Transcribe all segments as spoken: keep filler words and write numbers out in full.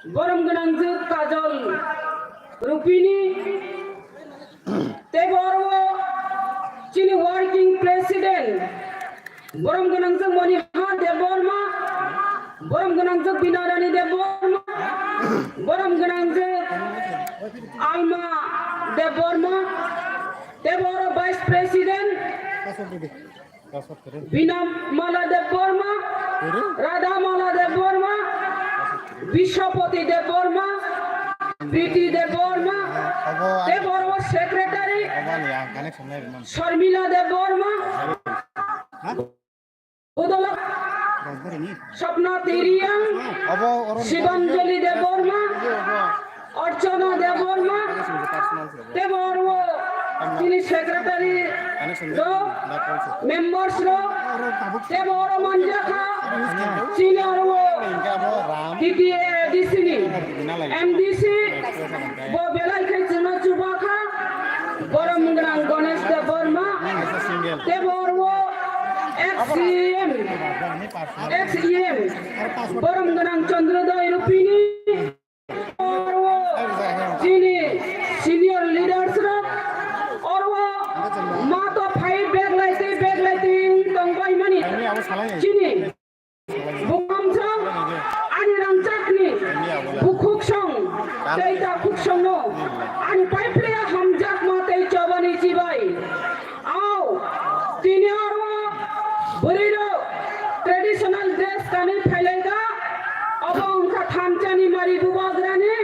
Borom gwnangjwk Kajol Rupini, tei bo oro chini working president, borom gwnangjwk Monihar Debbarma, borom gwnangjwk Binarani Debbarma, borom gwnangjwk Alma Debbarma, tei bo oro vice president, Binamala Debbarma, Radhamala Debbarma, Biswapati Debbarma, Priti Debbarma, tei bo oro secretary, Sharmila Debbarma, Udolak, Swapna Tiriang, Shibanjali Debbarma, Archana Debbarma, tei bo oro chini secretary rok, members rok, tei bo oro manjakha, chini oro T T A D C ni M D C, bo belai khe chwngno chubakha, borom gwnang Ganesh Debbarma, tei bo oro ex C M, ex E M, borom gwnang Chandrodaya Rupini, Chini senior leaders rok oro ma to phai bag lai tei bag lai tei wng tong bai mani. Chini bukamjak ani rangchakni bukhuk song tei takhuk songno ani paipleya hamjakma tei chobani chibai. Au, tini oro bwrwi rok traditional dress kanwi phailaika, obo wngkha thansa ni mari bubagrani,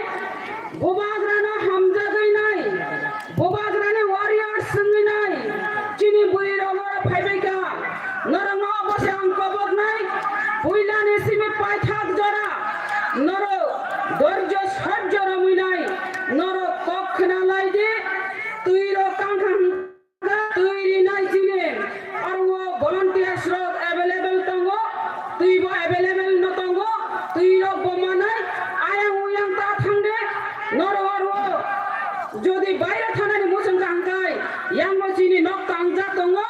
bubagrano hamjagwi nai, bubagrani warriors wngwi nai, chini bwrwi rok oro phaibaika, norokno obo se ang koboknai, puilani simi paithak jora, norok dorjo sojjo romwi nai, norok kok khna lai di, twi rok kangkha. Twi rinai chini aro volunteers rok available tongo, twi bo available no tongo, twi rok bo manai, ayang uyang ta thangde, noro aro jodi baire thanani muchung kha hwnkhe, yango chini nok tangja tongo,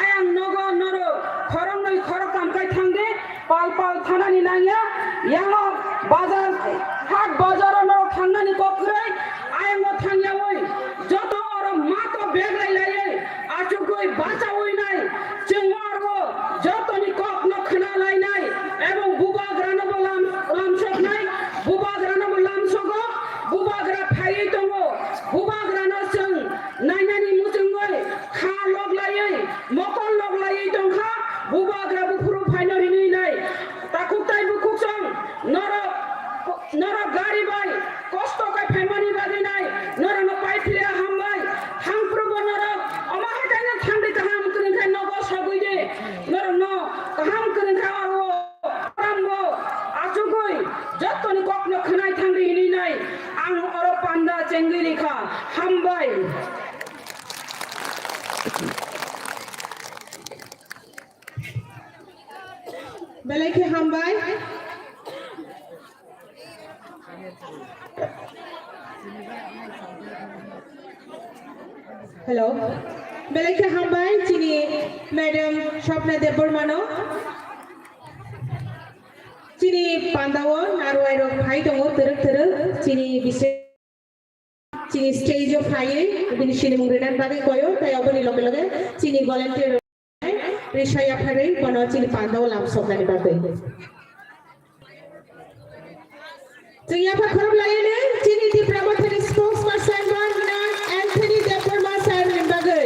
ayang nogo noro khoroknwi khoroktham kai thangde, Pal pal thanani nangya, yango bazar, hat bazaro norok thangnani kok kwrwi, ayango thangyawi, joto oro mato beglai laiwi, achugwi bachawi nai, chwng oro jotoni kokno khna lainai, ebong bubagrano bo lam, lamsoknai, bubagrano bo lamsogo, bubagra phaiwi tongo, bubagrano chwng nainani muchungwi kha lok laiwi, mokol lok laiwi tongkha, bubagra buphuru phaino rinwi nai. Takhuk tai bukhuk song, norok, norok gari bai kosto kai phaimani bagwi nai, norokno pai philiya hambai. Thangphuru bo norok omo hai taino thangdi kaham kwrwngkhai nogo sogwi di, norokno kaham kwrwngkha aro arambo achugwi jottoni kokno khwnai thangdi hinwi nai. Ang oro panda chengwi rikha, hambai. Belai khe hambai. Hello. Belai khe hambai chini Madam Swapna Debbarmano. Chini pandao narwai rok phai tongo twrwk twrwk chini bisi. Chini stage o phaiwi bini sinimung rinani bagwi koyo, tei oboni loge loge chini volunteer rok risa yapharwi bono chini pandao lamsoknani bagwi. Chwng yapha khorok lainai chini Tipra Mothani spokesperson Anthony Debbarma sir ni bagwi.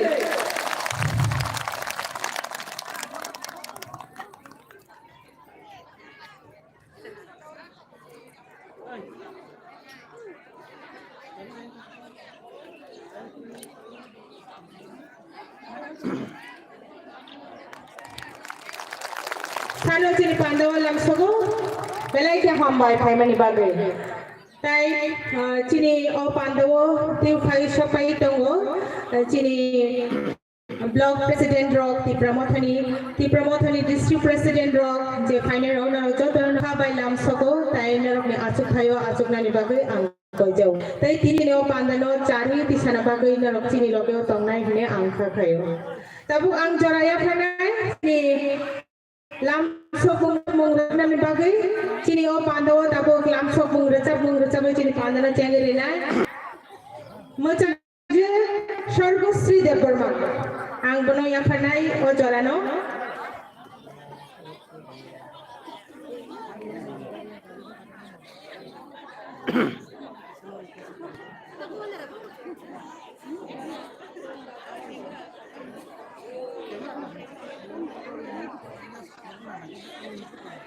Sano chini pandao lamsogo, belai khe hambai phaimani bagwi. Tai, ah, chini o pandao tei phai sopai tongo, ah, chini Block President rok, Tipra Mothani, Tipra Mothani District President rok, je phainai rok, norok joto no kha bai lamsogo, tai norok ni achuk thaio achuknani bagwi ang koijao. Tai tini no panda no charwi tisana bagwi norok chini loge o tongnai hwnwi ang kha khaio. Tabuk ang jora yapharnai ni Lamsok mung rwjaknani bagwi chini o pandao tabuk lamsok mung rwchap mung rwchapwi chini pandano chengwi rinai. Mwchang je Sorgosri Debbarma, ang bono yapharnai o jorano.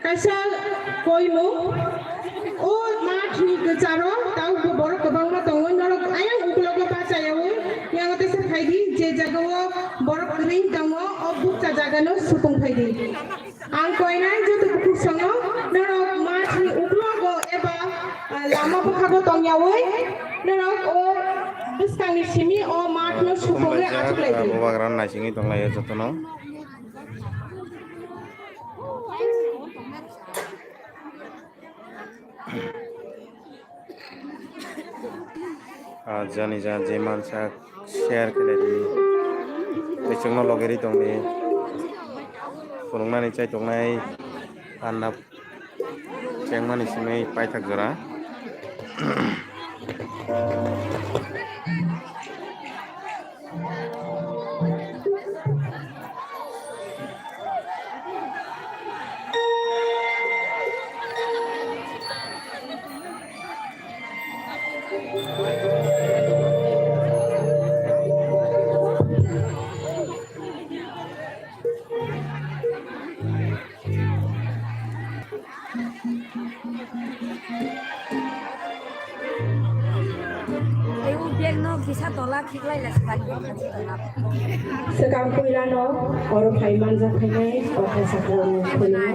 Kaisa koimung, o mathni kwcharo tabukbo borok kwbangma tongo, norok ayang uklogo bachayaui yango teisa phaidi, je jagao borok kwrwi tongo, o bukcha jagano supung phaidi. Ang koinai joto bukhuk songo, norok mathni uklogo eba, ah, lama bwkhago tongyaui, norok o bwskangni simi o mathno supungwi achuklaidi. Bubagra naisingwi tonglaio jotono. Ah, jani ja je mansa share khlai di. Tei chwngno loge ri tong di. Phunuknani chai tongnai anna chengmani simi paithak jora. Swkang puilano oro phai manjak phainai kothai sakao khulumnai.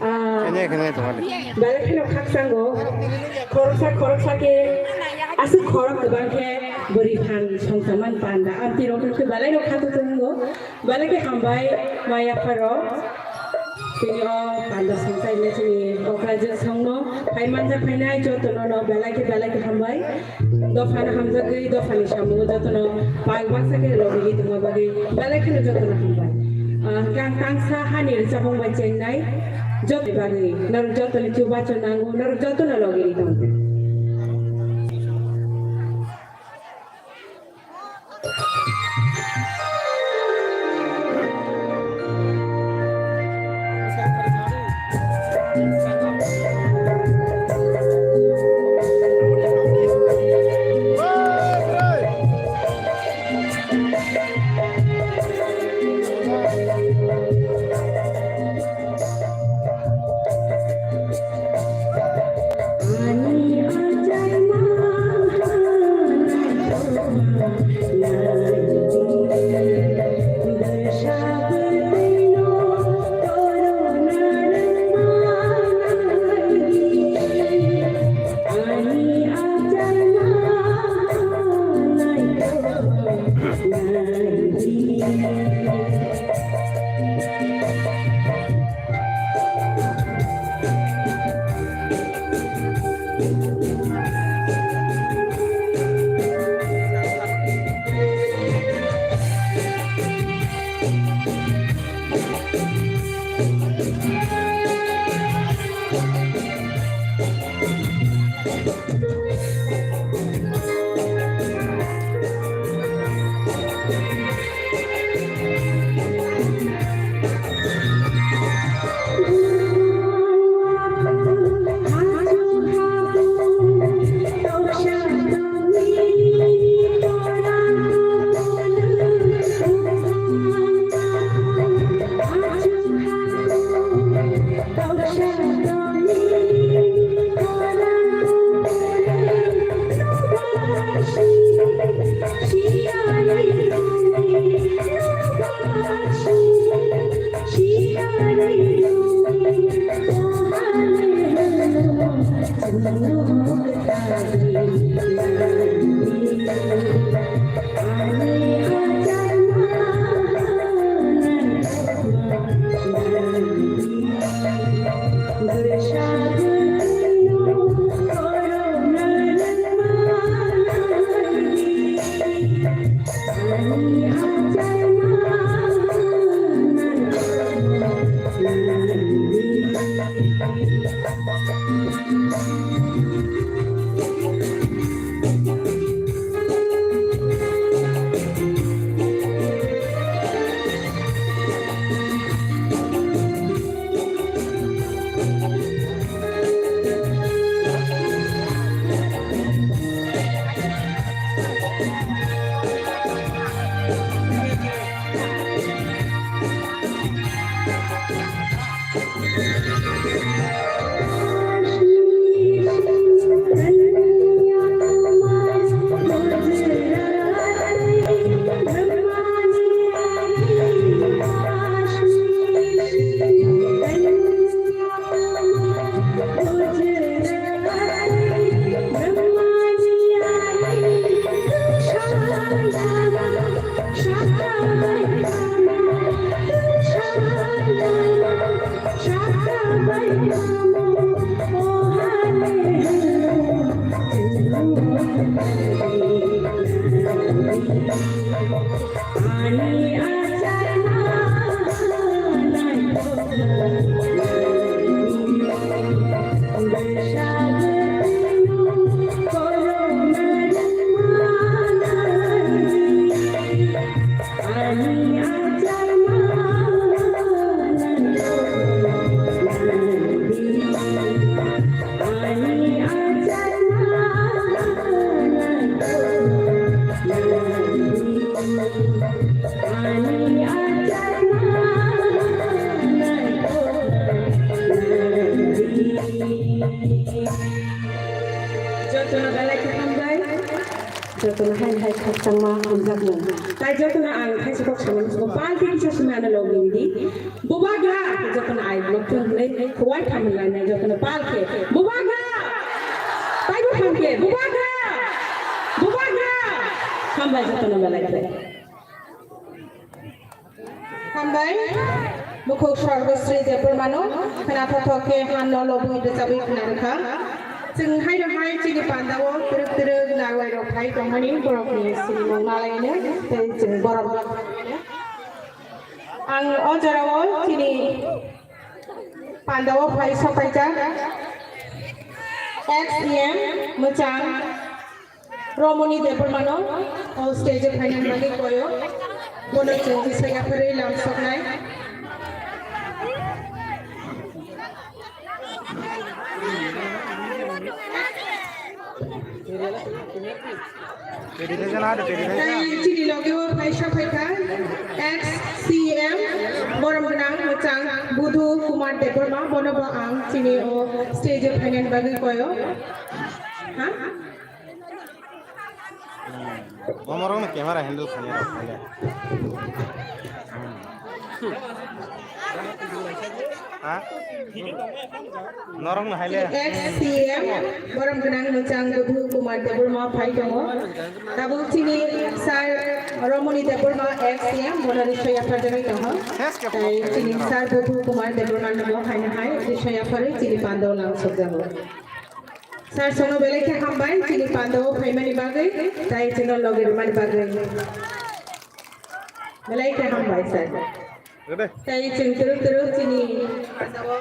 Ah, belai kheno khakchango, khoroksa khoroksa khe aswk khorok kwbang khe bwrwi phan songchaman panda amtwi rok khe belai rok kha tongo. Belai khe hambai, mai yapharok. Tini o panda songchaini chini okrajak songno phai manjak phainai jotono no belai khe belai khe hambai. Dophano hamjagwi dophani samungo jotono pal baksa khe lobigwi tongma bagwi belai kheno jotono hambai. Ah, hwnkhe ang tangsa hani rwchapmung bai chengnai jotoni bagwi norok jotoni chubachu nango, norok jotono lobigwi tongo. Jotono belai khe hambai. Jotono hai hai khakchangma hamjakmung. Tai jotono ang thaisa kok samani muchungo palti kisa simi ano logi di. Bubagra, jotono ai blok thung hwnwi khuwai thamlainai jotono pal khe. Bubagra! Taibo thang khe, Bubagra! Bubagra! Hambai jotono belai khe. Hambai, bukhuk Sorgosri Debbarmano, khwnathok khe hanno lobwi rwchabwi khwna rwkha. Chwng haino hai chini pandao twrwk twrwk narwai rok phai tongmani borokni sinimung malaino tei chwng borok. Ang o jorao chini pandao phai sokphaijak ex E M mwchang Romoni Debbarmano o stage o phaina bagwi koyo. Bono chwng kisa yapharwi lam soknai. Tei chini loge o phaisa phaikha ex C M borom gwnang mwchang Budhu Kumar Debbarma, bono bo ang chini o stage o phaina bagwi koyo. Ha? Omorokno camera handle khaina rok khaina. Ha? Norokno haile. Ex C M borom gwnang mwchang Budhu Kumar Debbarma phai tongo. Tabuk chini sir Romoni Debbarma ex C M bono risa yapharjagwi tongo. Tei chini sir Budhu Kumar Debbarma no bo haino hai risa yapharwi chini pandao lam sokjago. Sir, chwngno belai khe hambai, chini pandao phaimani bagwi, tai chwngno logi rwmani bagwi. Belai khe hambai, sir. Tei chwng twrwk twrwk chini pandao,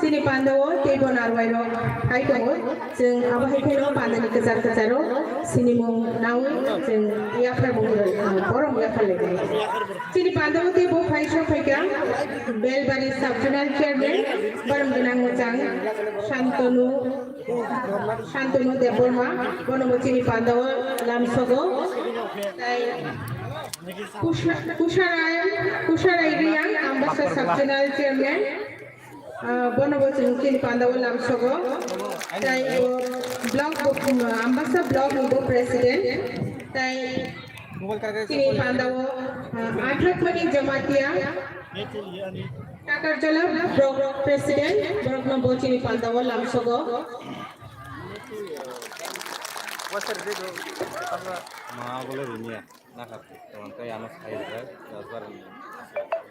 chini pandao teibo narwai rok hai tongo. Chwng abo hai kheno pandani kwchar kwcharo sinimung naui chwng yapharmung rwkha, borom yapharlainai. Chini pandao teibo phaisa phaikha Belbari Sub Zonal Chairman, borom gwnang mwchang Shantanu, Shantanu Debbarma, bono bo chini pandao lamsogo. Tai Kusha-, Kusharai, Kusharai Riyang, Ambassa Sub Zonal Chairman, ah, bono bo chwng chini pandao lamsogo. Tai bo block bo, Ambassa block ni bo president. Tai chini pandao, ah, Athakmani Jamatia, Takarjala block president, borokno bo chini pandao lamsogo. Ma bole riniya. Nakha, tei ano sai rijak,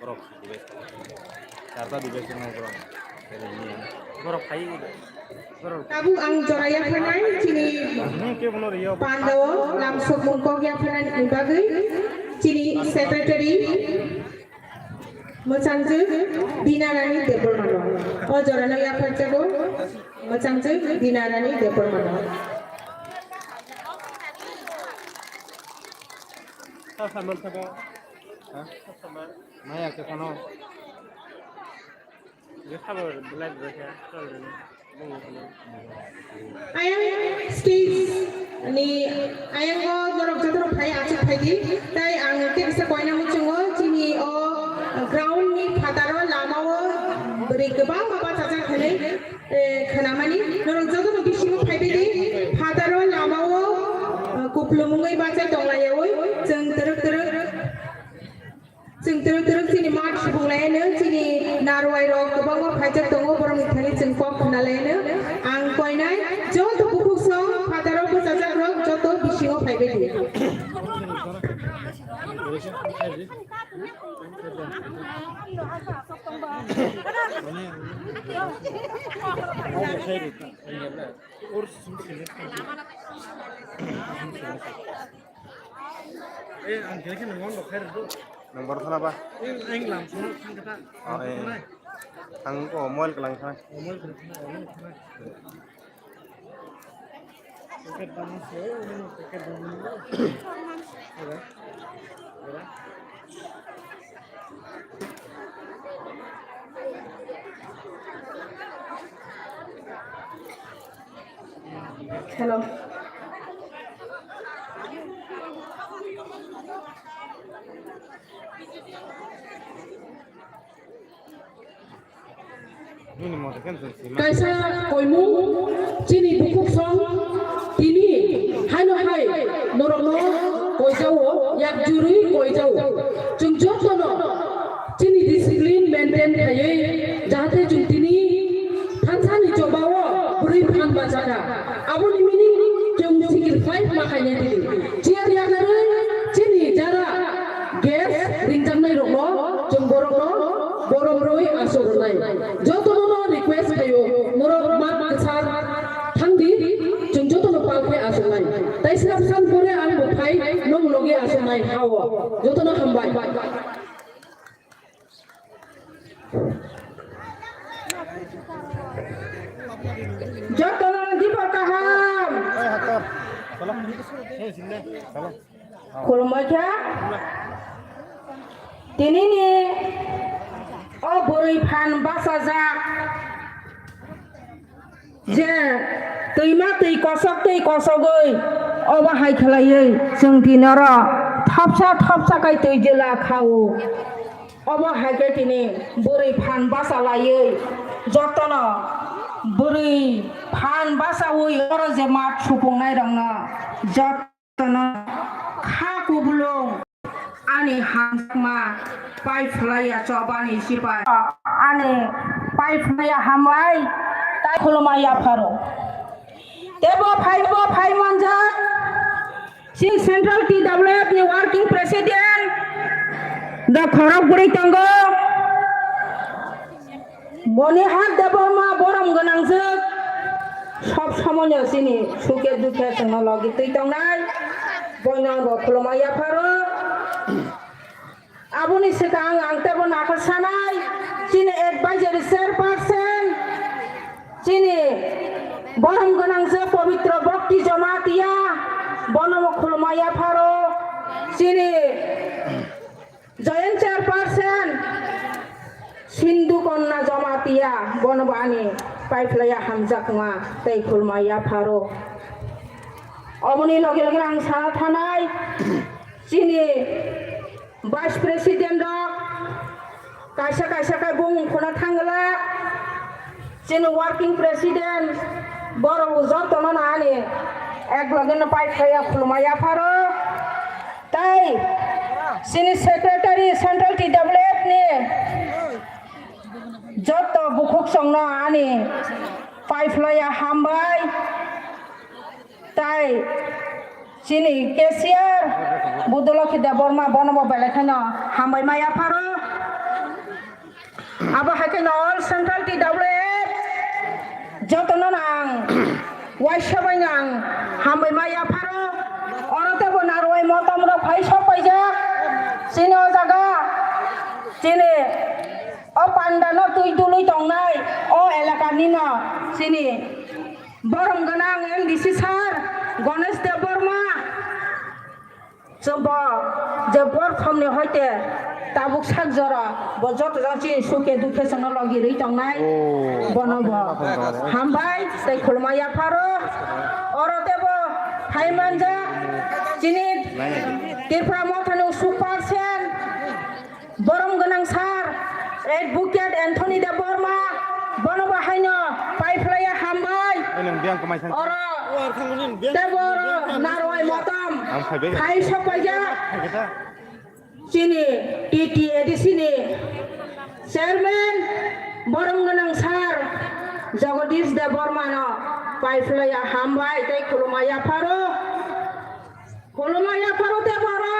borok dibe, charta dibe swngnai borok. Borok phai, borok. Tabuk ang jora yapharnai chini pandao lamsokmung kok yapharnani bagwi chini secretary mwchangju Dina Rani Debbarmano. O jorano yapharjago mwchangju Dina Rani Debbarmano. Sa saman sabo. Ha? Sa saman. Maya ke kono. Ge sabo belai belai khe, chol rwni. Bung rwni. Ayang stage ni ayango norok jotono phai achuk phaidi. Tai ang kisa koina muchungo chini o ground ni phataro lamao bwrwi kwbangma bachajak hinwi, eh, khnamani. Norok jotono bisingo phaibaidi phataro lamao, eh, kuplumungwi bachai tonglayaui chwng twrwk twrwk. Chwng twrwk twrwk chini mat subung laino, chini narwai rok kwbangma phaijak tongo, borokni thani chwng kok khna laino. Ang koinai joto bukhuk song phataro bwchajak rok joto bisingo phaibaidi. Eh, ang khe khe nang wng khai rw. Nang bor thana ba? Eh, ang lam thana thang kha ta. Oh, eh. Thang ko mobile ka lang thana. Oh, mobile ka lang thana, oh, lang thana. Packet dam se, packet dam. Hello. Hello. Hello. Kaisa koimung Saka, aboni meaning chwng sacrifice ma khainai tini. Chair yarnarwi chini jara guest ringjaknai rokno chwng borokno borom rwi aswk rwnai. Jotono no request khaio, norok mat kwchar thangdi, chwng jotono pal khe aswknai. Tai srap san pore ang bo phai nong logi aswknai hao. Jotono hambai. Jotono dibo kaham. Khulumbaikha. Tinini o bwrwi phan bachajak. Je twima twi kosok twi kosogwi obo hai khlaiwi chwng tini oro thopsa thopsa khai twi jwla kha-o. Obo hai khe tini bwrwi phan basa laiwi jotono bwrwi phan basaui oro je mat supungnai rokno jot- Tono kha kubulung ani hamjakma pai phlaiya chobani sipai ani pai phlaiya hambai tai khulumai yapharo. Tebo phaibo phai manjak chini Central T W F ni working president da khorok bwrwi tongo. Boni hak Debbarma borom gwnangjwk, sob somoino chini suke dukhe chwngno logi twi tongnai, boino bo khulumai yapharo. Aboni swkang ang tebo nakhor sanai, chini advisory chairperson, chini borom gwnangjwk Pabitra Bhakti Jamatia, bono bo khulumai yapharo, chini Joint chairperson Sindhu Kanya Jamatia, bono bo ani pai phlaiya hamjakma tei khulumai yapharo. Oboni loge loge ang sana thanai, chini vice president rok kaisa kaisa khe bumung khuna thangla, chini working president borok jotono ani ek loge no pai phlaiya khulumai yapharo. Tai chini secretary Central T W F ni joto bukhuk chwngno ani pai phlaiya hambai. Tai chini cashier Budulokhi Debbarma bono bo belai kheno hambai ma yapharo. Abo hai kheno all Central T W F jotono no ang waisa bai no ang hambai ma yapharo. Oro tebo narwai motom rok phai sok paijak chini o jaga, chini o panda no twi dului tongnai o elaka ni no chini borom gwnang M D C sir Ganesh Debbarma. Chwng bo je bor thomni hoite tabuk sak jora bo joto jang chini suke dukhe chwngno logi rwi tongnai. Oh. Bono bo hambai tei khulumai yapharo. Oro tebo phai manjak chini Tripura mothani super sen borom gwnang sir Advocate Anthony Debbarma, bono bo haino pai phlaiya hambai. Oro tei boro narwai motom phai sokpaijak chini T T A D C ni chairman borom gwnang sir Jagadish Debbarma no pai phlaiya hambai tei khulumai yapharo. Khulumai yapharo tei boro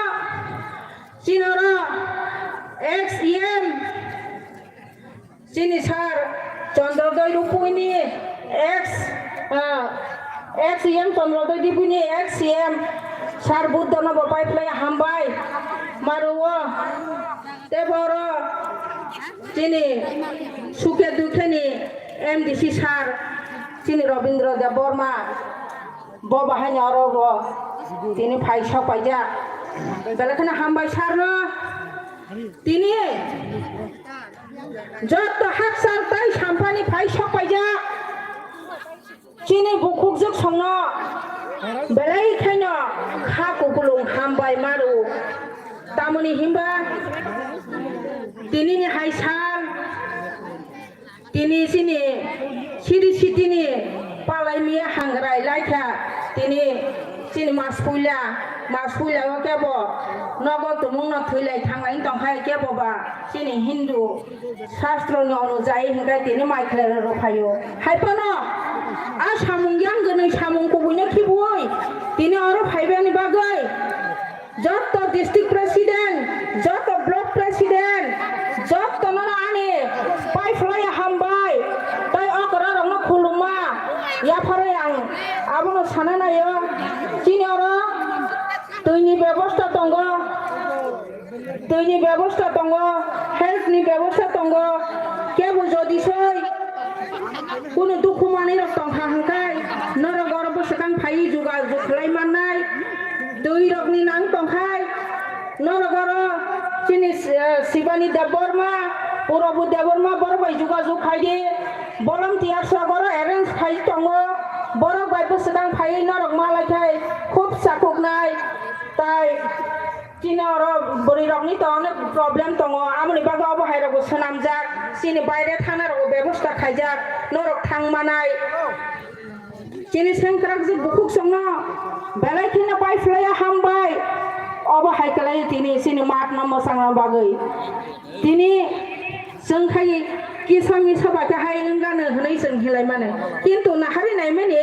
chini oro ex E M Chini sir Chandrodoi Rupui ni ex, ah, ex E M Chandrodoi Rupui ni ex E M sir Buddha no bo pai phlai hambai maruo. Tei boro chini suke dukhe ni M D C sir chini Robindra Debbarma bo bahai ni oro bo tini phai sok paijak. Belai kheno hambai sir no tini Joto hakchal tai sampani phai sok paijak. Chini bukhukjwk songno belai khaino kha kupulung hambai maru. Tamoni himba tinini hai sal tini chini siri sitini palai miya hangrai laikha tini chini mas puila mas puila o kebo nogo tumungno thwilai thanglai tongkhai kebo ba chini Hindu Shastro ni onujai hinkai tini mai khlai rw phaio. Hai phano a samung ya Bini bagwi joto district president, joto block president, joto no ani pai phlai hambai. Tai okra rokno khuluma yapharwi ang abono sana nayo. Chini oro twini bebosta tongo. Twini bebosta tongo, health ni bebosta tongo, kebo jodi soi kunu dukhu manwi rok tongkha hwnkhe norok oro bwswkang phaiwi jogajog khlai mannai, twi rokni nang tongkhai norok oro chini, eh, Shibani Debbarma, Purabu Debbarma borok bai jogajog khaidi, volunteers rok oro arrange khai tongo, borok bai bwswkang phaiwi norok malaikhai khub sakhuknai tai. Chini oro bwrwi rokni to onek problem tongo, aboni bagwi obo hai rokbo swnamjak, chini baire thana rokbo bebosta khaijak, norok thang manai. Chini sengkrak je bukhuk songno belai kheno pai phlaiya hambai, obo hai kwlai tini chini mat no mwchangna bagwi. Tini Chwng khai kisa misa bai khe hai wng gano hwnwi chwng hinlai mano. Kintu nahari naimani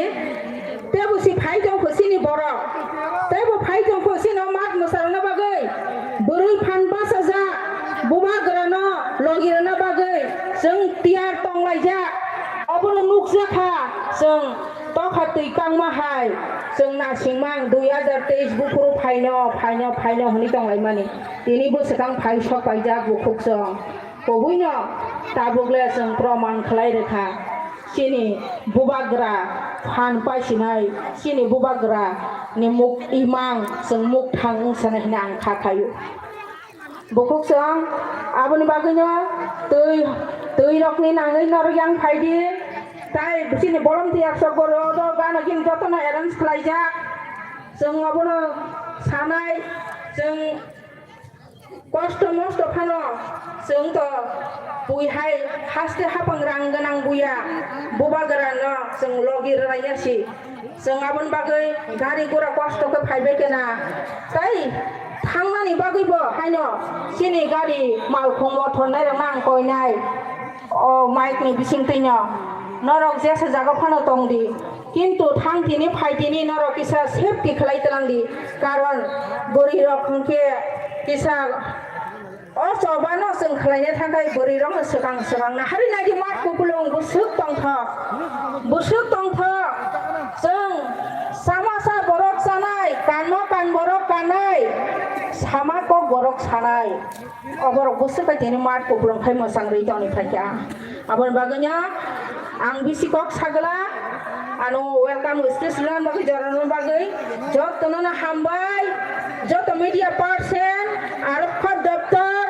teibo si phai tong kho chini borok. Teibo phai tong kho chini o mat mwsarokno bagwi. Bwrwi phan bachajak, bubagrano logirwna bagwi chwng tiyar tonglaijak. Obono nukjakha chwng tokha twi kangma hai. Chwng nasingmang dui hazar teis buphuru phaino, phaino, phaino hwnwi tonglaimani. Tini bwswkang phai sok paijak bukhuk chwng. Kubuino tabukle chwng proman khlai rwkha, chini bubagra phan paisinai, chini bubagra ni muk imang chwng mukthang wngsanai hwnwi ang kha khaio. Bukhuk chwng aboni bagwino twi, twi rokni nangwi norok yang phaidi, tai chini volunteer sok goro do gana gini jotono arrange khlaijak, chwng obono sanai, chwng Kosto mosto phano chwng to bui hai haste hapang rang gwnang buya bubagra no chwng logi rwlaiya si. Chwng aboni bagwi gari gura kosto khe phaibai khe na. Tai thangnani bagwi bo haino chini gari malkhung mothor nairok nang koinai. O mike ni bisingtwi no norok jesa jaga phano tong di. Kintu thang tini phai tini norok kisa safety khlai tlang di, karon bwrwi rok hwnkhe kisa o choba no chwng khlaina thangkhai bwrwi rok no swkang swkang na hari nai di mat kupulung bwswk tongthok, bwswk tongthok. Chwng sama sa borok chanai, kanmo kan borok kanai, sama kok borok sanai. Oborok bwswk bai tini mat kupulung khai mwchang rwi tongwi phaikha. Aboni bagwino ang bisi kok sagwla, ano welcome speech rwna bagwi jorano bagwi jotono no hambai, joto media person, aro khot doptor,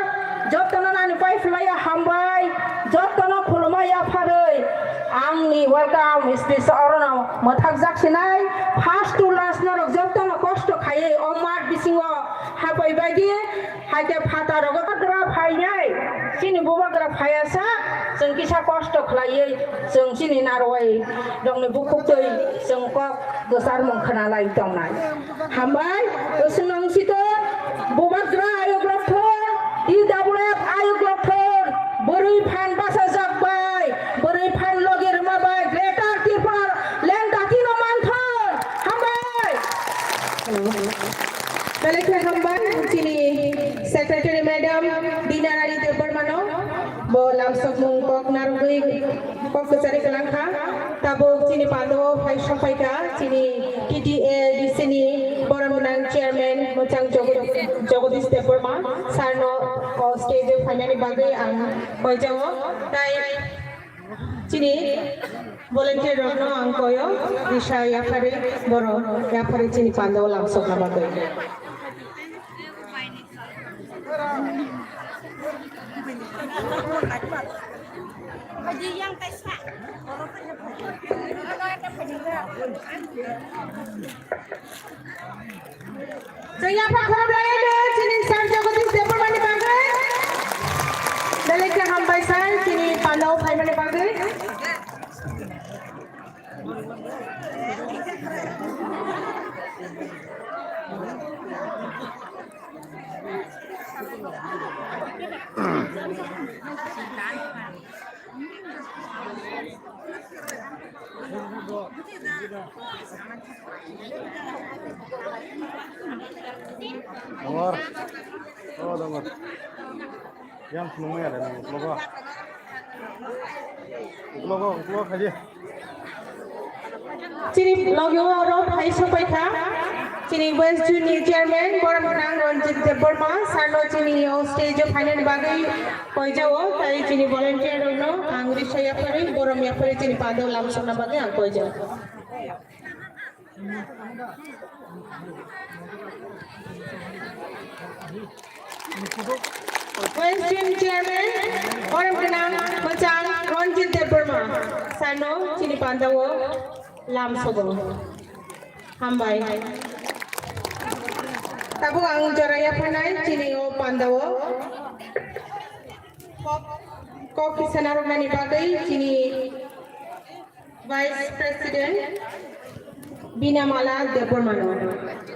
jotono nani pai phlaiya hambai, jotono khulumai yapharwi angni welcome speech orono mwthakjak sinai, first to last norok jotono kosto khaiwi o mat bisingo hapai bagwi. Hai khe phataro bubagra phainai, chini bubagra phaiya sa, chwng kisa kosto khlaiwi, chwng chini narwai rokni bukhuktwi chwng kok kwcharmung khwnalai tongnai. Hambai, chwng nang sito bubagra ayuk rok thon, T W F ayuk rok thon, bwrwi phan bachajak bai, bwrwi phan logi rwma bai, Greater Tripura land dati no manthon. Hambai. Belai khe hambai chini secretary madam Dina Rani Debbarma no, bo lamsokmung kok narwgwi kok kwchari kwlangkha. Tabuk chini pandao phai sokphaikha chini T T A D C ni borok gwnang chairman mwchang Jagod-, Jagodish Debbarma sir no o stage o phainani bagwi ang koijago. Tai chini volunteer rokno ang koyo, risa yapharwi borok yapharwi chini pandao lamsokna bagwi. Chwng yapha khorok lai de chini sir Jagodish Debbarmani bagwi. Belai khe hambai sir chini pandao phaimani bagwi. Dongor. Oh, dongor. Yang khulumui ada nang uklogo. Uklogo, uklogo khaji. Chini logi o aro phai sopai kha. Chini West Zone ni chairman, borom gwnang Ranjit Debbarma, sano chini o stage o phainani bagwi koijao, tai chini volunteer rokno ang risa yapharwi, borom yapharwi chini pando lamsokna bagwi ang koijao. West Zone chairman, borom gwnang mwchang Ranjit Debbarma, sano chini pandao lamsogo. Hambai. Tabuk ang jora yapharnai chini o pandao. Kok, kok kisa narwknani bagwi chini Vice President Binamala Debbarmano.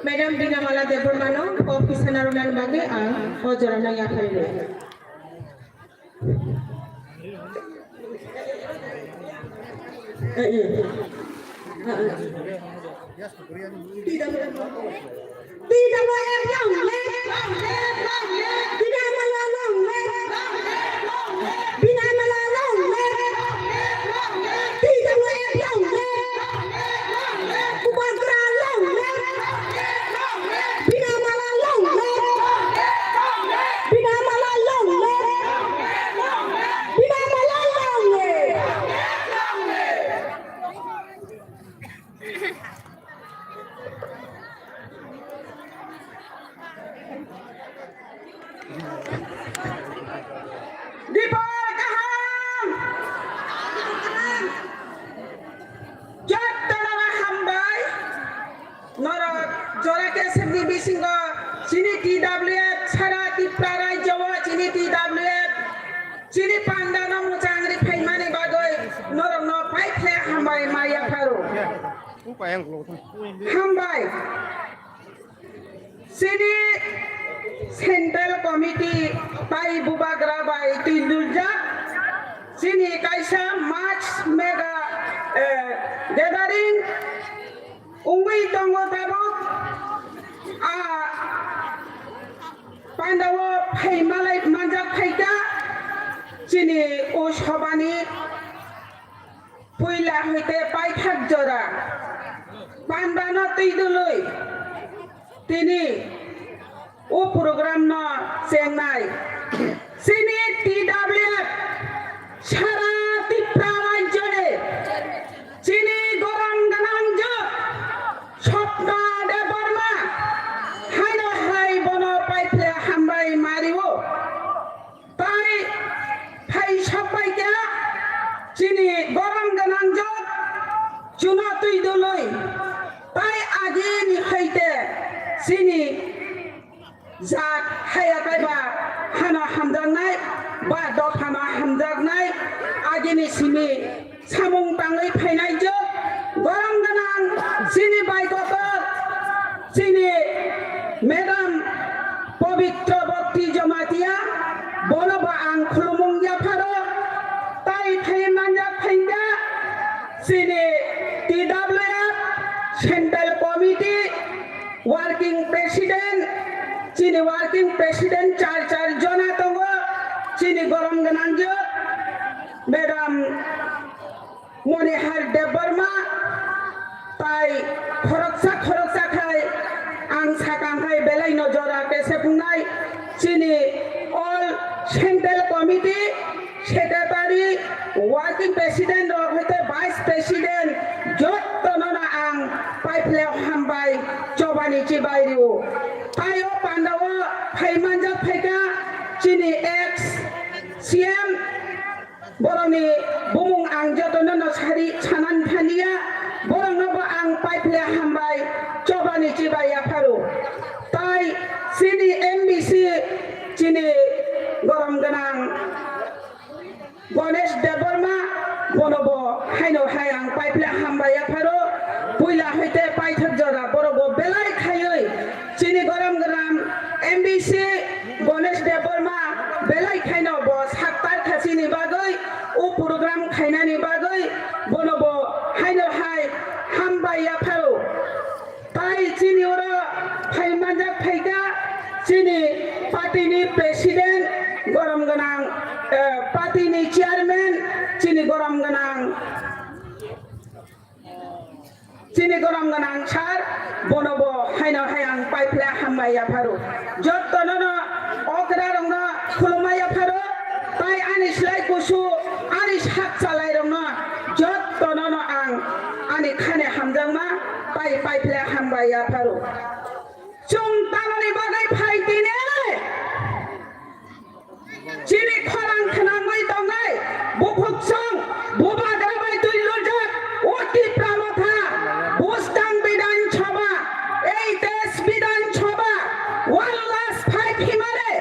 Madam Binamala Debbarmano kok kisa narwknani bagwi ang o jorano yapharwi rw. T W F long live! Binamala long live! Binamala long live! T W F long live! Bubagra long live! Binamala long live! Binamala long live! Binamala long live! Dipor kaham! Jottono hambai. Norok jora kesepni bisingo chini T W F sara Tripura rajyo o chini T W F chini pandano mwchang ri phaimani bagwi norokno paikhe hambai ma yapharo. Hambai. Chini Central Committee bai bubagra bai twiduljak. Chini kaisa mass mega, eh, gathering wngwi tongo tabuk. A pandao phaimalai manjak phaikha chini o sobani. Puila hoite paithak jora pandano twidulwi tini o program no chengnai. Chini T W F sara Tripura rajyoni chini gorom gwnang jwk Swapna Debbarma haino hai bono paiphle hambai mario. Tai phai sokpai kha chini gorom gwnang jwk chuno twi dului. Tai agini haite chini jat haya kaiba hano hamjaknai ba dophano hamjaknai agini simi samung tangwi phainai jwk gorom gwnang chini bai kotor chini madam Pabitra Bhakti Jamatia, bono bo ang khulumung yapharo, tai phai manjak phaikha, chini T W F Central Committee Working President, chini Working President char char jona tongo, chini gorom gwnang jwk, madam Monihar Debbarma tai khoroksa khoroksa khai ang sakang khai belai no jora kese pungnai chini all central committee secretary working president rok hoite vice president jotto no no ang paiphle hambai chobani chibai rio tai o pandao phai manjak phaikha chini ex C M Borokni bumung ang jotono no sari sanan thaniya, borokno bo ang paiphle hambai chobani chibai yapharo. Tai chini M B C chini gorom gwnang Ganesh Debbarma bono bo haino hai ang paiphle hambai yapharo. Puila hoite paithak jora borok bo belai khaiwi chini gorom gwnang M B C Ganesh Debbarma belai khaino bo sattar khachini bagwi o program khainani bagwi bono bo haino hai Hambai yapharo. Tai chini oro phai manjak phaikha chini party ni president gorom gwnang, eh, party ni chairman chini gorom gwnang, chini gorom gwnang sir, bono bo haino hai ang paiphle hambai yapharo. Jotto nono okra rokno khulumma yapharo, tai ani slai kusu, ani sak chalai rokno jotto nono ang ani khani hamjakma pai paiphle hambai yapharo. Chwng tamoni bagwi phai tini? Chini khorang khnangwi tongnai bukhuk chwng bubagra bai twi lujak o Tipra Motha, Bustang Bidhan Sabha, ei Desh Bidhan Sabha, one last fight himare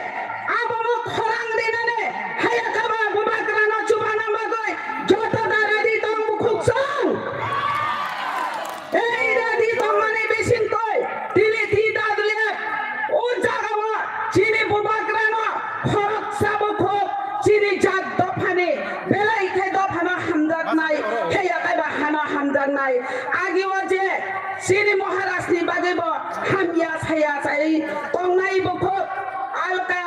abono khorang rinani hayakaba bubagrano chubana bagwi joto da ready tong bukhuk chwng. Ei ready tongmani bisingtwi tini T W F o jagao chini bubagrano khoroksa bukhuk chini jat dophani belai khe dophano hamjaknai, heya kaiba hano hamjaknai. Agio je chini Maharajni bagwibo hamya saya chai tongnai bukhuk alka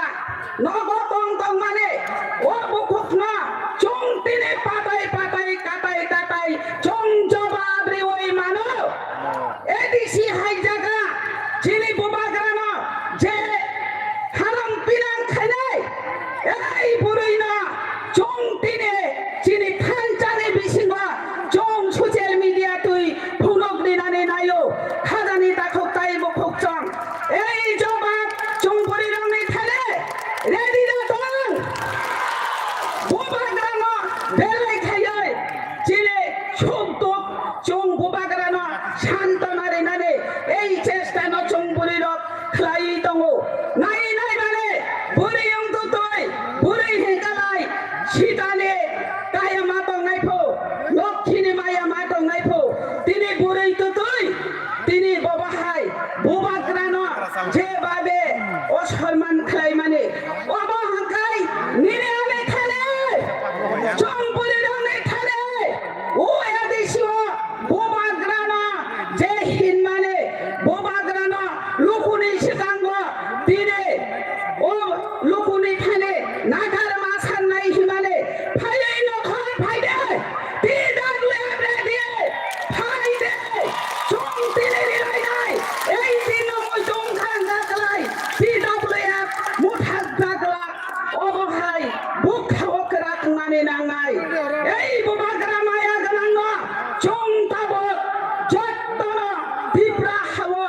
nogo tong tongmani o bukhukno chwng tini patai patai katai katai chwng jobab riwi mano. A D C hai jaga chini bubagrano je haram pinang khainai, ei bwrwino chwng tini chini thanchani bisingo chwng social media twi phunuk rinani naio, khajani takhuk tai bukhuk chwng. Ei jobab chwng bwrwirokni thani ready da tong. Bubagrano belai khaiwi chini suk duk chwng bubagrano santona rinani ei chestano chwng bwrwirok khlaiwi tongo. Nai nai mane bwrwi wng tutwi, bwrwi hinkalai sitani kaya ma tongnai pho, lokhini maya ma tongnai pho, tini bwrwi tutwi, tini bobo hai bubagrano je babe o sorman khlaimani, obo hwnkhe nini ani thani, chwng bwrwirokni thani, o A D C o bubagrano je hinmani, bubagrano lukuni swkango tini o lukuni thani nagar ma sannai hinmani, phaiwi nokhor phaide, T W F ready, phaide, chwng tini rilainai, ei dinno muitung khangjaklai, T W F muthakjakla, obo hai bukha okra twngnani nangnai. Ei bubagra maya gwnangno chwng tabuk jottono Tipra hao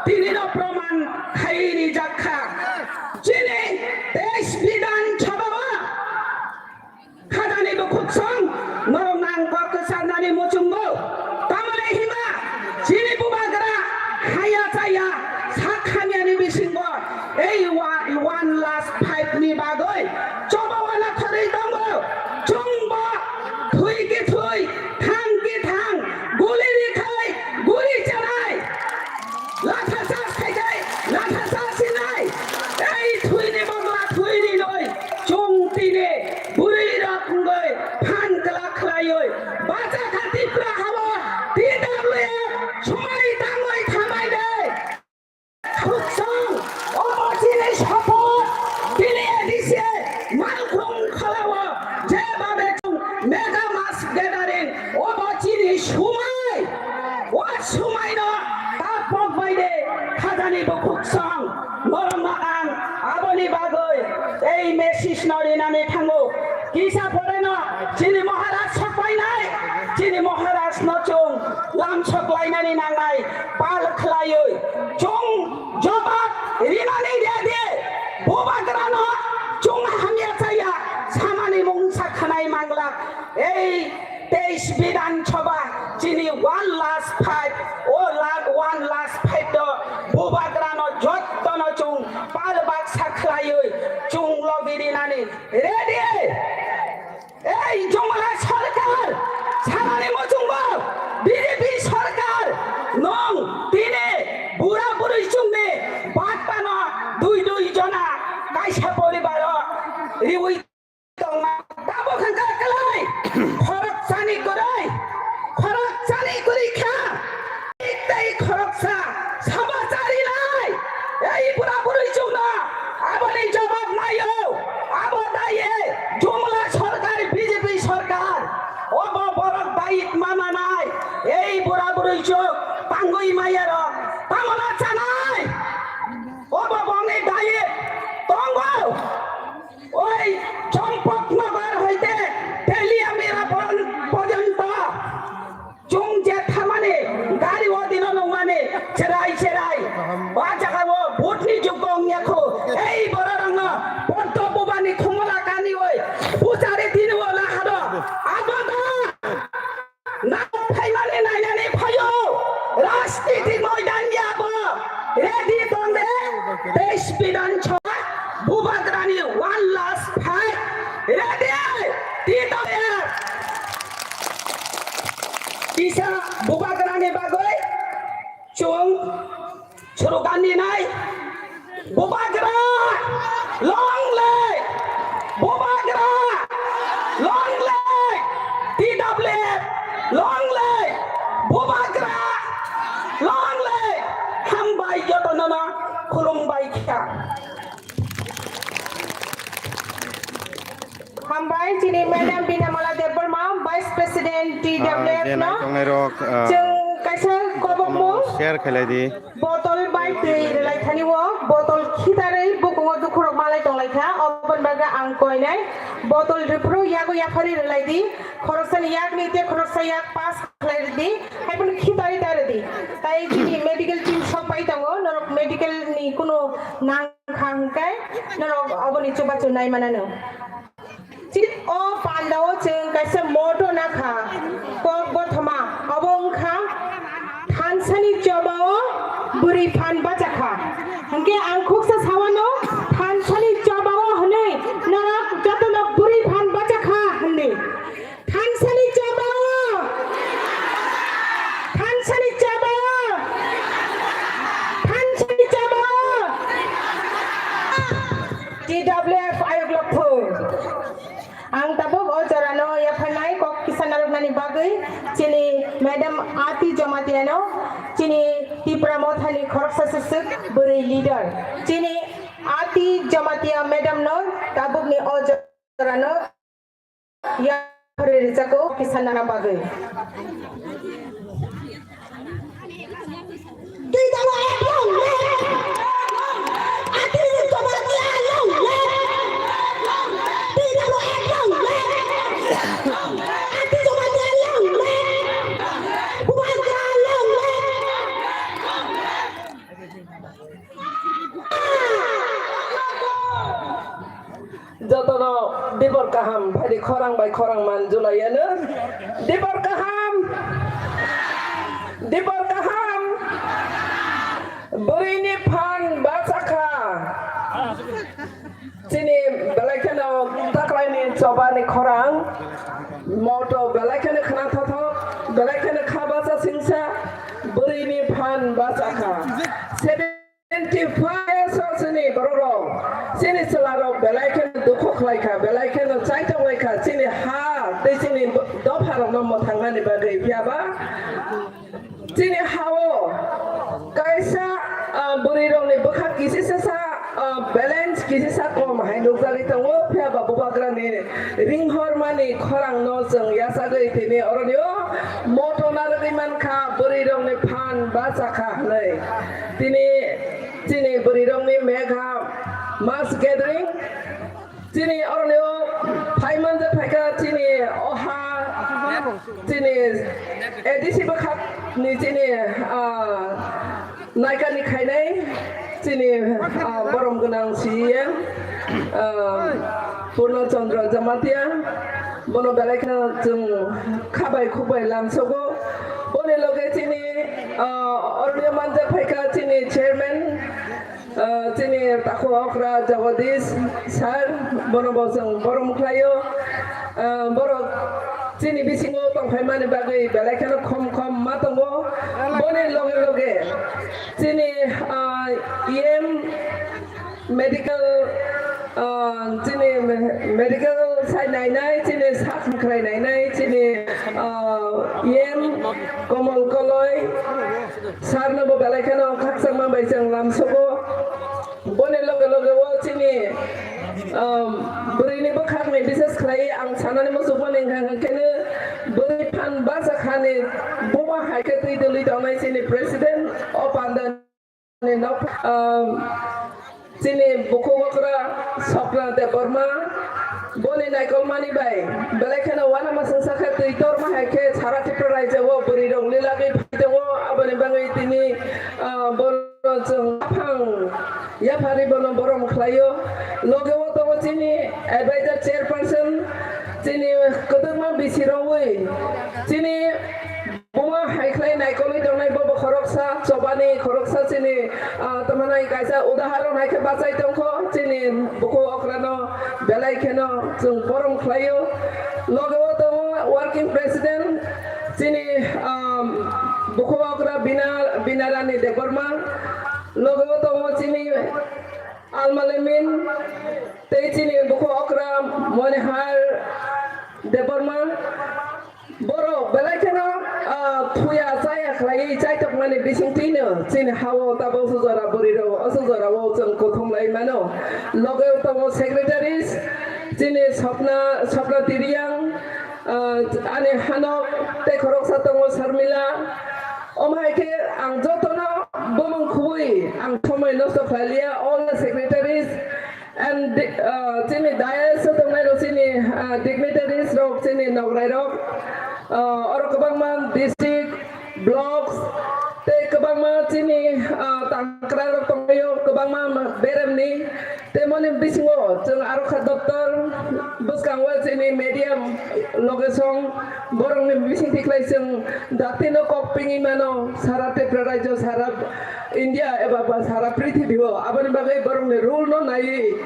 tinino proman khai rijak kha. Chini Desh Bidhan Sabha o khajani bukhuk chwng norok nang kok kwcharnani muchungo. Tamoni hima chini bubagra haya chaya sak hamyani bisingo ei wa-, one last fight ni bagwi choba wana khorwi tongo. Chwngbo thwi ki thwi, thang ki thang, guli rikhai, guli chanai. Latha chas khai khai, latha chas hinai. Ei thwini bogla thwini noi. Chwng tini bwrwi rok wngwi phan kwlak khlaiwi bacha kha Tipra hao T W F swmai tangwi thamai de. Khukchang, obo chini support, tini A D C malkhung kholao je babe chwng mega mass gathering, obo chini sumai, o sumaino tapok bai de khajani bukhuk chwng, norokno ang aboni bagwi ei message no rinani thango. Kisa poreno chini Maharaj sokpainai, chini Maharaj no chwng lam soklainani nangnai, pal khlaiwi chwng jobab rinani redi, bubagrano chwng hamya chaya samani mungsa khanai manglak. Ei teis Bidhan Sabha chini one last fight, o la-, one last fight o bubagrano jottono chwng pal baksa khlaiwi chwng logi rinani ready. Ei Jomala sarkar, sanani muchungo B J P sarkar, nwng tini bura bwrwi chwngni batpano dui dui jona kaisa poribaro riwi tongma. Tabuk hwnkha kwlai, khorok chani kwrwi, khorok chani kwrwi kha. Bura bwrwi chuk tangwi maya rok tamo na chanai. Obo bongni dayet tongo. Oi Champaknagar hoite Teliamira porjonto. Chwng je thamani gari o dino nungmani cherai cherai. O jaga o vote ni jukbo wngya kho. Ei bororokno Poddo Bubani khumula kani oi. Puchari dino o lahado. Aboda. Nang phaimani nainani phaio, rajniti moidan yabo, ready tongde, teis Bidhan Sabha, Bubagrani one last fight, ready, T W F. Kisa Bubagrani bagoi, chwng Surugan ni nai. Bubagra long live. Bubagra long live. T W F long live. Bubagra long live. Hambai jotono no khulumbai kha. Hambai chini Madam Bina Mala Debbarma, Vice President T W F no. Chwng kaisa kobokmung share khailai di. Botol bai twi rwlai thani o, botol khitarwi bukungo dukhurok malai tonglai kha, oboni bagwi ang koinai botol rwphuru yago yaphari rwlai di, khoroksani yakni tei khoroksa yak pass khlai rw di, haiphano khitarwi ta rw di. Tai chini medical team sok pai tongo, norok medical ni kunu nang kha hwnkhe norok oboni chubachu nai manano. Chini o pandao chwng kaisa motto nakha, kok gothoma, obo wngkha thansani chobao bwrwi phan bachakha. Hwnkhe ang khuksa sawano, thansani chobao hwnwi norok jotono bwrwi phan bachakha hwnwi. Thansani chobao, thansani chobao, thansani chobao. T W F ayuk lokthung. Ang tabuk o jorano yapharnai kok kisa narwknani bagwi chini Madam Ati Jomatiano, chini Tipra Mothani khoroksa swswk bwrwi leader, chini Ati Jomatia Madam no tabukni o jorano yapharwi rwjago kisa nana bagwi. Jotono dibor kaham, phaidi khorang bai khorang man julaiano. Dibor kaham, dibor kaham, bwrwini phan bachakha. Chini belai kheno taklaini chobani khorang, moto belai kheno khna thothok, belai kheno kha bacha singsa, bwrwini phan bachakha. Seventy five years o chini bororok, chini chwlarok belai kheno dukhu khlaikha, belai kheno chaitokbaikha, chini ha tei chini dopharokno mwthangnani bagwi. Phiyaba chini ha-o kaisa, ah, bwrwirokni bwkha kisisa sa, ah, balance kisisa kom hai nukjagwi tongo, phiyaba bubagrani ringhormani khorangno chwng yachagwi tini oronio moto narwgwi mankha, bwrwirokni phan bachakha hwnwi. Tini chini bwrwirokni megha mass gathering, chini oronio phaimanjak phaikha, chini oha, chini A D C bwkhakni chini, ah, naikani khainai chini, ah, borom gwnang C E M, ah, Purna Chandra Jamatia, bono belai kheno chwng khabai khukbai lamsogo. Boni loge chini, ah, oronio manjak phaikha chini chairman, ah, chini takhuk okra Jagadish sir, bono bo chwng borom khlaio. Ah, borok chini bisingo tongphaimani bagwi belai kheno khom khom ma tongo. Boni loge loge chini, ah, E M medical, ah, chini me-, medical sai nainai, chini sak hamkrai nainai, chini, ah, E M Komol Koloi sir no bo belai kheno khakchangma bai chwng lamsogo. Boni loge loge o chini, um, bwrwini bwkhakni bises khlai ang sanani muchukmani hwnkha hwnkhe no bwrwi phan bachakhani buma hai khe twi dwlwi tongnai chini president o panda ni nok, um, chini bukhuk okra Sopna Debbarma, boni naikolmani bai belai kheno uanama songsa khe twi torma hai khe sara Tripura rajyo o bwrwi rok lilagwi phai tongo, aboni bagwi tini, uh, bono chwng aphang yapharwi bono borom khlaio. Loge o tongo chini advisor chairperson, chini kwdwkma bisi rogwi chini buma hai khlai naikolwi tongnai bobo khoroksa, chobani khoroksa chini, ah, tamo nai kaisa udaharon hai khe bachai tongkho, chini bukhuk okrano belai kheno chwng borom khlaio. Loge o tongo working president chini, ah, bukhuk okra Bina, Bina Rani Debbarma, loge o tongo chini Almalemin tei chini bukhuk okra Monihar Debbarma. Borok belai kheno, ah, thuya chaya khlaiwi chaitokmani bisingtwino chini ha-o tabuk sujora bwrwirok o sujorao chwng kuthum lai mano. Loge tongo secretaries, chini Sopna, Sopna Tiriang, ah, ani hanok tei khoroksa tongo Sarmila. Omo hai khe ang jotono bumung khubui ang somoi nosto khlailiya, all the secretaries, and, uh, chini dais o tongnai rok chini, uh, dignitaries rok chini nograi rok, uh, oro kwbangma district, blocks tei kwbangma chini, uh, tangkra rok tonglaio kwbangma beremni tei moni bisingo chwng aro kha doptor bwskango chini media loge song borokni bising tikhlai chwng datino kok pingwi mano sara Tripura rajyo sara India eba ba sara prithibi o aboni bagwi borokni rule no naiwi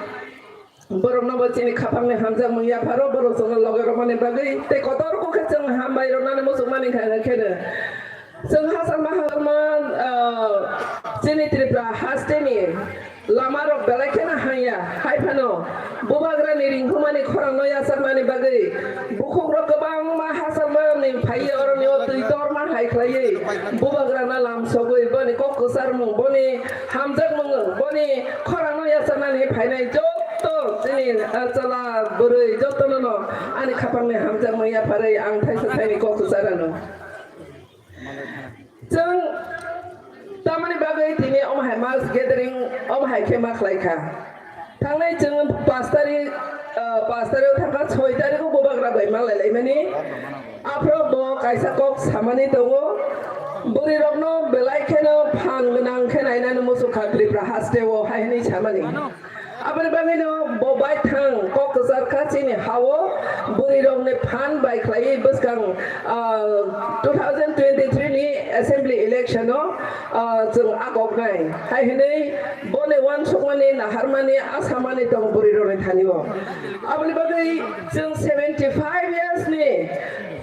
borokno bo chini khapangni hamjakmung yapharo borok chwngno loge romani bagwi tei kotor kok khe chwng hambai rwnani muchungmani kha khe kheno chwng hasalma hasalma, ah, chini Tripura hasteni lama rok belai kheno hangya hai phano bubagrani ringkhumani khorangno yachakmani bagwi bukhuk rok kwbangma hasalma ni phaiwi oroni o twi torma hai khlaiwi bubagrano lam sogwi boni kok kwcharmung boni hamjakmung boni khorangno yachanani phainai joto chini, ah, chwla bwrwi jotono no ani khapangni hamjakmung yapharwi ang thaisa thaini kok kwcharano. Chwng tamani bagwi tini omo hai mass gathering omo hai khe ma khlai kha. Thangnai chwng pash tarik, ah, pash tarik thangkha, soi tarik o bubagra bai ma lai laimani. Aphro bo kaisa kok samani tongo, bwrwi rokno belai kheno phan gwnang khe nainani muchung kha Tripura haste o hai hwnwi samani. Aboni bagwino bo bai thang kok kwchar kha chini ha-o bwrwi rokni phan bai khlaiwi bwskang, ah, two thousand twenty-three ni assembly election o, ah, chwng a kok nai hai hwnwi boni uansukmani naharmani a samani tong bwrwi rokni thani o. Aboni bagwi chwng seventy five years ni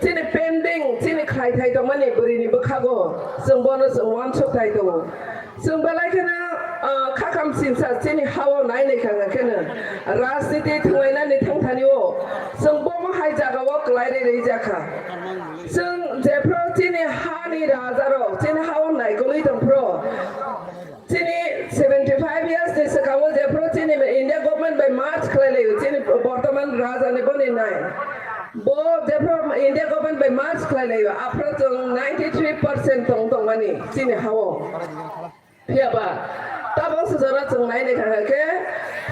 chini pending, chini khlai thai tongmani bwrwini bwkhago chwng bono chwng uansuk thai tongo. Chwng belai kheno, ah, khakam sinsa chini ha-o nai nai kha kheno rajniti thwnglainani thangthani o chwng bomo hai jaga o kwlai rwi rwi jakha. Chwng jephru chini hani raja rok chini ha-o naikolwi tongphru chini seventy five years ni swkango jephru chini India government bai merge khlai laio, chini bortoman raja ni boni nai. Bo jephru India government bai merge khlai laio, aphru chwng ninety three percent tong tongmani chini ha-o. Phiya ba, tabok sujora chwng nai nai kha khe,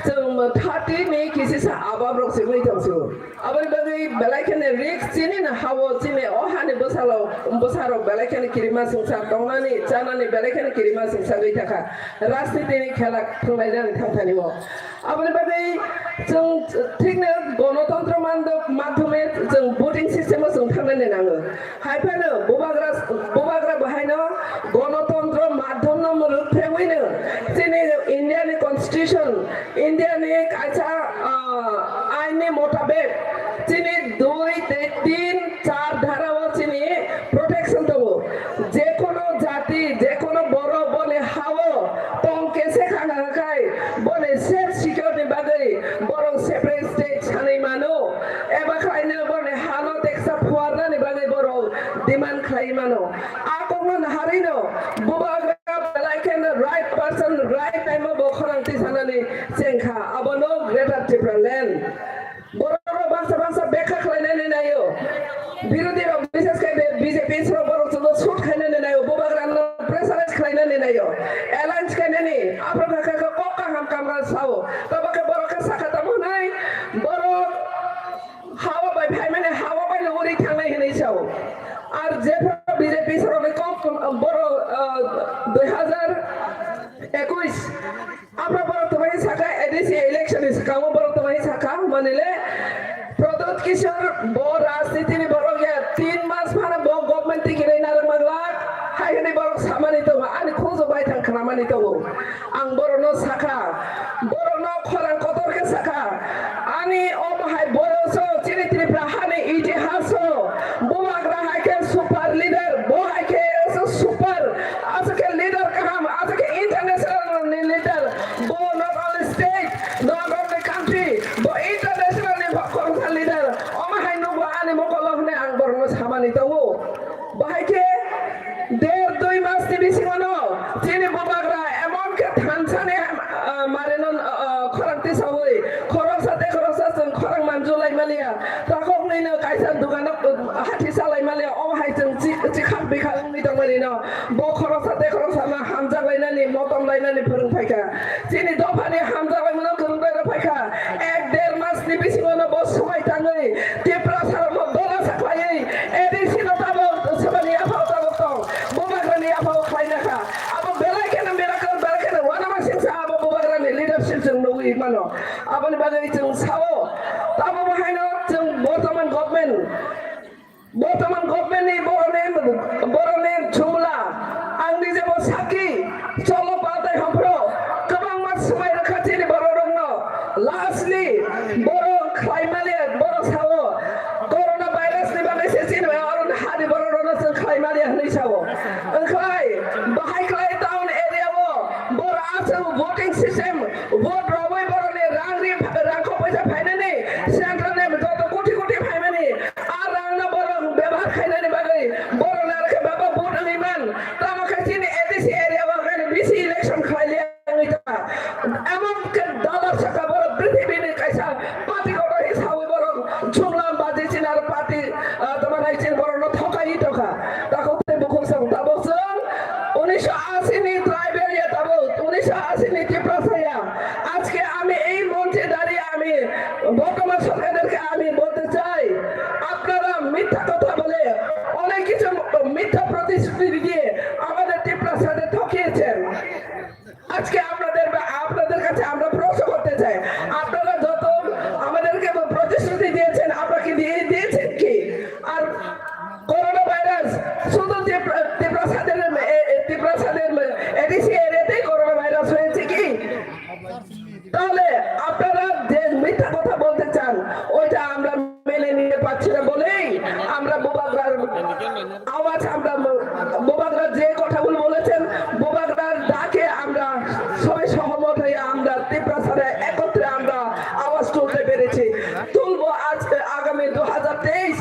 chwng thirty ni kisi sa abab rok se wngwi tong sio. Aboni bagwi belai kheno risk chini no ha-o chini o hani bwsalo, bwsarok belai kheno kirima singsa tongnani, chanani belai kheno kirima singsa wngwi thangkha. Rajniti ni khela thwnglainani thangthani o. Aboni bagwi chwng thikno gonotontro mando madhyome chwng voting system o chwng thangnani nango. Hai phano bubagra, bubagra bo haino gonotontro madhyomno mwrwk phewino chini India ni constitution, India ni kaisa, ah, ain ni motabek chini dui tei tin char dhara o chini protection tongo. Jekono jati, jekono borok boni ha-o tong kese kha kha khai boni self secure ni bagwi borok separate state sanwi mano, eba khlaino boni hano teksa phuarnani bagwi borok demand khlai mano. A kokno naharwino bubagra belai kheno right person, right time o bo khorang tisanani chengkha, abono Greater Tripura Land. Borok rok baksa baksa bekha khlainani naio. Birodhi rok, bises khe B J P rok borok chwngno shoot khaina nai o, bubagrano pressurize khlaina ni nai o. Alliance khainani, aphro kha kha kha kok kaham kamra sao. Tabo khe borok khe sakha tamo hwnai, borok hawa bai phaimani, hawa bai no uri thangnai hwnwi sao. Ar jephru B J P sorokni kok borok, ah, dui hazar ekush Aphra borok tongmani sakha, A D C election ni swkango borok tongmani sakha, manile Pradyut Kishore bo rajniti ni borok ya, tin mas phano bo government ticket rwi narwk manglak, hai hwnwi borok samani tongo, ani khunju baithang khnamani tongo. Ang borokno sakha, borokno khorang kotor khe sakha, ani omo hai boyoso chini Tripura hani itihaso bubagra hai khe super leader, bo hai khe super, aswk khe leader kaham, aswk khe international ni leader. Bo not only state, not only country, bo international ni khoroksa leader. Omo hai nukgo ani mokolo hwnwi ang borokno samani tongo. Bahai khe der dui mas ni bisingo no chini bubagra emon khe thansa ni, ah, marino, ah, khorang tisaui khoroksa tei khoroksa chwng khorang manjulai maliya. Takhuknwi no kaisa dukano, ah, hathi salai maliya. Omo hai chwng chi-, chikhak bikhak wngwi tongmani no. Bo khoroksa tei khoroksa no hamjak lainani, motom lainani phwrwng phaikha. Chini dophani hamjak laimano kwrwng bai rw phaikha. Ek der mas ni bisingo no bo swbai tangwi Tiprasa rokno dola sa khlaiwi A D C no tabok swbani yaphao tabok tong. Bubagrani yaphao khlaina kha. Abo belai kheno miracle, belai kheno uanama singsa abo bubagrani leadership chwng nugwi mano. Aboni bagwi chwng sao. Tamo bo haino chwng bortoman government Bortoman government ni boroni, boroni chumla, ang nije bo sakhi, cholo patai hamphro, kwbangma swmai rwkha chini bororokno, lastly, borok khlai maliya, borok sao, corona virus ni bagwi se chini bai aro hani bororokno chwng khlai maliya hwnwi sao. Wngkhlai, bahai khlai town area o, borok aswk voting system, vote rogwi boroni rang ri, rang kho paisa phainani, central ni joto koti koti phaimani, A rangno borok bebhar khainani bagwi borok naro khe baba vote wngwi man. Tamo khe chini A D C area o khe bisi election khlai liya wngwi ta. Emon khe dollar saka borok prithibini kaisa party kotor hi sawi borok chumlam baji chini aro party, ah, tamo nai chini borokno thokai tokha. Takhuk tei bukhuk song tabok chwng unisho ashi ni tribal ya tabok, unisho ashi ni Tiprasa ya. আজকে আমি এই মঞ্চে দাঁড়িয়ে আমি বর্তমান সরকারদেরকে আমি বলতে চাই, আপনারা মিথ্যা কথা বলে অনেক কিছু মিথ্যা প্রতিশ্রুতি দিয়ে আমাদের ত্রিপুরা স্যারদের ঠকিয়েছেন। আজকে আপনাদের, আপনাদের কাছে আমরা প্রশ্ন করতে চাই, আপনারা যত আমাদেরকে প্রতিশ্রুতি দিয়েছেন, আপনারা কি দিয়ে, দিয়েছেন কি? আর করোনা ভাইরাস শুধু ত্রিপুরা, ত্রিপুরা স্যারদের, এ, এ, ত্রিপুরা স্যারদের এডিসি এরিয়াতেই করোনা ভাইরাস হয়েছে কি? তাহলে আপনারা যে মিথ্যা কথা বলতে চান, ওইটা আমরা মেনে নিতে পারছি না বলেই আমরা বুবাগ্রার আওয়াজ, আমরা বুবাগ্রার যে কথাগুলো বলেছেন, বুবাগ্রার ডাকে আমরা সবাই সহমত হয়ে আমরা তিপ্রাসারে একত্রে আমরা আওয়াজ তুলতে পেরেছি, তুলবো আজকে আগামী দু হাজার তেইশ।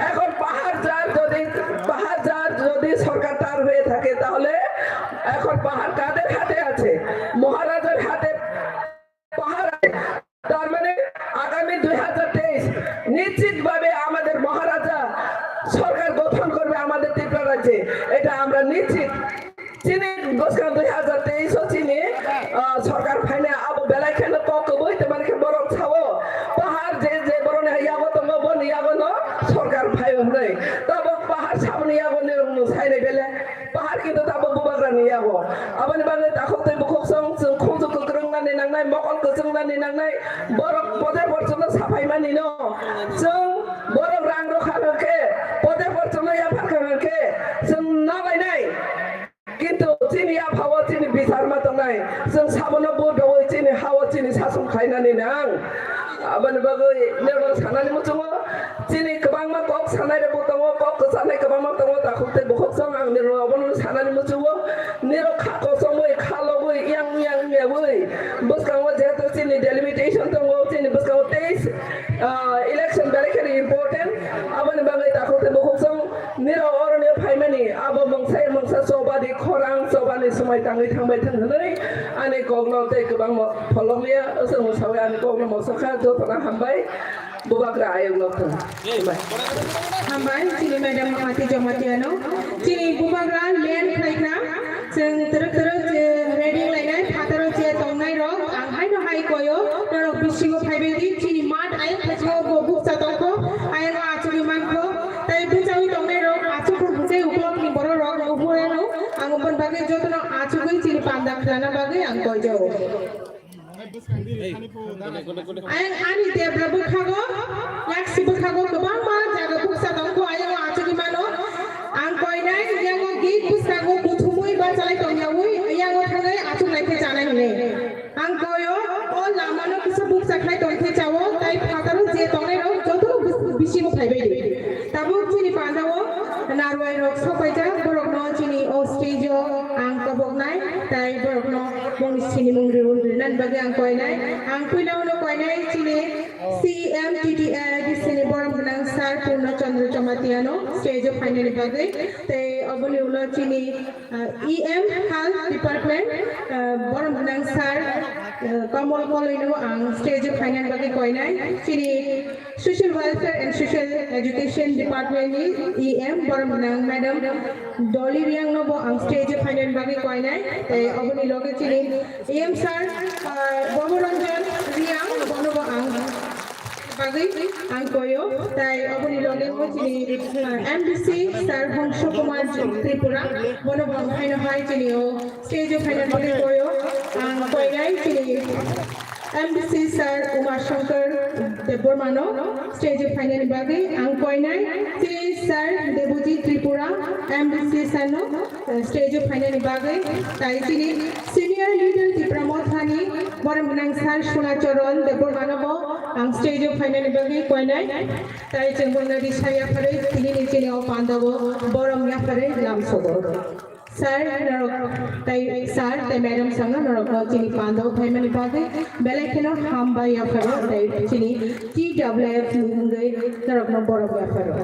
এখন পাহাড় যার যদি, পাহাড় যার যদি সরকার তার হয়ে থাকে, তাহলে এখন পাহাড় কাদের হাতে আছে? মহারাজার হাতে পাহাড় আছে। তার মানে আগামী দুই হাজার তেইশ নিশ্চিতভাবে আমাদের মহারাজা সরকার গঠন করবে আমাদের ত্রিপুরা রাজ্যে, এটা আমরা নিশ্চিত। Chini bwskang dui hazar teis o chini, ah, sorkar phaina abo belai kheno kok kwbwi, tamani khe borok sao, pahar je je borokni yago tongo, boni yago no sorkar phaio hwnwi. Tabok pahar saboni yago ni rokno sainai bele, pahar kintu tabok bubagrani yago. Aboni bagwi takhuk tei bukhuk song chwng khunju kwkrwngnani nangnai, mokol kwchwngnani nangnai, borok pojar borokno saphaimani no. Chwng borok rang rokha hwnkhe, pojar borokno yaphar kha hwnkhe, chwng nalainai. Kintu chini yaphao chini bichar ma tongnai, chwng sabono vote rwui chini hao chini sasong khlainani nang. Aboni bagwi nirok sanani muchungo, chini kwbangma kok sanai rokbo tongo, kok kwcharnai kwbangma tongo, takhuk tei bukhuk song ang nirok abono sanani muchungo, nirok kha kosomwi, kha logwi, yang yang yawi, bwskango jehetu chini delimitation tongo, chini bwskango teis, ah, election belai kheno important, aboni bagwi takhuk tei bukhuk song, Nirok oroni phaimani abo mungsa mungsa chobani khorang, chobani Swmai tangwi thangbai thang hwnwi ani kokno tei kwbangma pholokliya, aswk mwsawi ani kokno mosokha, jotono hambai, bubagra ayuk nokthung. Hambai. Hambai, chini madam Mati Jamatia no. Chini bubagra len khlaikha, chwng twrwk twrwk je ready lainai, phataro je tongnai rok, ang haino hai koyo, norok bisingo phaibai di, chini mat ayuk thajingo bo bukcha tongkho, ayang achugwi mankho, tei bwchawi tongnai rok achukho bwchai uklok ni borok rok no hurano, ang boni bagwi jotono achugwi chini panda khlana bagwi ang koijago. Ayang ani debra bwkhago, yaksi bwkhago kwbangma jaga bukcha tongkho, ayang achugwi mano. Ang koinai, yango gate bwskango buthumwi bachalai tongyawi, yango thangwi achuk lai khe chanai hwnwi. Ang koyo, o lamano kisa bukcha khlai tong khe chao, tai phataro je tongnai rok joto bis-, bisingo phaibai di. Tabuk chini pandao narwai rok sokpaijak, borokno chini o stage o ang koboknai, tai borokno mungni sinimung ri-, rinani bagwi ang koinai. Ang puilao no koinai chini C M T T A D C ni borom gwnang sir Purno Chandra Jamatia no stage o phainani bagwi. Tei oboni ulo chini, ah, E M Health Department, ah, borom gwnang sir, ah, Kamal Koloi no ang stage o phainani bagwi koinai. Chini Social Welfare and Social Education Department ni E M borom gwnang Madam Dolly Riang no bo ang stage o phainani bagwi koinai. Tei oboni loge chini E M sir, ah, Bobo Ranjan Riang bono bo ang bagwi ang koyo. Tai oboni loge bo chini, ah, M D C sir Hongsho Kumar Tripura bono bo ang phaino hai chini o stage o phainani bagwi koyo. Ang koinai chini M D C sir Uma Shankar Debbarma no stage o phainani bagwi ang koinai. Chini sir Debujit Tripura M D C sir no, eh, stage o phainani bagwi. Tai chini senior leader Tipra Mothani borom gwnang sir Suna Charan Debbarma no bo ang stage o phainani bagwi koinai. Tai chwng bono risa yapharwi tini ni chini o pandao borom yapharwi lamsogo. Sir, norok tai sir tai madam sangno norokno chini pandao phaimani bagwi belai kheno hambai yapharo tai chini T W F ni wngwi norokno borom yapharo.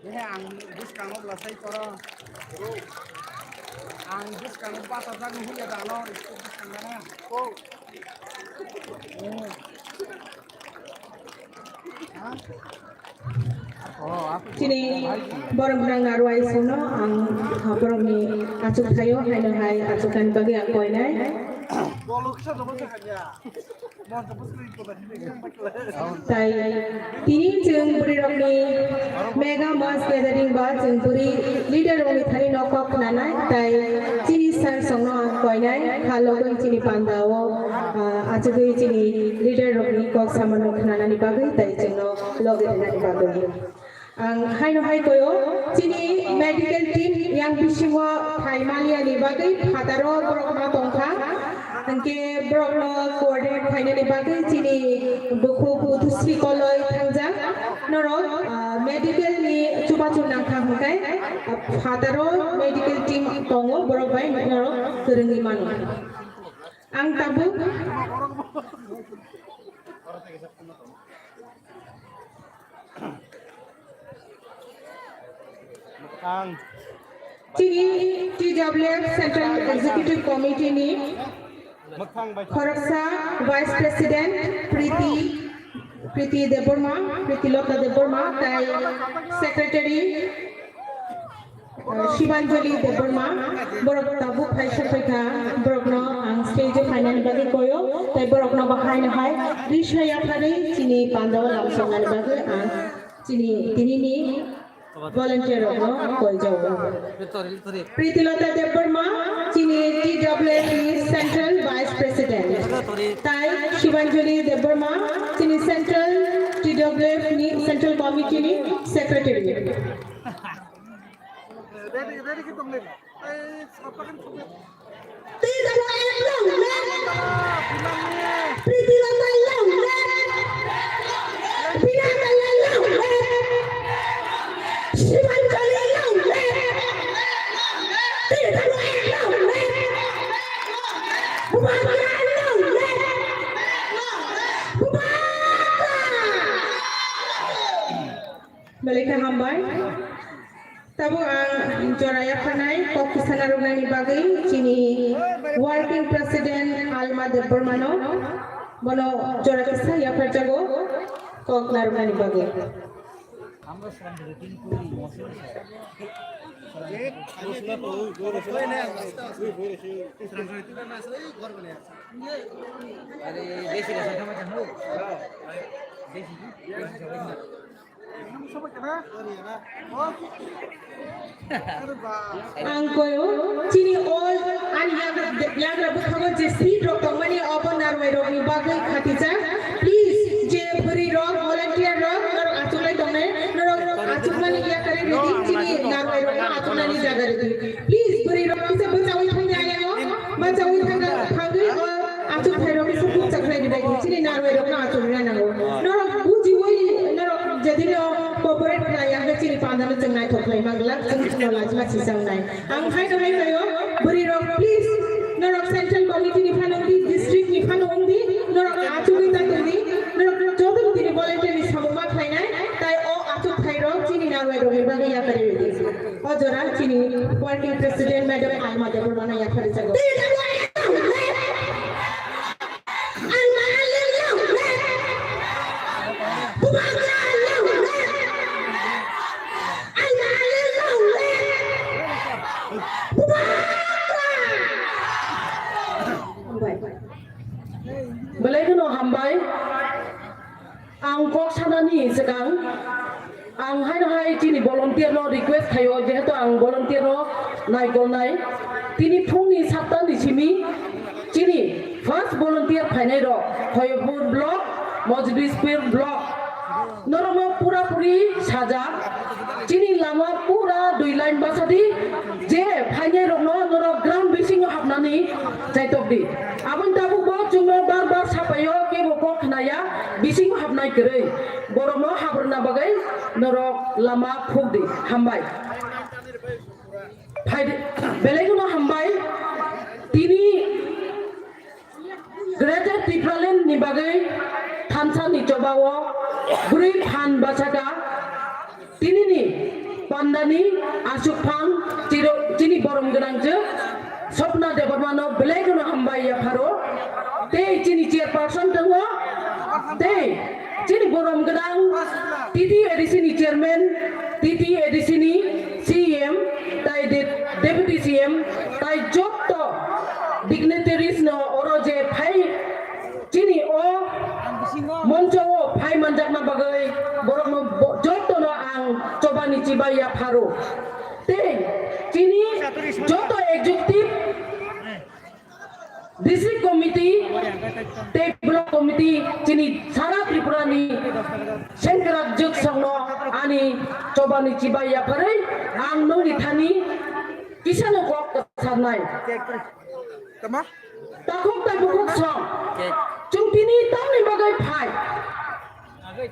He ang bwskango bwlasai koro. Ang bwskango bachajak nw hwnle dano, bwskang gana. Chini borok nang narwai songno ang borokni achuk thaio haino hai achuk kani bagwi ang koinai. Tai tini chwng bwrwi rokni mega mass gathering ba chwng bwrwi leader rokni thani no kok khnanai, tai chini sir songno ang koinai, ha logwi chini panda o, ah, achugwi chini leader rokni kok samano khnanani bagwi tai chwngno logi rwnani bagwi. Ang haino hai koyo, chini medical team yang bisingo phai maliya ni bagwi phataro borok ma tongkha. Hwnkhe borokno coordinate khainani bagwi chini bukhuk Udusri Koloi thangjak. Norok, ah, medical ni chubachu nangkha hwnkhe, ah, phataro medical team tongo, borok bai norok kwrwngwi mano. Ang tabuk Ang chini T W F Central Executive Committee ni mwkhang bai khoroksa Vice President Priti, Priti Debbarma, Priti Lota Debbarma, tai Secretary Shibanjali Debbarma, borok tabuk hai sokphaikha, borokno ang stage o phainani bagwi koyo, tai borokno bo haino hai risa yapharwi chini pandao lamsoknani bagwi ang chini tinini volunteer rokno koijago. Pritilota Debbarma, chini T W F ni Central Vice President, tai Shibanjali Debbarma, chini Central T W F ni Central Committee ni Secretary. Ready, ready khe tong le. Ei, sapa kan tong le. Twi tamo ek long le. Priti Lota long le. Bina Daya long le. Shibanjali long le. Twi tamo ek long le. Bubagra long le. Khe hambai. Tabuk ang jora yapharnai kok khwsana rwknani bagwi chini working president Alma Debbarmano, bono jora kisa yapharjago kok narwknani bagwi. Ang koyo chini all ani yagra, yagra bwkhango je seat rok tongmani obo narwai rokni bagwi khatijak. Please, je bwrwi rok, volunteer rok, norok achuk lai tongnai, norok achukmani yakarwi rwdi, chini narwai rokno achuknani jaga rwdi. Please, bwrwi rok kisa bwchawi thangdi ayango, bwchawi thangdi, thangdi o achuk thai rok kisa bukchak khlai di bai di, chini narwai rokno achuk rwna nango. Norok bujiwi, norok jedino cooperate khlai ya, chini pandano chwng naithok khlai ma glak, chwng no lajma sijak nai. Ang hai no hai mayo, bwrwi rok, please, norok central committee ni phano wngdi, district ni phano wngdi, norok achugwi ta tongdi, norok joto tini volunteer ni samung ma khlainai, tai o achuk thai rok chini narwai rok ni bagwi yakarwi rwdi. O jora chini working president madam Alma Debbarmano yaphar jago. Belai kheno hambai. Ang kok sanani swkang, ang haino hai chini volunteer no request khaio, jehetu ang volunteer no naikolnai. Tini phungni satta ni simi chini first volunteer phainai rok Hoyopur block, Mojbispur block. Norokno pura puri sajak. Chini lama pura dui line basa di, je phainai rokno norok ground bisingo hapnani chaitok di. Aboni tabuk bo chwngno bar bar sapaio, kebo kok khnaya, bisingo hapnai kwrwi. Borokno habrwna bagwi norok lama phuk di. Hambai. Phaidi, belai kheno hambai. Tini Greater Tipraland ni bagwi thansa ni choba o bwrwi phan bachaka. Tini ni panda ni aswk phang chiro, chini borom gwnang je Swapna Debbarma no belai kheno hambai yapharo. Tei chini chairperson tongo. Tei chini borom gwnang T T A D C ni chairman, T T A D C ni C E M, tai de-, deputy C E M, tai jotto dignitaries no oro je phai chini o moncho o phai manjakna bagwi borokno bo-, jottono ang chobani chibai yapharo. Tei chini joto executive, district committee tei block committee chini sara Tripura ni sengkrak jwk songno ani chobani chibai yapharwi ang nongni thani kisano kok kwcharnai. Tama? Takhuk tei bukhuk song. Chwng tini tamni bagwi phai?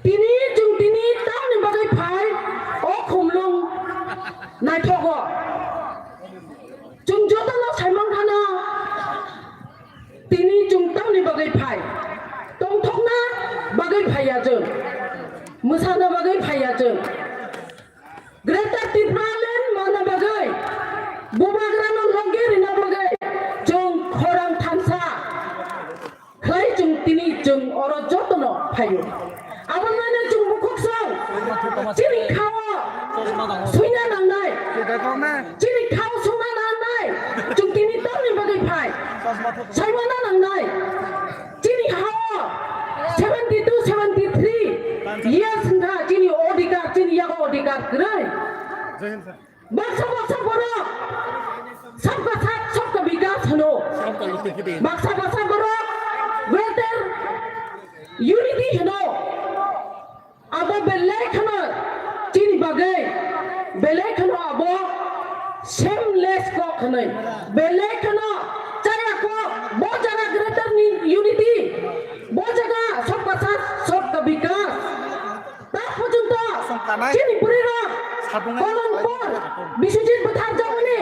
Tini chwng tini tamni bagwi phai? O khumlung naithogo. Chwng jotono saimang khana. Tini chwng tamni bagwi phai? Tongthokna bagwi phaiya chwng. Mwsana bagwi phaiya chwng. Greater Tipraland mana bagwi, bubagrano logi rina bagwi, chwng khorang thansa khlai chwng tini chwng oro jotono phaio. Aboni mane chwng bukhuk song, chini khao suina nangnai, chini khao sungna nangnai, chwng tini tamni bagwi phai, saimana nangnai. Chini hao seventy two, seventy three years wngkha chini odhikar, chini yago odhikar kwrwi. Baksa baksa borok sabka sath, sabka bikas hwno. Baksa baksa borok greater unity hwno. Abo belai kheno chini bagwi, belai kheno abo shameless kok hwnwi, belai kheno chaya kok, bo jaga greater ni unity, bo jaga sabka sath, sabka bikas. Ta porjonto chini bwrwi rok kolon por Biswajit bwthar jagmani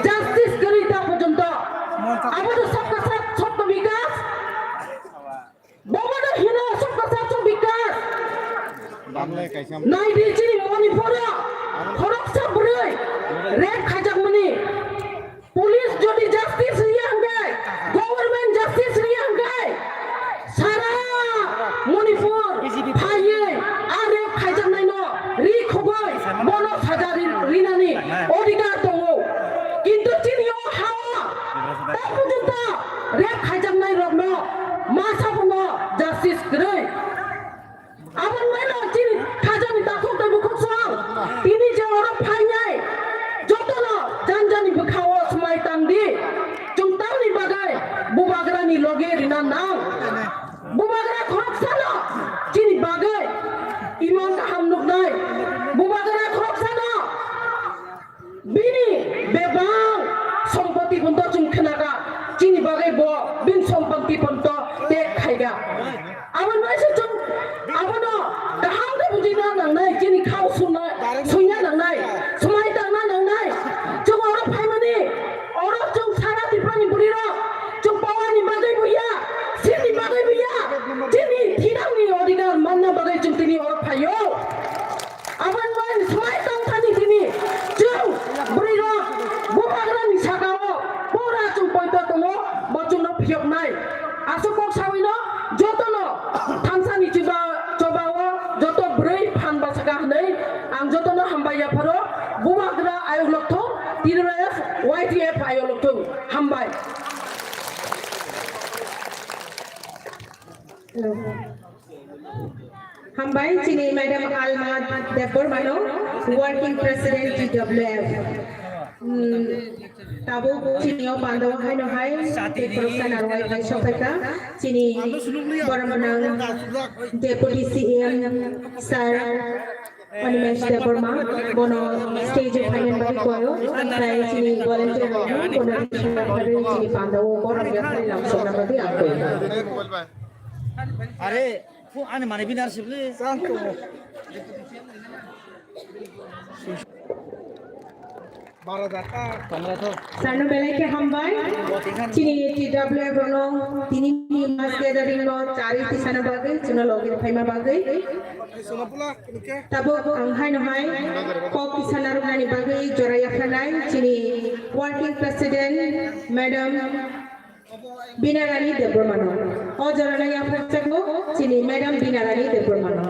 justice kwrwi ta porjonto. Abo to sabka sath, sabka bikas. Bobono hino sabka sath, sabka bikas. Nai di chini moni Phoro khoroksa bwrwi rape khaijakmani. Police jodi justice riya hwnkhe, government justice riya hwnkhe, sara Manipur phaiwi a rape khaijaknaino ri khogwi bono saja ri-, rinani odhikar tongo. Kintu chini o ha-o ta porjonto rape khaijaknai rokno masa phano justice kwrwi. Aboni uaino chini khajani takhuk tei bukhuk song tini je oro phainai jotono janjani bwkhao swmai tangdi. Chwng tamni bagwi bubagrani loge rina nang? Bubagra khoroksano chini bagwi imang kaham nuknai. Bubagra khoroksano bini bebak sompoti phunto chwng khnakha, chini bagwi bo bini sompoti phunto tek khaiga. Aboni uaisa chwng abono kaham khe bujina nangnai, chini khao suna, suina nangnai, swmai tangna nangnai. Chwng oro phaimani, oro chwng sara Tripurani bwrwirok, chwng power ni bagwi buya, seat ni bagwi buya, chini thinangni odhikar manna bagwi chwng tini oro phaio. Aboni uaini swmai tongthani tini chwng bwrwirok bubagrani sakao pura chwng poito tongo, bo chwngno phiyoknai. Aswk kok sawino jotono thansani chuba-, chobao joto bwrwi phan bwsaka hwnwi ang jotono hambai yapharo. Bubagra ayuk lokthung, T W F, Y T F ayuk lokthung. Hambai. Hello. Hambai chini Madam Alma Debbarmano, Working President T W F. Hmm, tabuk chini o pandao haino hai, tei khoroksa narwai bai sokphaikha. Chini borok gwnang Deputy C M Sir Animesh Debbarma, bono stage o phaina bagwi kuaio, tei chini volunteer rokno bono chini pandao borok yaphari lamsokna bagwi ang kuaio. Are, ani mane binar sibli. Sano belai khe hambai. Chini T W F rokno tini ni mass gathering no chari tisana bagwi, chwngno logi phaima bagwi. Tabuk ang haino hai kok tisana rwnani bagwi jora yapharnai chini working president Madam Binarani Debbarmano. O jorano yapharjakgo chini Madam Binarani Debbarmano.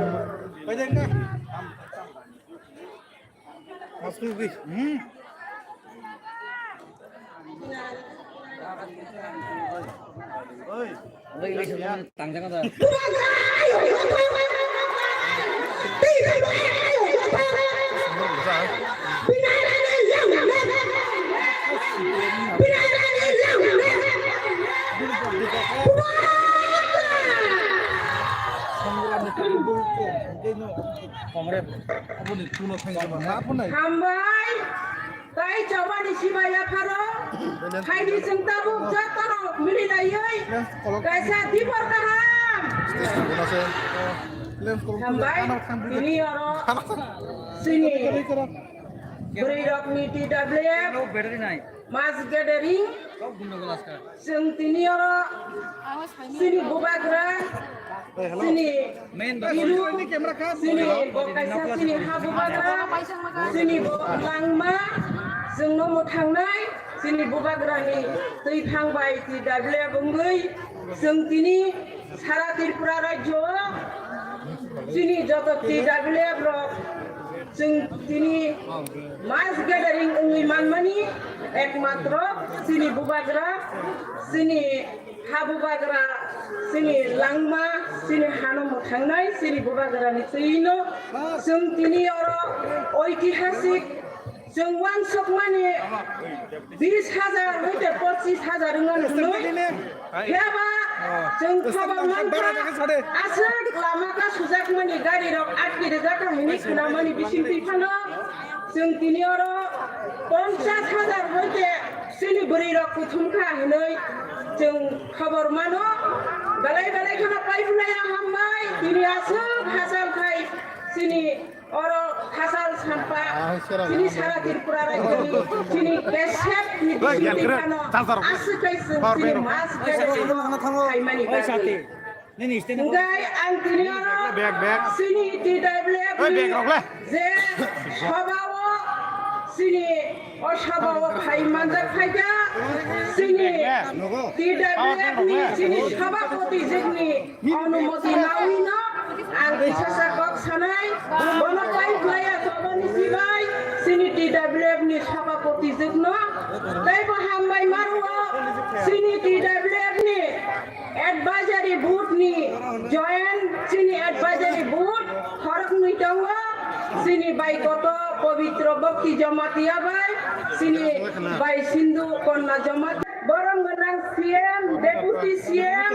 Hambai. Tai chobani sibai yapharo, phaidi chwng tabuk jotono mililaiwi kaisa dibor kaham. Hambai, tini oro chini bwrwirokni T W F mass gathering. Chwng tini oro chini bubagra, chini biru, chini bo kaisa chini ha bubagra, chini bo langma, chwngno mwthangnai, chini bubagrani twi thang bai T W F wngwi chwng tini sara Tripura rajyo o chini joto T W F rok chwng tini mass gathering wngwi manmani ekmatro chini bubagra, chini ha bubagra, chini langma, chini hano mwthangnai chini bubagrani twino chwng tini oro oitihasik chwng uansukmani bis hajar hoite pochis hajar wngmani hwnwi. Phiya ba chwng khobor mankha, aswk lama kasujakmani gari rok atki rijak kha hwnwi khwnamani bisingtwi phano chwng tini oro ponchas hajar hoite chini bwrwi rok kuthum kha hwnwi chwng khobor mano. Belai belai kheno paiphlaiya hambai, tini aswk hachal khai chini oro hachal sampa, chini sara Tripura rajyoni, chini kesep ni bisingtwi phano aswk khai chwng chini mass gathering no khaimani bagwi. Hwnkhe ang tini oro Bag, bag. Chini T W F Oi, ni bag rok le. Je sabha o chini o sabha o phai manjak phaikha chini T W F ni chini sabhapati jwkni onumoti nawi no ang kisa sa kok sanai, bono pai khlaiya toboni sibai chini T W F ni sabhapati jwkno teibo hambai maro chini T W F ni advisory board ni joint chini advisory board khoroknwi tongo, chini bai koto Pabitra Bhakti Jamatia bai, chini bai Sindhu Kanya Jamatia, borom gwnang C M, Deputy C M,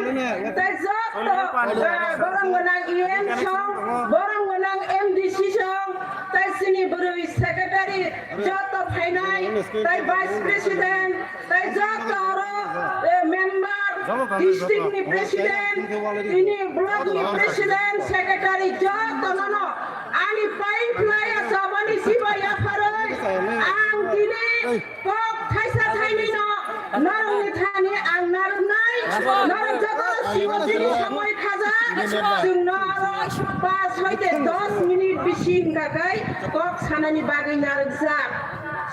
tei joto, ah, borom gwnang E M song, borom gwnang M D C song, tei chini bwrwi secretary joto phainai, tei vice president, tei joto oro, eh, member, district ni president, tini block ni president, secretary joto nono ani pai phlaiya sabani sibai yapharwi ang tini kok thaisa thaini no norokni thani ang narwknai, norok joto sibo chini somoi khaja, chwngno aro pas hoite dos minute bisi wngkha khai kok sanani bagwi narwkjak.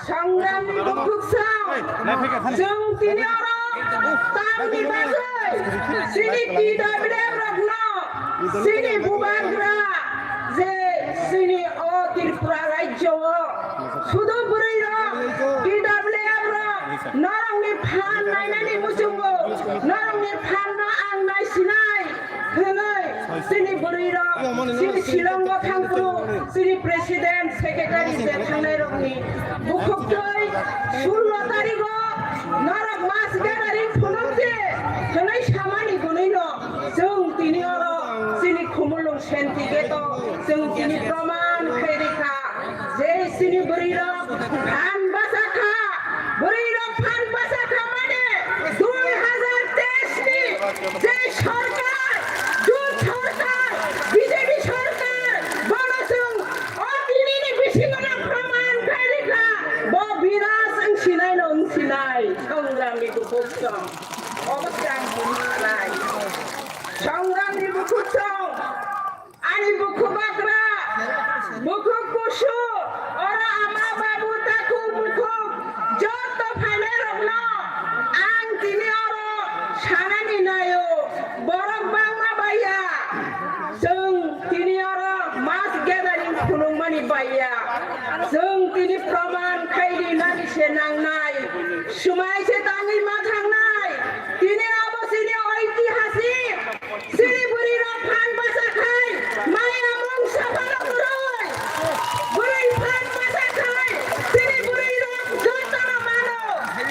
Songramni bukhuk song, chwng tini oro tamni bagwi chini T W F rokno chini bubagra je chini o Tripura rajyo o sudu bwrwi rok T W F rok norokni phan nainani muchungo norokni phan no ang naisinai. Hwnwi chini bwrwi rok chini Shillong o thangphuru chini president secretary je thangnai rokni bukhuktwi sullo tarigo norok mass gathering phunukdi hwnwi samani gwnwino chwng tini oro chini Khumulwng Shanti Gate o chwng tini proman khairikha. Je chini bwrwi rok phan bachakha, bwrwi rok phan bachakha mane dui hazar teis ni je sorkar, jut sorkar, B J P sorkar, bono chwng o tini ni bisingo no proman khairikha, bo biras wngsinai no wngsinai, songramni bukhuk song, obo se ang buni sanai, songramni bukhuk song. Ani bukhuk bagra, bukhuk kusu, oro ama babu takhuk bukhuk, joto phainai rokno ang tini oro sanani naio, borok bangma baiya, chwng tini oro mass gathering phunukmani baiya, chwng tini proman khai rinani se nangnai, swmai se tangwi ma thangnai, tini abo chini oitihasik. Chini bwrwi rok phan basa khai, maya mung saphano kwrwi. Bwrwi phan basa khai, chini bwrwi rok jotono mano.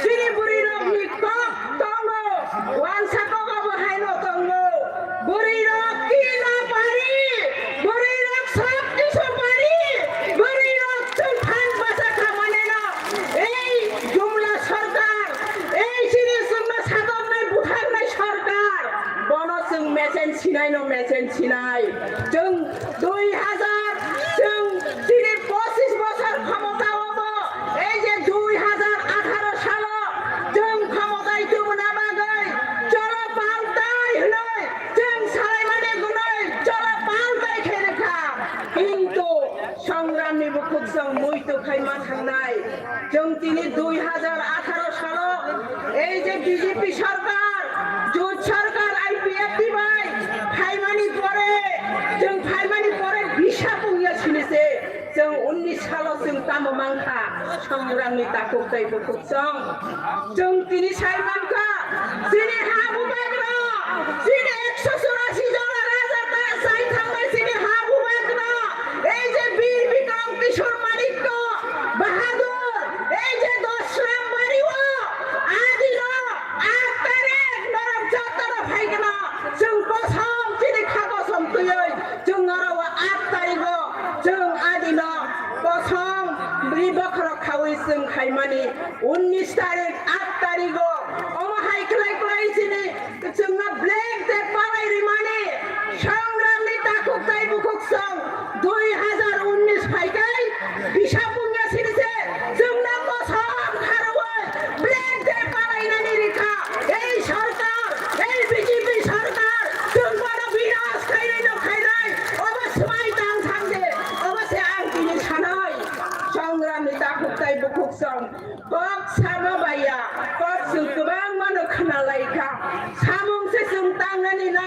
Chini bwrwi rok ni kok tongo, wansa kok abo haino tongo. Bwrwi rok kino pari, bwrwi rok sok kisu pari, bwrwi rok chwng phan basa kha maneno. Ei jumla sorkar, ei chini chwngno satok nai buthar nai sorkar. Bono chwng mesen sinai no mesen sinai. Chwng dui hazar, chwng tini pochis bosor khomota o bo. Ei je dui hazar atharo salo chwng khomotai tubuna bagwi cholo paltai hwnwi chwng salaimani gunoi cholo paltai khe rwkha. Kintu Songramni bukhuk chwng muitu khai ma thangnai. Chwng tini dui hazar atharo salo ei je B J P sorkar, jut sorkar I P F T bai phaimani pore, chwng phaimani pore bisa pungya sini se chwng unnish salo chwng tamo mankha. Songramni takhuk tei bukhuk chwng. Chwng tini sai mankha, chini ha bubagra, chini ekso churashi jona raja ta sai thangbai chini ha bubagra, ei je Bir Bikram Kishore Manikya Bahadur, ei je Dosram Bari o, adino, aat tarik norok jotono phaikano, chwng kosom chini kha kosom twiwi, chwng norok o aat tarigo, chwng adino, kosom bri bokhorok khawi chwng khaimani. Unnish tarik, aat tarigo, omo hai khlai khlai chini chwngno black day palai rimani, songramni takhuk tei bukhuk song dui hazar unnish phaikai, bisa pungya sini se chwngno kosom kharwi black day palainani rikha, ei sorkar, ei B J P sorkar, chwng bono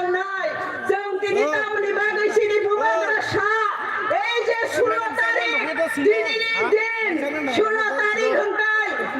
Nai, chwng tini tamoni bagwi chini bubagra sa, ei je sulo tarik, dinini din, sulo tarik hwnkhe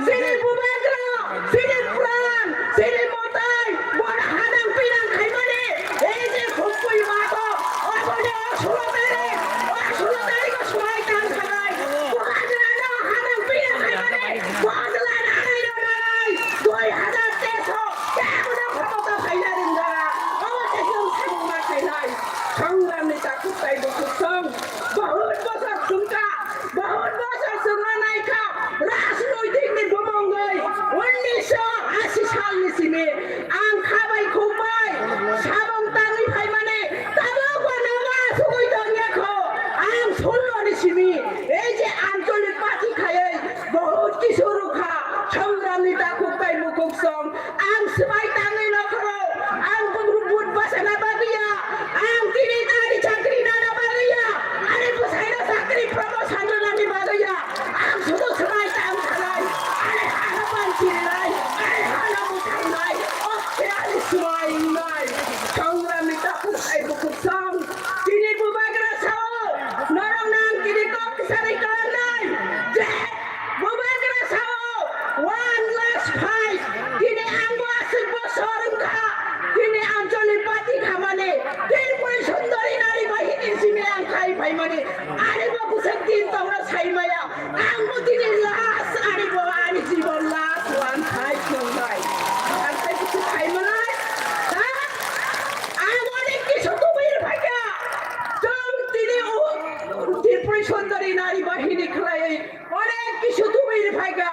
chini bubagra, chini pran, chini mwtai, bono hanang pinang khaimani, ei je hukui mato, oboni o sulo tarik, o sulo tarik o swlai tang sanai, bubagrano hanang pinang khaimani, bojla nanai rwnai, dui hajar teso, kebono khomota phaina ringjak, omo se chwng samung ma khainai. Songramni takhuk tei bukhuk song, bahut bosor thwngkha, bahut bosor chwngno naikha, rajnoitikni bumungwi unnisho ashi salni simi ang khabai khukbai samung tangwi phaimani tabukbo nogo asugwi tongya kho, ang suloni simi ei je ancholik party khaiwi bahut kisu rwkha, songramni takhuk tei bukhuk song, ang swbai tangwi nokhoro, ang bugruk but bachana bagwi ya, ang tini nani chakri nana bagwi ya, ani bwsaino chakri promotion rwnani bagwi ya, ang sudu swbai tang sanai, ani hano panchirinai, ani hano bwtharnai, o khe ani swbai wngnai. Songramni takhuk tei bukhuk song, tini bubagra sao, norok nang tini kok kwchari kwlangnai, je Bubagra sao, one last fight. Tini ang bo aswk bosor wngkha. Tini Ancholi party khamani. Tripuri Sundari nari bahini simi ang khai phaimani. Ani bo bwswk din tongna saimaya. Ang bo tini last, ani bo ani jibon last one fight wngnai. Ang khai bwswk khaimanai. Ha? Ang onek kisu tubui rwphaikha. Chwng tini o Tripuri Sundari nari bahini khlaiwi Onek kisu tubui rwphaikha.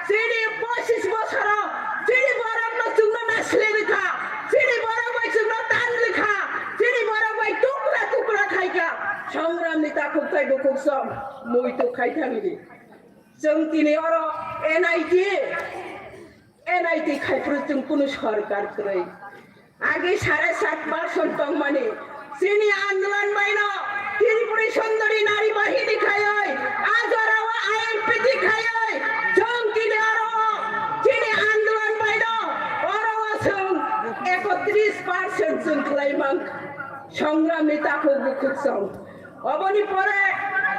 Chini pochis bosoro chini borokno chwngno nasle rwkha. Chini borok bai chwngno tan rwkha. Chini borok bai tukra tukra khaikha. Songramni takhuk tei bukhuk song muitu khai thangdi. Chwng tini oro N I T, N I T khai phuru chwng kunu sorkar kwrwi. Age sare sat percent tongmani chini andolon baino Tripuri Sundari nari bahini khaioi, a jorao I M P T khaioi, chwng tini oro chini andolon baino oro chwng ekotris percent chwng khlai mang. Songramni takhuk bukhuk song. Oboni pore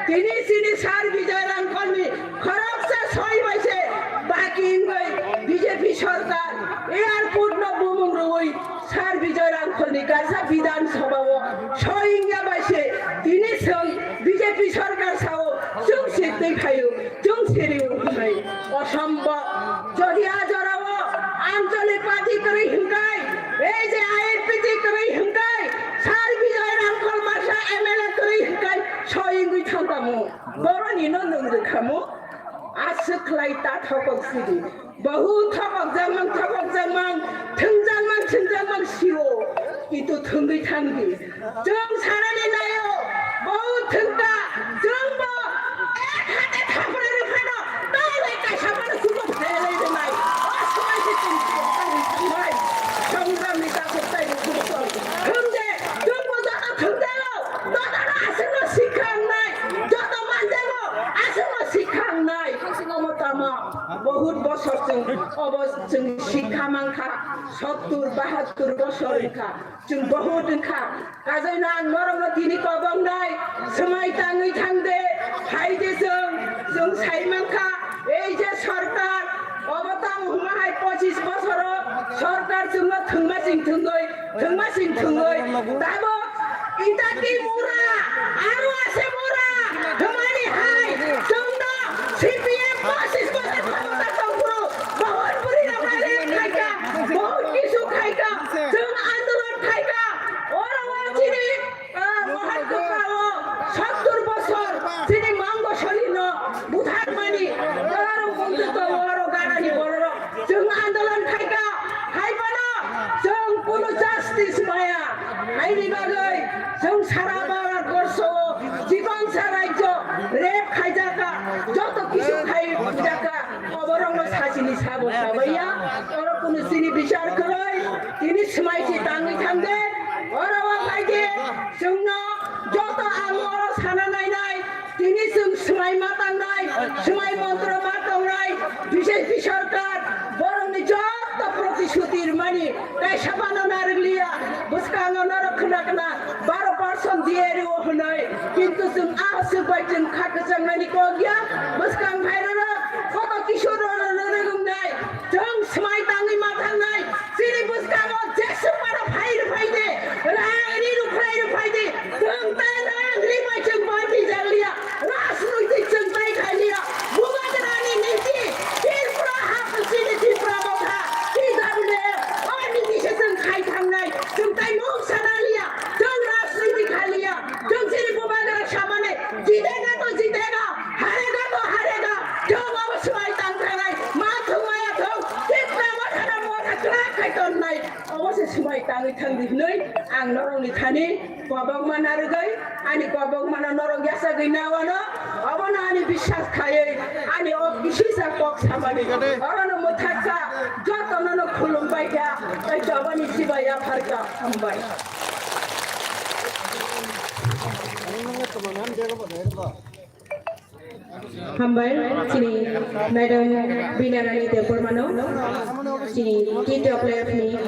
tini chini Sir Bijoy Rangkholni khoroksa soi bai se baki wngwi B J P sorkar airport no bumung rwui Sir Bijoy Rangkholni kaisa Bidhan Sabha o soi wngya bai se tini chwng B J P sorkar sao chwng se twi phaio. Chwng siri hwnwi osombo. Jodi a jorao Ancholi party kwrwi hwnkhai, ei je I M P T kwrwi hwnkhai, Sir Bijoy Rangkhol Masa M L A kwrwi hwnkhai, soi wngwi thangkhamu. Boroni no nwng rwkhamu. Aswk khlai ta thokok sidi. Bahut thokok jakmang, thokok jakmang, thwngjak mang, thwngjak mang sio. Kitu thwngwi thangdi. Chwng sanani naio, bo thwngkha, chwngbo ek hate thapre rwphano, tei lai kaisa phano chwngno phailai rwnai. O swmai se chwng thwngkha rwkhanai. Songramni takhuk tei bukhuk song. Thwngde, chwngbo joto thwngdelo, jotono aswkno sikha wngnai, joto manjalo aswkno sikha wngnai. Omo tamo, bahut bosor chwng, obo chwng sikha mankha, sottur bahattur bosor wngkha. Chwng bahut wngkha, kajaino ang norokno tini kobongnai, swmai tangwi thangde, phaide chwng, chwng sai mankha, ei je sorkar, obo tamo hwnma hai pochis bosoro sorkar chwngno thwngma ching thwngwi, thwngma ching thwngwi, tabok itaki mura, aro ase mura, hwnmani hai, chwngno C P M pochis bosor khomota tongphuru, bahut bwrwi rok rally khaikha, bahut kisu khaikha, chwng andolon khaikha, oro o chini, ah, Mahatma o sottur bosor chini Mango Solino butharmani, oro wngtwtw oro ganani bororok chwng andolon khaikha, hai phano chwng kunu justice maya, haini bagwi chwng sara Bharat borsho o chikon sa rajyo rape khaijakha, joto kisu khaijakha. Oborokno sachini sabo sabaiya, oro kunu chini bichar kwrwi, tini swmai se tangwi thangde, oro o phaide, chwngno joto ang oro sana nainai, tini chwng swmai ma tangnai, swmai montro ma tongnai, B J P sorkar, borokni joto protishuti rwmani, kaisa phano narwkliya, bwskango Baro percent diye rio hwnwi, kintu chwng a swk bai chwng kha kwchangnani kok ya, bwskang phairok, koto kisor rok rwrwk wngnai, chwng swmai tangwi ma thangnai, chini bwskango jeswk mano phai rw phai de, rang ri rw phai rw phai de, chwng tai rang ri bai chwng bai twi jak liya, rajnoitik chwng tai khai liya, bubagrani niti, Tripura ha chini Tripura motha, T W F, o niti se chwng khai thangnai, chwng tai mung sana liya, chwng rajnoitik khai liya. Chwng chini bubagra samani, jitega to jitega, harega to harega, chwng obo swmai tang thangnai, ma thung maya thung, Tripura mothano motha kwrak khai tonnai, obo se swmai tangwi thangdi hwnwi ang norokni thani kobokma narwgwi, ani kobokmano norok yachagwi nawano, obono ani biswas khaiwi, ani o bisisa kok samani, orono mwthaksa, jotonono khulumbaikha, tei chobani sibai yapharkha, hambai. Hambai, chini Madam Bina Rani Debbarmano, chini T W F ni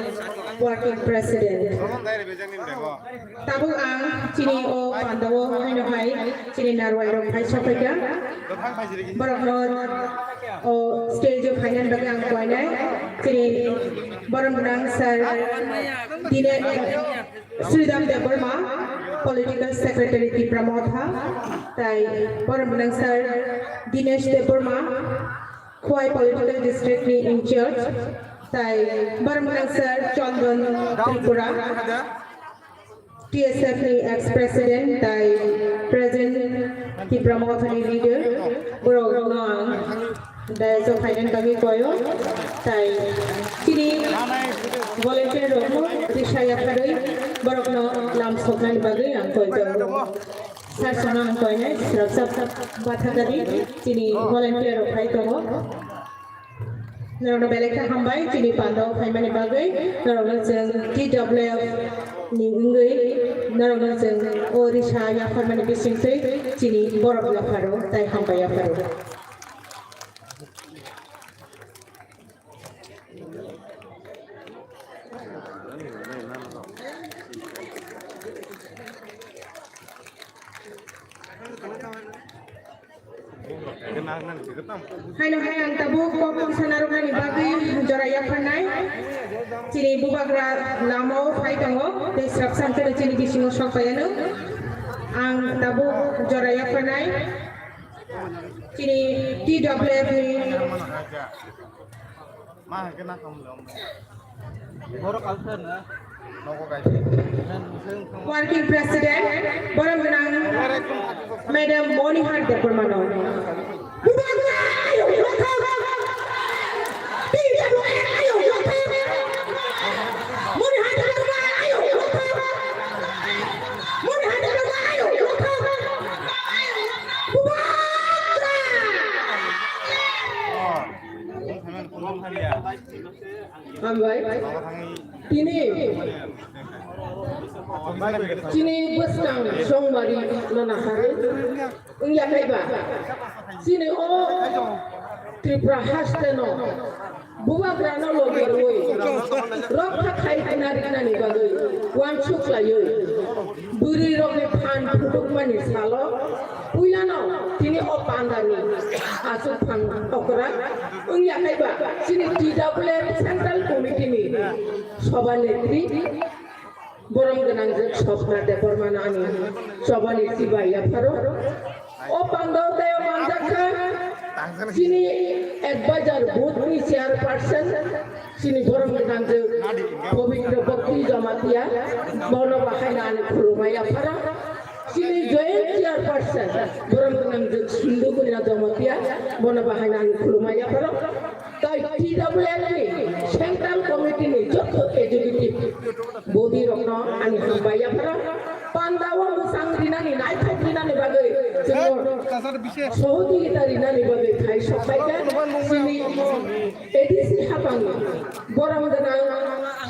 Working President. Tabuk ang chini o pandao haino hai chini narwai rok phai sokphaikha. Borokno o stage o phainani bagwi ang koinai chini borom gwnang sir Dine Sridham Debbarma, Political Secretary Tipra Motha, tai borom gwnang sir Dinesh Debbarma, Khowai Political District ni in charge, tai borom gwnang sir Chandan Tripura, T S F ni ex president tai present Tipra Motha ni leader, borok no ang dais o phainani bagwi koyo, tai chini volunteer rok no risa yapharwi borok no lam soknani bagwi ang koi tongo. Sir sono ang koinai srapsa bathakari chini volunteer rok phai tongo. Norokno belai khe hambai chini pandao phaimani bagwi, norokno chwng T W F ni wngwi norokno chwng o risa yapharmani bisingtwi chini borok yapharo tai hambai yapharo. Haino hai ang tabuk kok tongsa narwknani bagwi jora yapharnai. Chini bubagra lamao phai tongo, tei srapsa hwnkhe chini bisingo sok paiano. Ang tabuk jora yapharnai. Chini T W F ni Ma hai khe na khamle om. Borok culture na. Nogo kaisa. Working President, borom gwnang Madam Monihar Debbarmano. Hambai. Tini, chini bwskang chongmari no naharwi wngya kaiba, chini o Tripura haste no bubagra no logi rwi rokha khai nariknani bagwi wansuk laiwi bwrwi rokni phan phutokmani salo puilano tini o pandani aswk phan okra wngya kaiba chini T W F Central Committee ni Sobha Netri, borom gwnangjwk Swapna Debbarmano ani chobani chibai yapharo. O pandao tei o manjakha chini advisor booth ni chairperson, chini borom gwnangjwk Pabitra Bhakti Jamatia, bono bahaino ani khulumai yapharo. Chini joint chairperson, borom gwnangjwk Sindhu Kanya Jamatia, bono bahaino ani khulumai yapharo. Tai T W F ni Central Committee ni joto executive body rokno ani hambai yapharo. Pandao mwsang rinani, naithok rinani bagwi chwngno sohojogita rinani bagwi phai sok phaikha. Chini A D C hapangni borom gwnang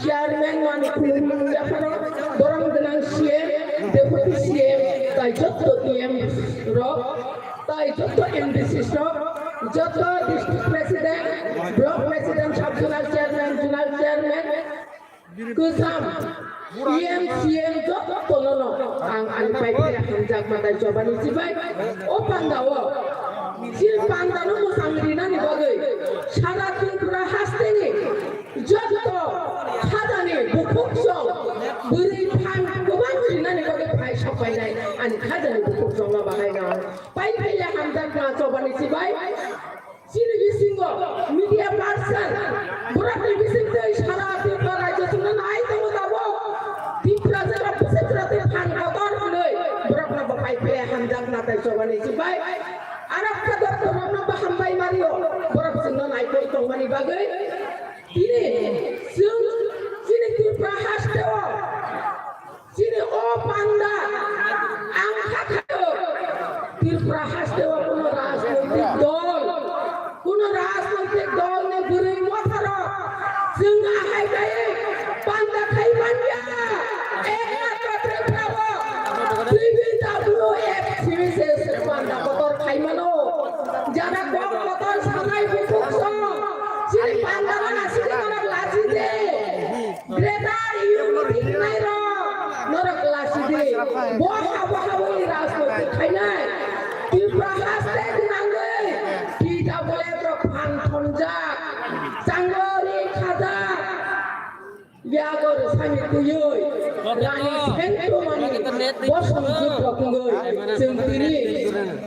chairman no ani khulumung yapharo, borom gwnang C M, deputy C M, tai joto E M rok, tai joto M D C rok, joto district president, block president, sub zonal chairman, zonal chairman, kwcham, E M, C M, joto Matai chobani chibai o panda o. Chini panda no mwsang rinani bagwi sara Tripura hasteni joto khajani bukhuk chong bwrwi phan kwbang rinani bagwi phai sok painai ani khajani bukhuk chong no bahai no. Pai phai ya hamjak ma chobani chibai. Chini bisingo media person, borokni bisingtwi sara Tripura rajyo chwngno nai tongo tabuk. Tipra jora bwswk jora tei phan kotor hwnwi borokno bo pai phai hamjak natai chobani chibai. Aroksa doktor rokno bo hambai mario, borok chwngno nai tongmani bagwi. Tini chwng chini Tripura hasteo Chini o panda ang kha khayo. Tripura hasteo kuno rajnoitik dol, kuno rajnoitik dol ni bwrwi motharo chwng ahai bai panda khai manya. Ekmatro Tripura o T V W F C V se panda kotor khai mano. Jara kok kotor sanai bukhuk song. Chini panda rana chini kono lachi de. Greater unity hinai rok norok lasi di. Bo habo habo ni rajniti khainai. Tripura haste gwnangwi T W F rok phan thonjak. Changori khajak. Yago rwsani twiwi rani sengkrumani bosong juto wngwi chwng tini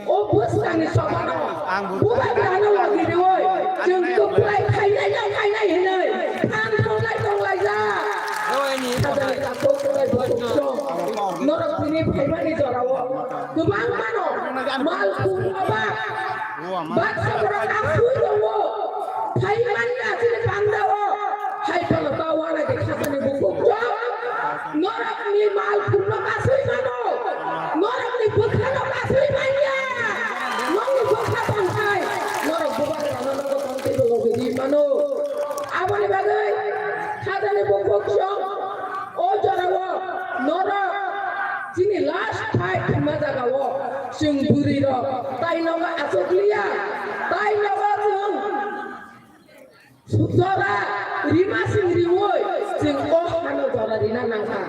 o bwskangni sophano bubagrano logi rwi chwng kwplai khainai no khainai hinwi phan tonglai tonglaijak. Sajani takhuk tonglai bukhuk song norok tini phaimani jorao kwbang mano mal khum oba baksa borok asui tongo. Phaimani achini pandao hai phano ta wana de khasani bukhuk chok. Norokni mal phurno kasui mano. Norokni bwkhano kasui manya. Nokni bwkha tongthai. Norok bubagrano nogo tongtwi bo logi di mano. Aboni bagwi khajani bukhuk chok. O jorao norok chini last fight hwnma jagao chwng bwrwi rok tai nogo achukliya. Tai nogo chwng Jora rima sing riwi chwng o hano jora rina nangkha.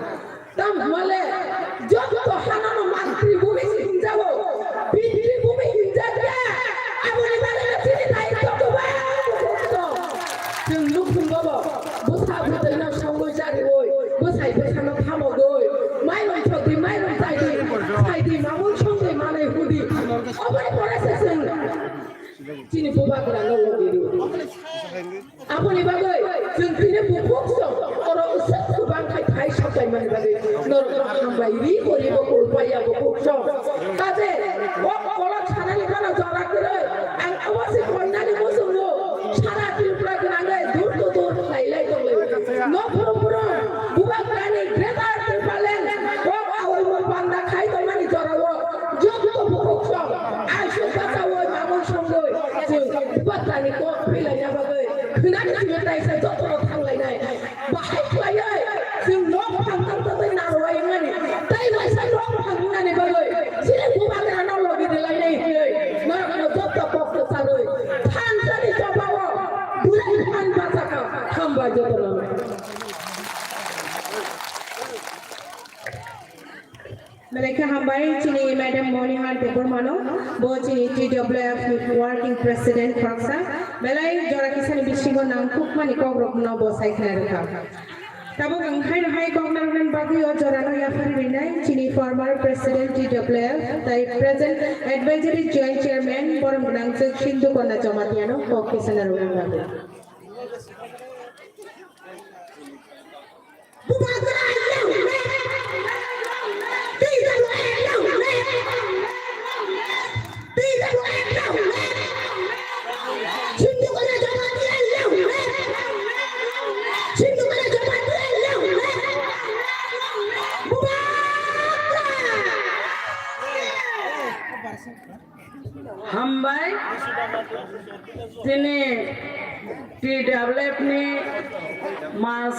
Tamo hwnle joto hanono mantri bhumi se hinjago, pitri bhumi hinjakya. Aboni bagwi no chini daitw kwbang tong. Chwng nukhung bobo bwsa bwtwino songwi chariwi, bwsai bwsano thamogwi, mairum chokdi, mairum chaidi, chaidi, mamung songdi, manwi hudi. Oboni pore se chwng Chini bubagra no logi rw. Aboni bagwi chwng tini bukhuk song oro usuk kwbang khai thai sapai mani bagwi norok no hambai ri bo ri bo kulpai ya bukhuk song. Kaje o kolok sanani bono jora kwrwi ang awasi koinani muchungo sara Tripura gwnangwi dur to dur khlai lai tonglai. No phuru phuru bubagrani greater Tipraland kok awai mo panda khai tongmani jorao joto bukhuk song. Aisuk bachawi mamung songwi chwng bubagrani kok philaina bagwi khwnani simi taisa jotono thanglainai. Bahai khlaiwi chwng nok phang tang tangwi narwai wngmani tei waisa nok phang wngnani bagwi chini bubagrano logi rwlainai hinwi norokno joto kok kwcharwi thansani chobao bwrwi phan bachakha. Hambai jotono. Belai khe hambai chini Madam Monihar Debbarmano, bo chini T W F Working President khoroksa. Belai jora kisani bisingo nangkukmani kokrokno bo sai khna rwkha. Tabuk ang haino hai kok narwknani bagwi o jorano yaphari rinai chini former President T W F tai present Advisory Joint Chairman borom gwnang Sindhu Konna Jamatiano kok kisa narwknani bagwi. Hambai, chini T W F ni mass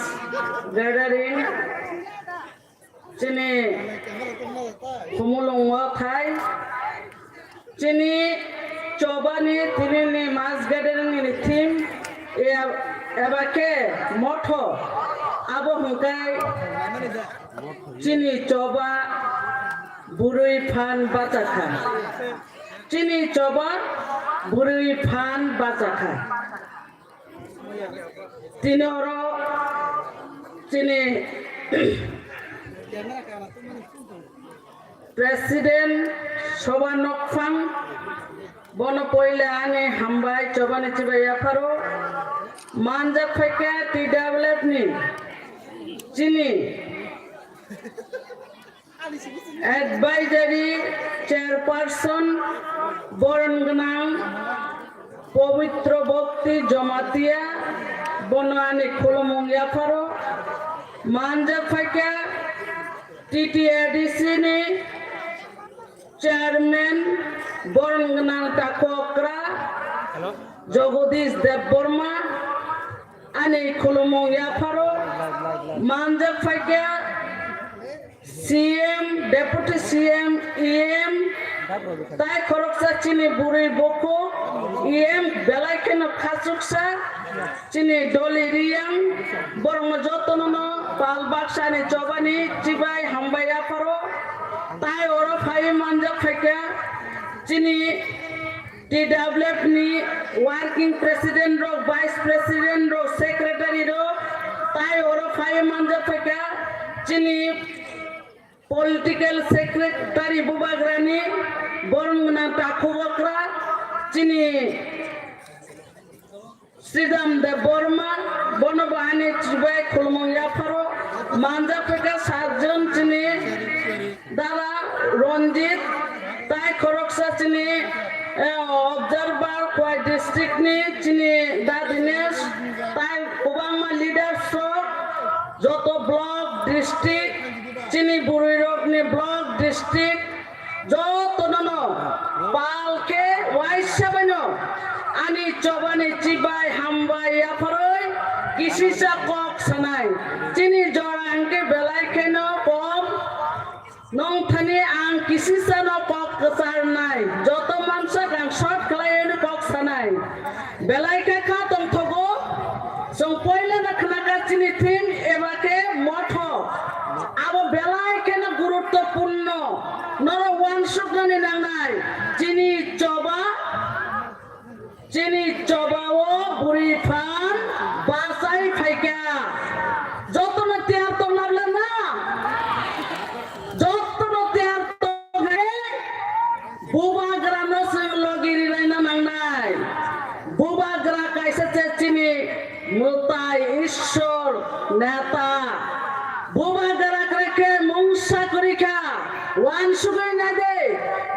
gathering, chini Khumulwngo khai, chini chobani tini ni mass gathering ni theme e-, eba khe motto, abo hwnkhe chini choba Bwrwi phan bachakha. Chini choba bwrwi phan bachakha. Tini oro chini President Soba Nokphang, bono poila ani hambai chobani chibai yapharo. Manjak phaikha T W F ni chini Advisory Chairperson boron gwnang Pabitra Bhakti Jamatia, bono ani khulumung yapharo. Manjak phaikha T T A D C ni Chairman boron gwnang Takhokra Jagadish Debbarma, ani khulumung yapharo. Manjak phaikha C M, Deputy C M, E M, tai khoroksa chini bwrwi bukhuk, E M belai kheno khachuksa, chini Doli Riyang, borokno jotono no pal baksani chobani chibai hambai yapharo. Tai oro phaiwi manjak phaikha chini T W F ni working president rok, vice president rok, secretary rok, tai oro phai manjak phaikha chini political secretary bubagrani borom gwnang takhuk okra chini Sridham Debbarma, bono bo ani chibai khulumung yapharo manjak phaikha satjon chini Dada Ranjit, tai khoroksa chini, eh, observer Khowai district ni chini Da Dinesh, tai kwbangma leaders rok, joto block, district, chini bwrwi rok ni block, district, joto no no pal khe waisa bai no ani chobani chibai hambai yapharwi kisisa kok sanai. Chini jora hwnkhe belai kheno kom. Nongthani ang kisisano kok kwcharnai, joto mansak ang short khlaiwi kok sanai. Belai khe kha tongthogo, chwng poilano khnakha chini theme eba khe motho. Abo belai kheno guruttopurno, norok uansuknani nangnai. Chini choba Chini chobao bwrwi phan bachai phaikha. Jotono tiyar tongna bwla na? Jotono tiyar tongkhe bubagrano chwng logi rilaina nangnai. Bubagra kaisa se chini mwtai, Ishwar, neta. Bubagra kwrwi khe mungsa kwrwi kha, uansugwi nai de.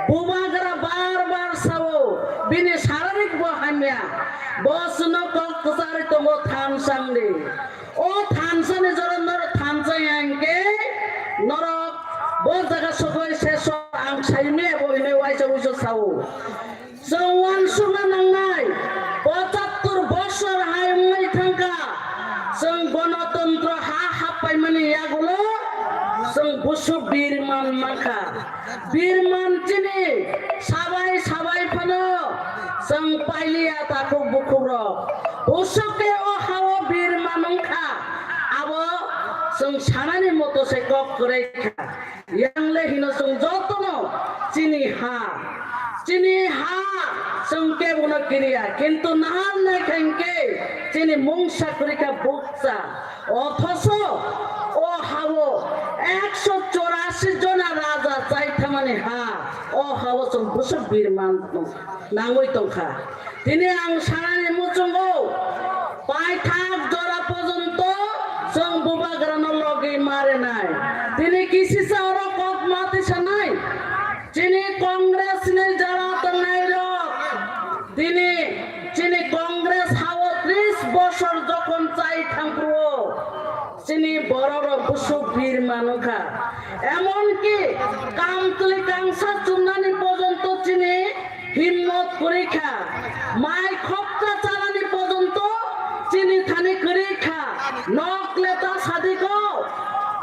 Bubagra bar bar sao, bini sararik bo hamya. Bo chwngno kok kwcharwi tongo thansa wngdi. O thansani jora norok thansa ya hwnkhe norok bo jaga sogwi seso ang saimaya bo hinwi waisa wuiso sao. Chwng uansukna nangnai, pochattor bosor hai wngwi thangkha. Chwng Ganatantro ha happaimani yagulo chwng busu birman mankha. Birman chini sabai sabai phano chwng pailiya takhuk bukhukrok. Busuk khe o hao birman wngkha. Abo chwng sanani moto se kok kwrwi kha. Yang le hino chwng jotono chini ha, chini ha chwng kebono kiriya, kintu nahar nai kha hwnkhe chini mungsa kwrwi kha bukcha. Othoso o hao ekso chorasi jona raja chai thangmani ha, o hao chwng busuk birman nangwi tongkha. Tini ang sanani muchungo, paithak jora pojonto chwng bubagrano logi marinai. Tini kisisa oro kok ma tisanai. Chini Congress ni jora tongnairok, tini chini Congress hao tris bosor jokhon chai thangphuru, chini bororok busuk birman wngkha. Emonki kamtwlwi kangsa chumnani pojonto chini himmot kwrwi kha. Mai khopta chanani pojonto chini thani kwrwi kha. Nok leta sadigo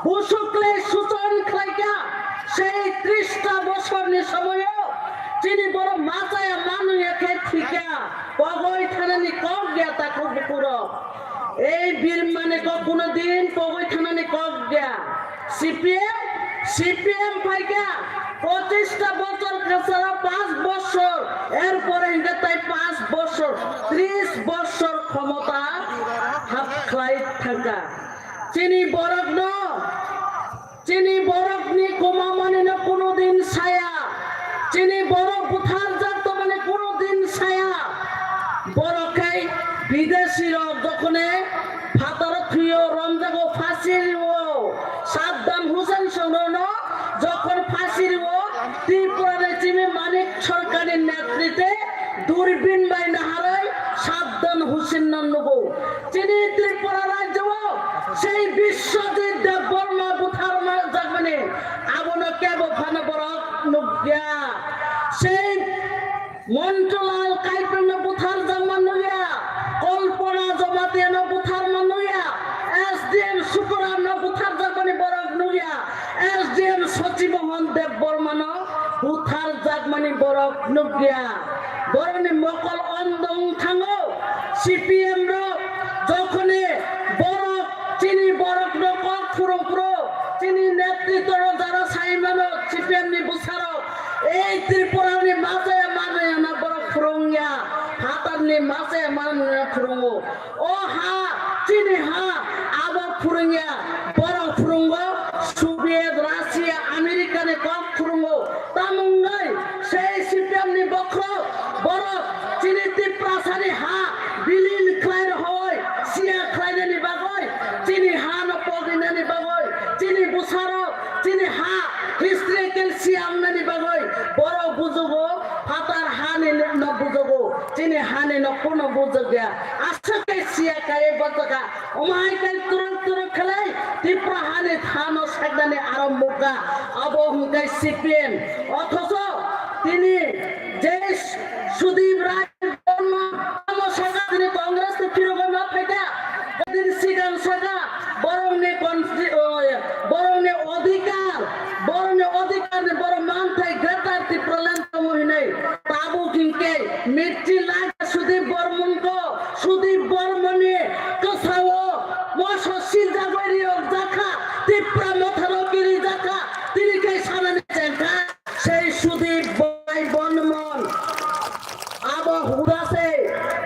busuk le suchon khlai kha. Sei trista bosorni somoyo chini borok machaya manwi khe thwi kha. Pogoi thanani kok ya takhuk bukurok. Ei birmani kok kuno din pogoi thanani kok ya. C P M, CPM পাইকা পঁচিশটা বছর, তাছাড়া পাঁচ বছর, এরপরে হিংসা তাই পাঁচ বছর, ত্রিশ বছর ক্ষমতা হাত খাই থাকা। চিনি বরক ন, চিনি বরক নি কুমামানি ন কোনোদিন সায়া, চিনি বরক বুথার জাত মানে কোনোদিন সায়া। বরক খাই বিদেশি রক যখনে ফাতার থুইও রমজাগো ফাঁসি রিও, সাদ্দাম হুসেন সঙ্গে ন যখন ফাঁসি রিও, ত্রিপুরার চিমি মানিক সরকারের নেতৃত্বে দূরবীন বাই নাহারাই সাদ্দাম হুসেন নুগো। চিনি ত্রিপুরা রাজ্য সেই বিশ্বজিৎ দেববর্মা বুথার জাগমানি আবনো কেবো ফানো বরক নুগিয়া। সেই মন্টুলাল কাইপেন no buthar jakma nukya, Kalpana Jamatia no buthar ma nukya, S D M Sukuram no buthar jakmani borok nukya, S D M Sochimohon Debbarma no buthar jakmani borok nukya. Borokni mokol ondong thango, C P M rok jokhone borok chini borok no kok phurung phuru chini netritwo no jara sai mano C P M ni bwsarok. Ei Tripura ni machaya manwi na borok phwrwngya, phatar ni machaya manwi na phwrwngo. O ha, chini ha, abo phwrwngya, borok phwrwngo, Soviet, Russia, America ni kok phwrwngo. Tamo wngwi sei C P M ni bokhorok, borok chini Tiprasa ni ha, bilin khlai rohoi, siya khlainani bagwi, chini ha no pogwinani bagwi, chini bwsarok, chini ha historical siya wngnani bagwi borok bujugo, phatar hani no bujugo, chini hani no kuno bujukya. Aswk khe siya kaiwi bachakha, omo hai khe turuk turuk khlai Tipra hani thano saknani arombokha, abo hwnkhe C P M. Othocho tini je Sudip Rai Tamo saka tini Congress ni phirogwi ma phaikha. Din sigang saka borokni consti-, o, borokni odhikar, borokni odhikar ni borok manthai Greater Tipraland tongo hinwi. Tabuk hinkhe mithi lai Sudip Bormon ko, Sudip Bormon ni kwsao moso siljagwi riyok jakha, Tipra motharo kiri jakha, tini khe sanani chengkha. Sei Sudip bai Bormon abo huda se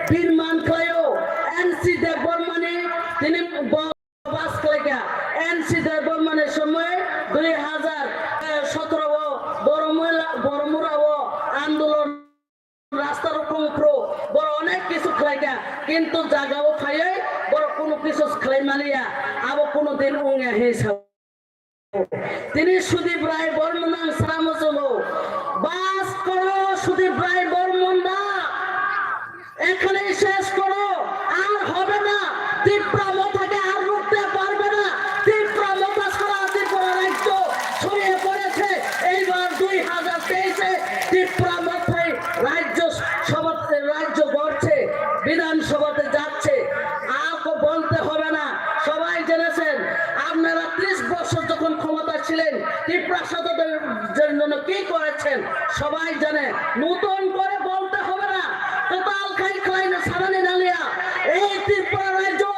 birman khlaio N C Debbarma ni tini bo bas khlaikha. N C Debbarma ni somoi dui hazar sotoro o Boromula, Boromura o andolon rasta rokong pro boro onek kisu khlaikha, kintu jaga o phaiwi boro kunu kisu khlai maliya, abo kunu din wngya hinwi sa. Tini Sudip Rai Bormon ang salamo cholo. বাস করো সুদীপ রায় বর্মন দা, এখানেই শেষ করো, আর হবে না। তিপ্রা মথাকে আর রুখতে পারবে না। তিপ্রা মথা সারা ত্রিপুরা রাজ্য ছড়িয়ে পড়েছে। এইবার দুই হাজার তেইশে তিপ্রা মথাই রাজ্য সভাতে, রাজ্য গড়ছে, বিধানসভাতে যাচ্ছে। আর তো বলতে হবে না, সবাই জেনেছেন। আপনারা ত্রিশ বছর যখন ক্ষমতা ছিলেন, তিপ্রা সাধুদের জন্য কি করেছেন সবাই জানে। নতুন করে বলতে হবে না। Kwtal khai khlaino sanani nangya. Ei Tripura rajyo,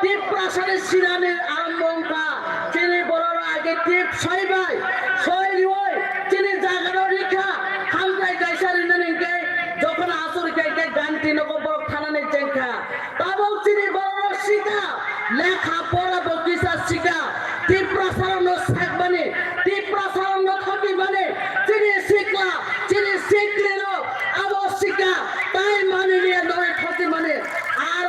Tiprasani sinani arombo wngkha. Chini borok age tip soi bai, soi rioi, chini jagano rikha, hamjai kaisa rinani hwnkhe, jokhon asuri khe, khe ganti nogo borok thanani chengkha. Tabuk chini borok sika, lekha pora bo kisa sika, Tiprasarokno sakmani, Tiprasarokno thokimani, chini sikla, chini siklirok abo sika, tai maniliya noi thokimani. Ar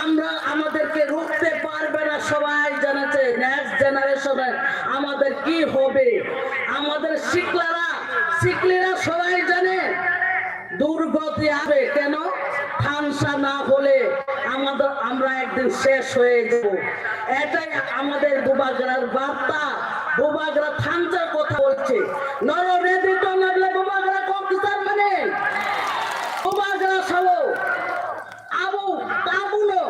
আমরা, আমাদেরকে রুখতে পারবে না, সবাই জানেছে। Next generation এ আমাদের কি হবে? আমাদের সিকলারা, সিকলিরা সবাই জানে। দুর্গতি আসবে কেন? থামসা না হলে আমাদের, আমরা একদিন শেষ হয়ে যাব। এটাই আমাদের বুবাগ্রার বার্তা। বুবাগ্রা থামসার কথা বলছে। নর রেডি তো লাগলে বুবাগ্রা করতে চার মানে? বুবাগ্রা সহ আবু তাবুনো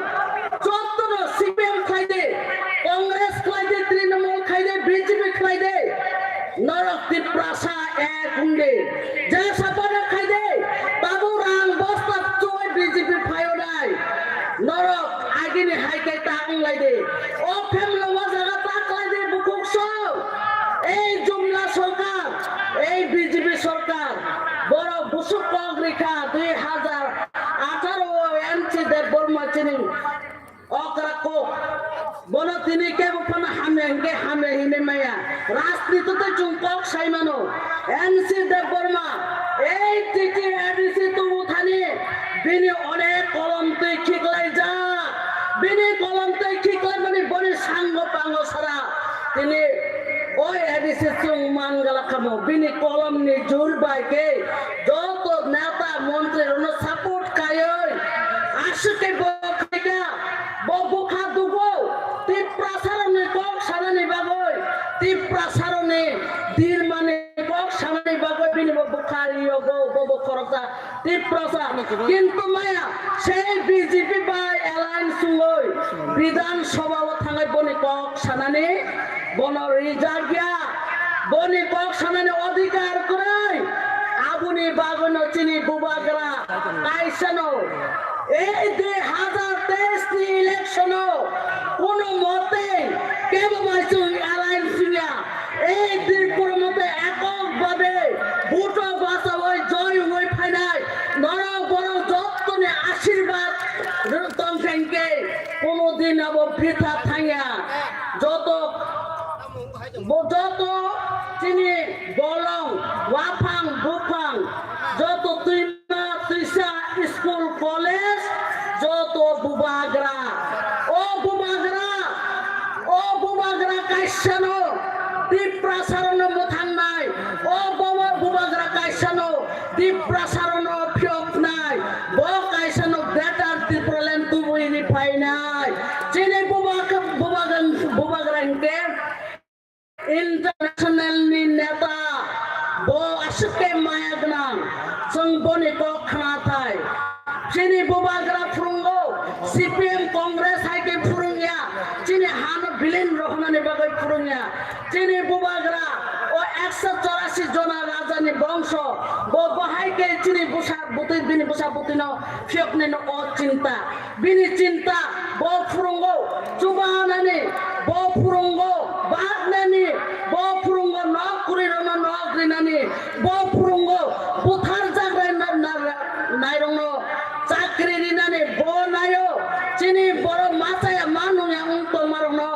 চত্বর সিপিএম খাইদে, কংগ্রেস খাইদে, তৃণমূল খাইদে, বিজেপি খাইদে। নরক তিপ্রাসা এক উন্ডে। যা সাপোর্ট খাইদে, তাবু রাং বস্তা চুই বিজেপি ফায়ো নাই। নরক আগিনি হাইকে তাং লাইদে। ও ফেমলো ওয়াজাগা তাক লাইদে বুকুক সব। এই যুগ Sila sorkar, ei B J P sorkar, borok busuk kok rikha dui hazar atharo o N C Debbarma chini okra kok. Bono tini kebo phano hamya hinkhe hamya hinwi maya. Rajniti tei chwng kok sai mano. N C Debbarma, ei T T A D C tubu thani, bini onek kolom twi khiklaijak. Bini kolom twi khiklaimani boni sango pango sara. Tini o A D C chwng man gala kamo. Bini kolomni jur bai khe joto neta montri rokno support kaiwi aswk khe bo khaika. Bo bwkha dugo Tiprasarokni kok sanani bagwi, Tiprasarokni dirmani kok sanani bagwi bini bo bwkha riyogo, bo bo khoroksa Tiprasa. Kintu maya sei B J P bai alliance wngwi Bidhan Sabha o thangwi boni kok sanani bono rijak ya. Boni kok sanani odhikar kwrwi. Aboni bagwino chini bubagra kaisano ei dui hazar teis ni election o kono motei kebo bai chwng alliance wngya. Ei Tripura mote ekok babe vote o bachawi joy wngwi phainai norok borok jottoni ashirbad tongkha hinkhe kono din abo britha thangya. Joto Bo joto chini bolong, waphang, buphang, joto twima, twisa, school, college, joto bubagra. O bubagra, o bubagra kaisano Tiprasarokno mwthangnai. O bobo bubagra kaisano Tiprasarokno phiyoknai. Bo kaisano Greater Tipraland tubui ri phainai. Chini bubag-, bubagra, bubagra hinkhe International ni neta, bo aswk khe maya gwnang, chwng boni kok khna thai. Chini bubagra phwrwngo, C P M Congress hai khe phwrwngya, chini hano bilin rohonani bagwi phwrwngya. Chini bubagra o ekso chorasi jona raja ni bongso, bo bahai khe chini bwsa bwtwi, bini bwsa bwtwino phiyoknino o chinta. Bini chinta bo phwrwngo chubanani, bo phwrwngo baknani, bo phwrwngo nok kwrwirokno nok rinani, bo phwrwngo butharjak rai na-, na-, nairokno chakri rinani, bo naio chini borok machaya ma nungya wng tongmarokno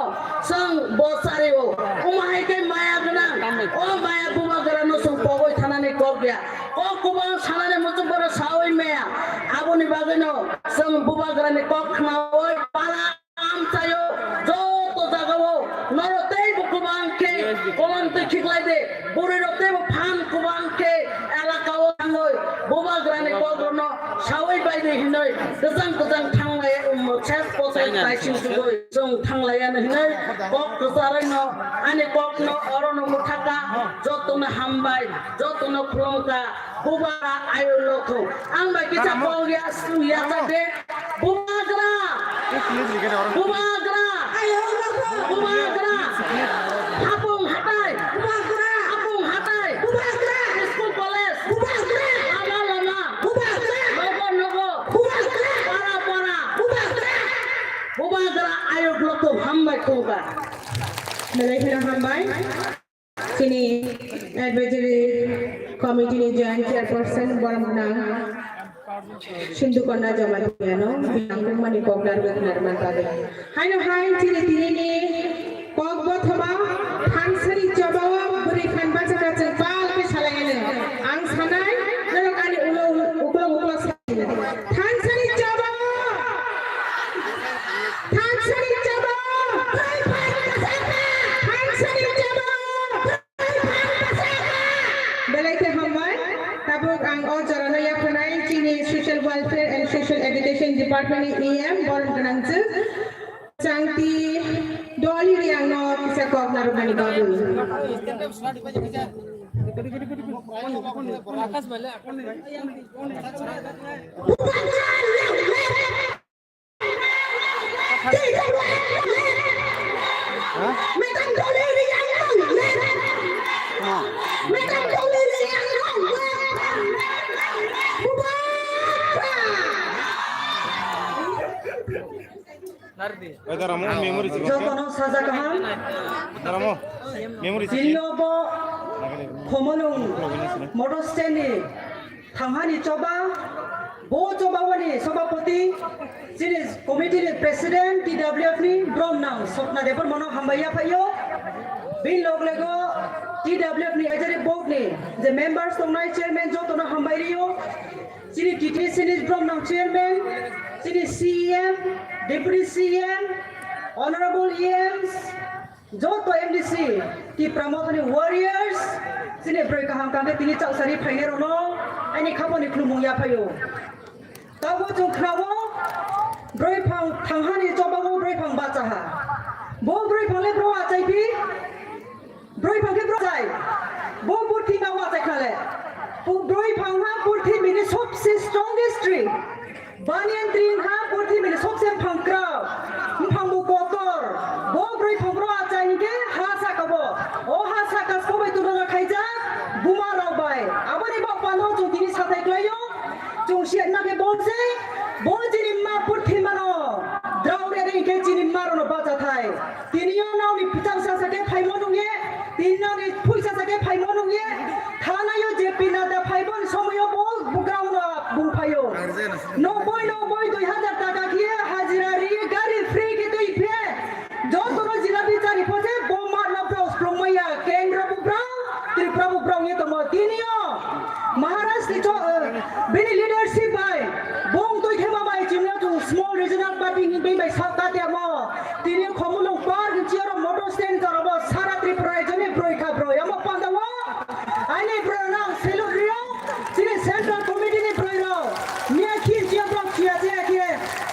chwng bo chario. Omo hai khe maya gwnang, o maya bubagrano chwng pogwi thanani kok ya. Kok kubang sanani muchung bono sawi maya. Aboni bagwino chwng bubagrani kok khnaui pala amchaio joto jagao norok teibo kubang khe kolom twi khiklai de. Bwrwi rok teibo phan kubang khe elakao thangwi bubagrani kokrokno sawi bai de hinwi kwchang kwchang thanglai um ses potai taising tugwi chwng thanglai ano hinwi kok kwcharaino ani kokno orono mwthaka jotono hambai. Jotono khulumkha, bubagra ayuk lokthung. Ang bai kisa kok ya, ya sakhe. Bubagra! Bubagra! Bubagra! Hapung hatai! Hapung hatai! School college! Lama lama! Nogo nogo! Para para! Bubagra ayuk lokthung, hambai khulumkha. Belai kheno hambai. Chini advisory committee ni joint chairperson borom gwnang Sindhu Kanya Jamatia no binang mani kok narwk narwk man bagwi. Haino hai chini tini ni kok bothoma thansari choba o bwrwi phan bacha kachang pal khe salai ano. Ang sanai norok ani ulo ulo, uklok uklok Thansani chaba! Thansani chaba! Thansani chaba! Belai khe hambai. Tabuk ang o jorano yaphanai chini Social Welfare and Social Education Department ni E M borom gwnangchwk Changti Dolly Riang no kisa kok narwknani bagwi. Jotono saja kaham. Memory. Chini obo Komolung motor stand ni thanghani choba, bo choba wani sobapoti, chini committee ni president T W F ni Bromnang Sotna Debbarmano hambai yaphaio. Bin log lego T W F ni executive board ni je members tongnai, chairman jotono hambai rio. Chini T T C ni Bromnang chairman, chini C E M, deputy C E M, honorable E Ms, joto M D C, Tipra Mothani warriors, chini broi kaham kangkhe tini chausari phainai rokno ani khaponi khulumung yaphaio. Tabo chwng khnao, broi phang thanghani chobango broi phang bachaha. Bo broi phang le bro achai phi, broi phang khe bro achai. Bo purthima o achai khale. Bo broi phang ha purthimini sobse strongest tree. Banyan tree wngkha purthimini sobse mphang kwrak, mphang bo kotor. Bo broi phang bro achai hinkhe ha saka bo. O ha saka sobai tuna khaijak buma rok bai. Aboni bok pano chwng tini sathai klaio. Chwng siya nake bolse, bo chini ma purthimano. Drao re re hinkhe chini ma rono bacha thai. Tini o nokni phuisa sasa khe phaimo nungye, tini nokni phuisa sasa khe phaimo nungye, thanaio je pinada phaiboni somoio bo bugrao no bung phaio. Noboi, noboi, dui hazar taka khe hajira ri, gari free khe twi phe. Jotono jila bichari phoje bo matno brao splung maya, kendro bugrao, Tripura bugrao ye tomo. Tini o Maharaj ni cho-, eh, bini leadership bai, bong twi thema bai chini o chung small regional party ni bai bai sa katiamo. Tini Khumulwng Park ni chair o motor stand jora bo sara Tripura raijoni broi kha broi. Amo panda o aini broi rok salute rio. Chini central committee ni broi rok miya khin chair rok chia chia khe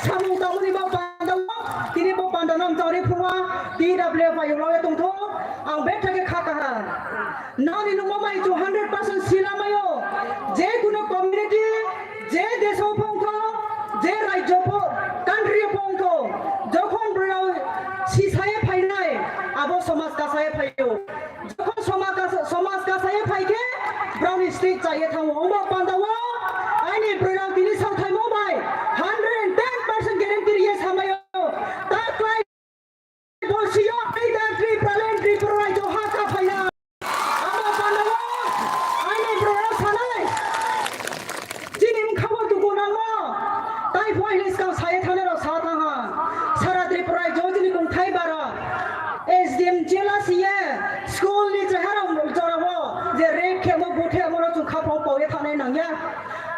samung tangmani bo panda o. Tini bo panda no chori phuma T W F ayung lo tongtho. Ang betha khe kha kaha. Nani nungma bai chu hundred percent sila mayo. Je kuno community, je deso phongkho, je rajyo pho, country phongkho, jokhon brao sisaye phainai, abo somaj kasaye phaio. Jokhon somaj kas-, somaj kasaye phaikhe, brao ni state chaye thango. Omo pandao, aini brao tini sauthaimo bai, hundred and ten percent guarantee riye samayo. Ta klai Bosio, Peter Tripura, Tripura, Johaka, Phaina. Amo panao, aini brao sanai. Chini mkhabo tuku nangmo. Tai phai le skang saye thane ro sa thang ha. Sara Tripura, jo chini kung thai bara. S D M jela siye, school ni chehara jorabo, je rek khemo, buthe amo ro chung khapho pawi thane nangya.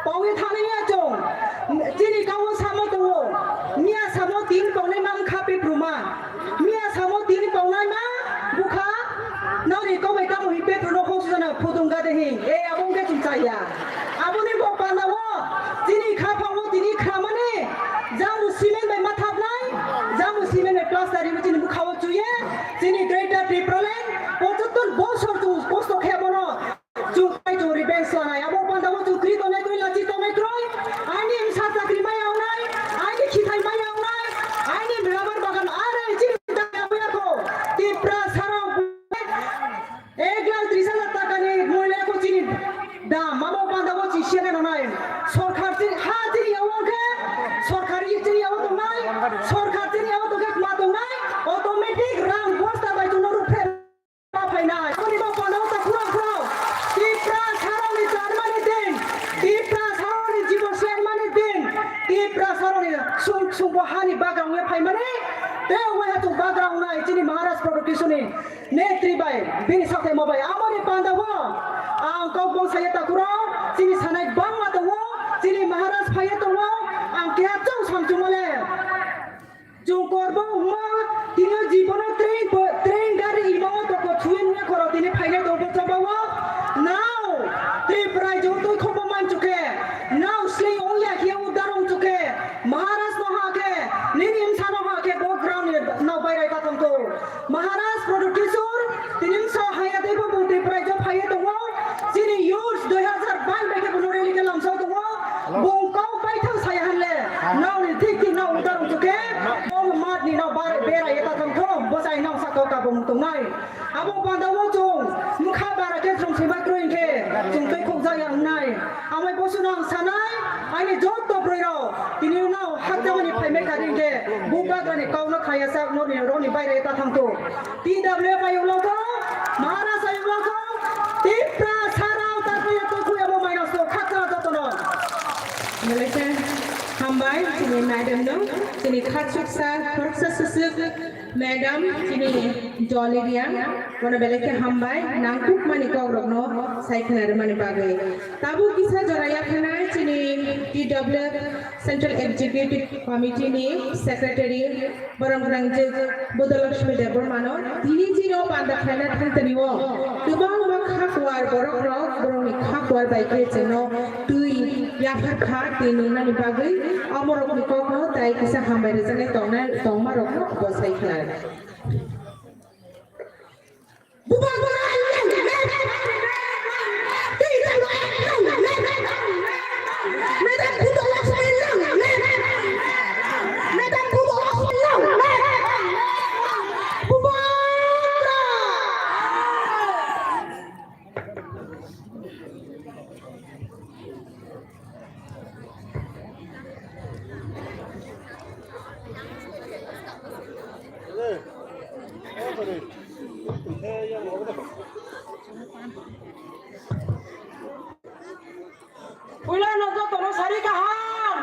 Pawi thani ya chong. Chini kawo samo tongo. Miya samo tin pawnai ma wngkha pepruma. Miya samo tin pawnai ma bukha. Noni kobai tamo hi pepru no hosu jana phutung gade hi. E abo wngkhe chum chaya. Aboni bo panda wo. Chini kha phango tini kha mani. Jamu cement bai mathapnai. Jamu cement bai plaster ribu chini bukha wo chuye. Chini Greater Tipraland. Pochottor bosor tu kosto khe bono. Chukpai churi beng sanai, abo panda o chukri tonai kroi, lachi tonai kroi. Aini msa chakri mai aunai, aini khithai mai aunai, aini rubber bagan are chini daya buya ko. Tipra sarao ek lakh tris hajar taka ni muile ko chini dam, abo panda o chi siya nai. Sorkar chini ha chini yawo khe, sorkar chini yawo tongnai, sorkar chini yawo tongkhe ma tongnai, automatic rang bosta bai tongno ruphe. Ma phainai, aboni bo panao ta khurang khurang. Tipra saroni charmani din, Tipra saroni jibo sermani din, Tipra saroni sung sungbo hani bagrang ye phaimani. Tei wngwi hatung bagrang wngnai chini Maharaj Production ni netri bai, bini sathai mo bai. Aboni panda wo ang kok bong saya ta khurang, chini sanai bangma tongo, chini Maharaj phaiye tongo, ang keha chong samchumale. Chwng korbo wngma, tini o jibono train po-, train gari imo o toko thuwi nungya khoro tini phainai tongbo chobao. Nao, Tripura jo twi khobo manchukhe. Nao sling ongya khe udar ongchukhe. Maharaj no hakhe, nini wngsa no hakhe bo ground ni nao bairai ta thangkho. Maharaj Product Kisur, tini wngsa haya tei bo bung Tripura jo phaiye tongo. Chini youth dui hazar bais bai khe bono rally khe lamsao tongo. Bung kok paithang saya hanle. Nokni thik thik nok utar rok chukhe. Bol mat ni nok bar bera ye ta thang thong. Bosai nok saka ka bung tongnai. Abo panda wo chung. Mkha bara khe chung sima kroi khe. Chung tei khok jaya wngnai. Amai bosu nang sanai. Aini joto broi rok. Tini no hakjamani phaimai kha ring khe. Bubagra ni kok no khaya sak nokni roni baire ye ta thang thong. T W F ayung lok thong. Maharaj ayung lok thong. Tipra Madam no, chini khachuksa, khoroksa swswk, madam, chini Jolly Riang, bono belai khe hambai, nangkukmani kokrokno sai khna rwmani bagwi. Tabuk kisa jora yapharnai chini T W F Central Executive Committee ni Secretary, Borom gwnang je Budolakshmi Debbarmano tini chini o panda khlaina thangtani o kwbangma kha kuar borok rok borokni kha kuar bai khe chwngno twi yaphar kha twi nungnani bagwi omorokni kokno tai kisa hambai rwjaknai tongnai tongma rokno bosai khlai. Puila no jotono sari kaham,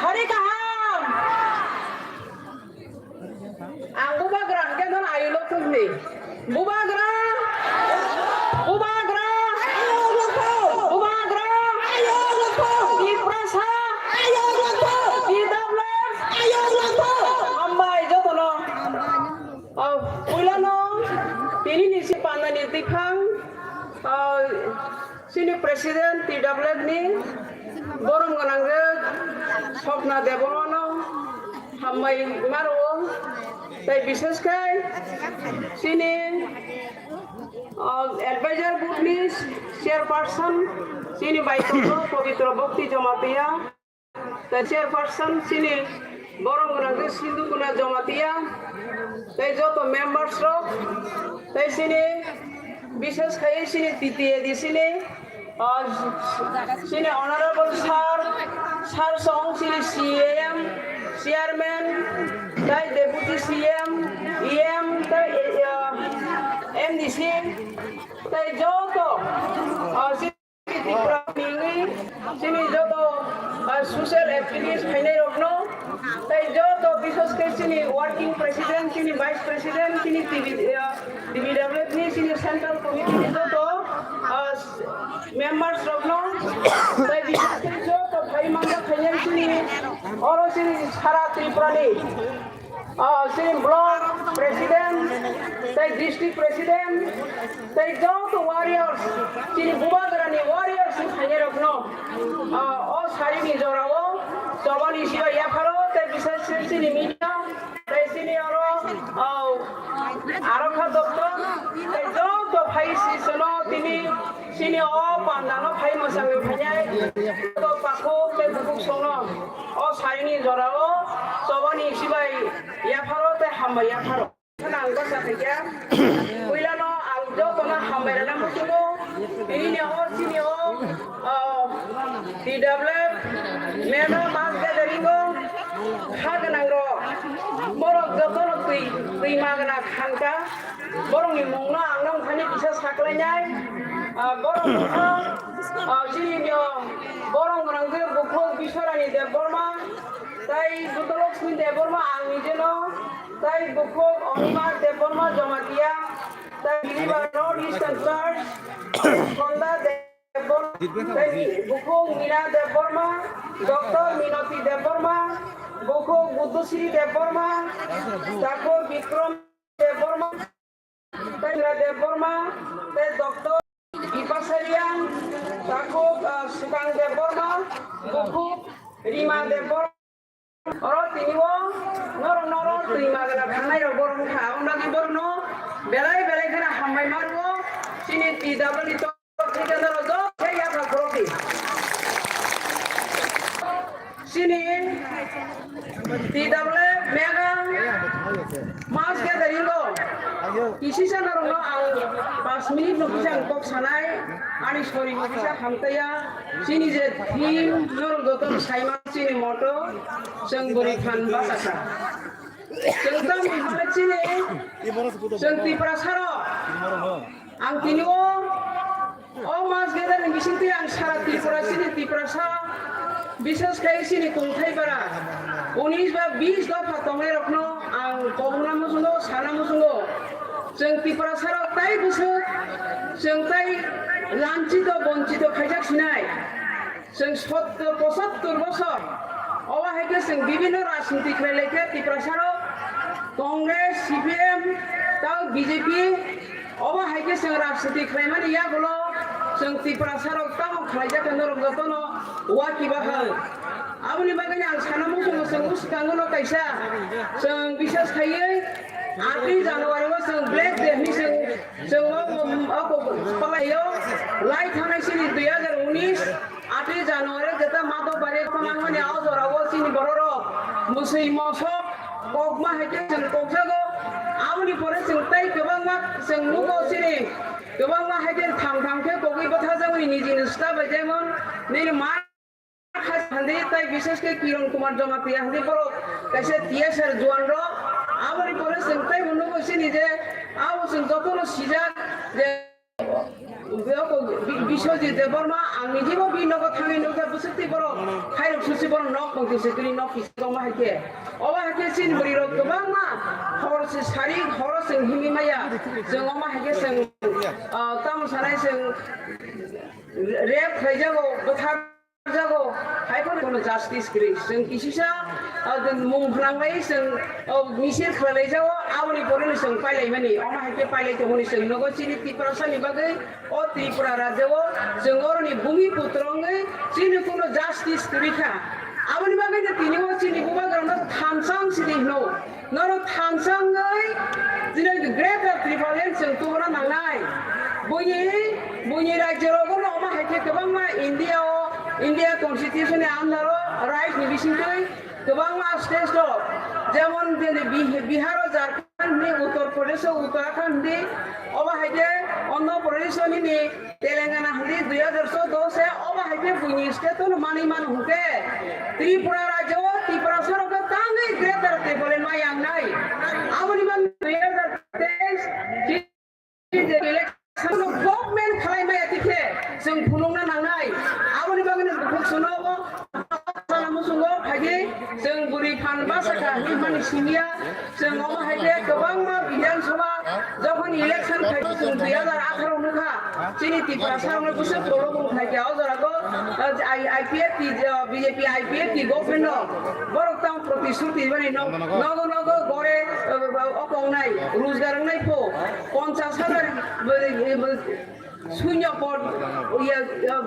sari kaham. Ang bubagra hwnkhe nono ayulo thumni. Bubagra! Bubagra! Bubagra! Tiprasa! T W F! Hambai jotono. Oh, puilano tini ni si pandani tiphang, oh, chini president T W F ni borom gwnang je Swapna Debbarmano hambai ma rwo, tei bishesh khe chini, ah, advisor board ni chairperson chini bai tongo Pabitra Bhakti Jamatia, tei chairperson chini borom gwnang je Sindhu Kuna Jamatia, tei joto members rok, tei chini bishesh khai chini T T A D C ni, ah, chini honorable sir, sir song chini C E M, chairman, tei deputy C E M, E M, tei, ah, M D C, tei joto, ah, chini Tripura ni chini joto, ah, social activist phainai rokno, tei joto bishesh khe chini working president, chini vice president, chini T V, ah, T V W F ni chini central committee ni joto, ah, members rokno, tei bishesh khe joto phai mangya phainai chini oro chini sara Tripura ni, ah, chini block president, tei district president, tei joto warriors, chini bubagrani warriors ni phainai rokno, ah, o sari ni jora o chobani sibai yapharo tei bishesh khe chini media, tei chini oro, ah, Arokha doptor, tei joto phai si sono tini chini o panda no phai mwchangwi phainai, joto takhuk tei bukhuk songno o saini jora o chobani sibai yapharo tei hambai yapharo. Ang bwsa khaikha, puilano ang jotono hambai rwna muchungo, tini o chini o, o, T W F mega mass gathering o kha gwnang rok, borok jotono twi, twi ma gwnang thangkha. Borokni mungno ang nang thani kisa saklainai. Ah, borok wngkha, ah, chini, ah, borok gwnang khe bukhuk Biswarani Debbarma, tei Budolakshmi Debbarma ang nijeno, tei bukhuk Onima Debbarma Jamatia, tei Diliba North Eastern Church, Sonda Debbarma, tei bukhuk Mina Debbarma, Doctor Minoti Debbarma, bukhuk Buddhasri Debbarma, takhuk Bikram Debbarma, tei Indra Debbarma, tei Doctor Dipasha Reang, takhuk, ah, Sukang Debbarma, bukhuk Rima Debbarma. Oro tini o norok, norok twi magwna thangnai rok borok wngkha. Aboni bagwi borokno belai belai kheno hambai ma rwo. Chini T W F ni Chini T W F mega mass gathering o kisi sana rokno ang pas minute no kisa ang kok sanai, ani sori no kisa hamtaya. Chini je theme norok joto saima chini moto chwng bwrwi phan bachasa. Chwng tamo hwnle chini, chwng Tiprasa rok. Ang tini o, o mass gathering ni bisingtwi ang sara Tripura chini Tiprasa Bisas khai chini tongthai bara unis ba bis dopha tongnai rokno ang kobongna muchungo, sana muchungo. Chwng Tiprasa rok tai bwswk chwng tai lanchito bonchito khaijak sinai. Chwng sottor pochattor bosor obo hai khe chwng bibinno rajniti khlai lai khe Tiprasa rok Congress, C P M, tao B J P, obo hai khe chwng rajniti khlaimani yagulo chwng Tiprasa rok tamo khlaijak khe norok jotono wakiba hai. Aboni bagwi ang sana muchungo chwng swkango no kaisa chwng bisas khaiwi atwi January o chwng Black Day hwnwi chwng, chwng o, o, o, palai o lai thangnai chini dui hajar unis atwi January jeta Madhobari thangnani o jora o chini bororok musui mosok kokma hai khe chwng kokjago. Aboni pore chwng tei kwbangma chwng nugo chini kwbangma hai khe tham tham khe kogwi bwthajakmani nijini sita bai jemon nini ma Handi tai bishesh khe Kiran Kumar Jamatia handi borok kaisa T S R juan rok. Aboni pore chwng tai nugo chini je abo chwng jotono sijak je Biswajit Debbarma ang nijibo bi nogo thangwi nukha bwswk twi borok khairok susi borok nok tong twi se twi nok kisi tongma hai khe. Obo hai khe chini bwrwi rok kwbangma hor se sari horo chwng himwi maya. Chwng omo hai khe chwng, ah, tamo sanai chwng rape khlaijago bwthar jago, hai phano kono justice kwrwi. Chwng kisisa, ah, mung phwrang lai chwng, oh, misil khlai lai jago, aboni pore no chwng pailai mani. Omo hai khe pailai tongmani chwng nogo chini Tiprasa ni bagwi, o Tripura rajya o chwng oroni bhumi putra wngwi chini kono justice kwrwi kha. Aboni bagwi no tini o chini bubagra no thansa wng sidi hino. Norok thansa wngwi chini Greater Tipraland chwng tubuna nangnai. Buini, buini rajya rogo no omo hai khe kwbangma India o, India Constitution ni under o, right ni bisingtwi kwbangma state rok, jemon bini Bih-, Bihar o, Jharkhand ni, Uttar Pradesh o, Uttarakhand ni, omo hai khe Andhra Pradesh o nini Telangana hwnkhe dui hajar choudo se obo hai khe buini state no manwi mano hwnkhe Tripura rajyo o Tiprasa rok khe tangwi Greater Tipraland ma yangnai. Aboni bagwi dui hajar teis election no government khlai maya tikhe chwng phunukna nangnai. Aboni bagwi no bukhuk suno obo sana muchungo phaidi chwng bwrwi phan basa kha hinmani simiya. Chwng omo hai khe kwbangma Bidhan Sabha jokhon election khai chwng dui hajar atharo nukha, chini Tiprasa rokno bwswk tolo bung khai khe o jora go, uh, I-, I P F T, uh, B J P I P F T government no borok tamo protishruti mani no, nogo nogo gore, uh, uh, okong nai, rojgar wngnai pho, ponchas hajar, uh, uh, sunyo pod, iya, uh,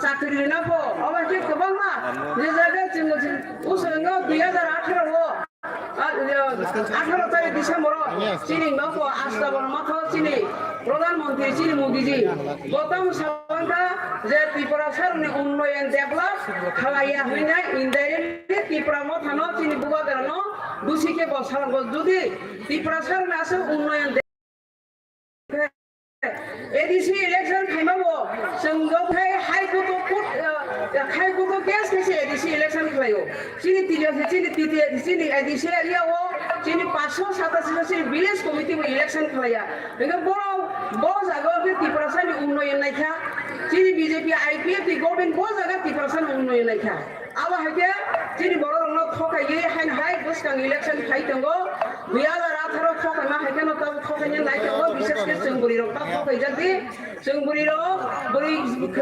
chakri rwna pho, omo hai khe kwbangma, je jaga chwng, chwng, usongo dui hajar atharo o, Ah, atharo tarik December o chini nokho Astabal Matho chini Pradhan Mantri chini Modi ji bo tamo salangkha je Tripura saroni unnoyon develop khalaiya hwnwi indirectly Tipra Mothano chini bubagrano dusi khe bo salangkho jodi Tripura saroni aswk unnoyon A D C election khaima bo chwng jokhai High Court o court, uh, High Court o case khe se A D C election khlaio. Chini tili, chini titi, chini A D C area o chini paanch sho satashi chini village committee bo election khlaiya. Hingke borok bo jaga o khe Tiprasa ni unnoyon naikha. Chini B J P I P F T government bo jaga Tiprasa ni unnoyon naikha. Abo hai khe chini borok rokno thokaiwi haino hai bwskang election khai tongo, dui hajar atharo thokaima hai kheno tabuk thokaina nai tongo, bishes khe chwng bwrwi rok ta thokaijak di, chwng bwrwi rok bwrwi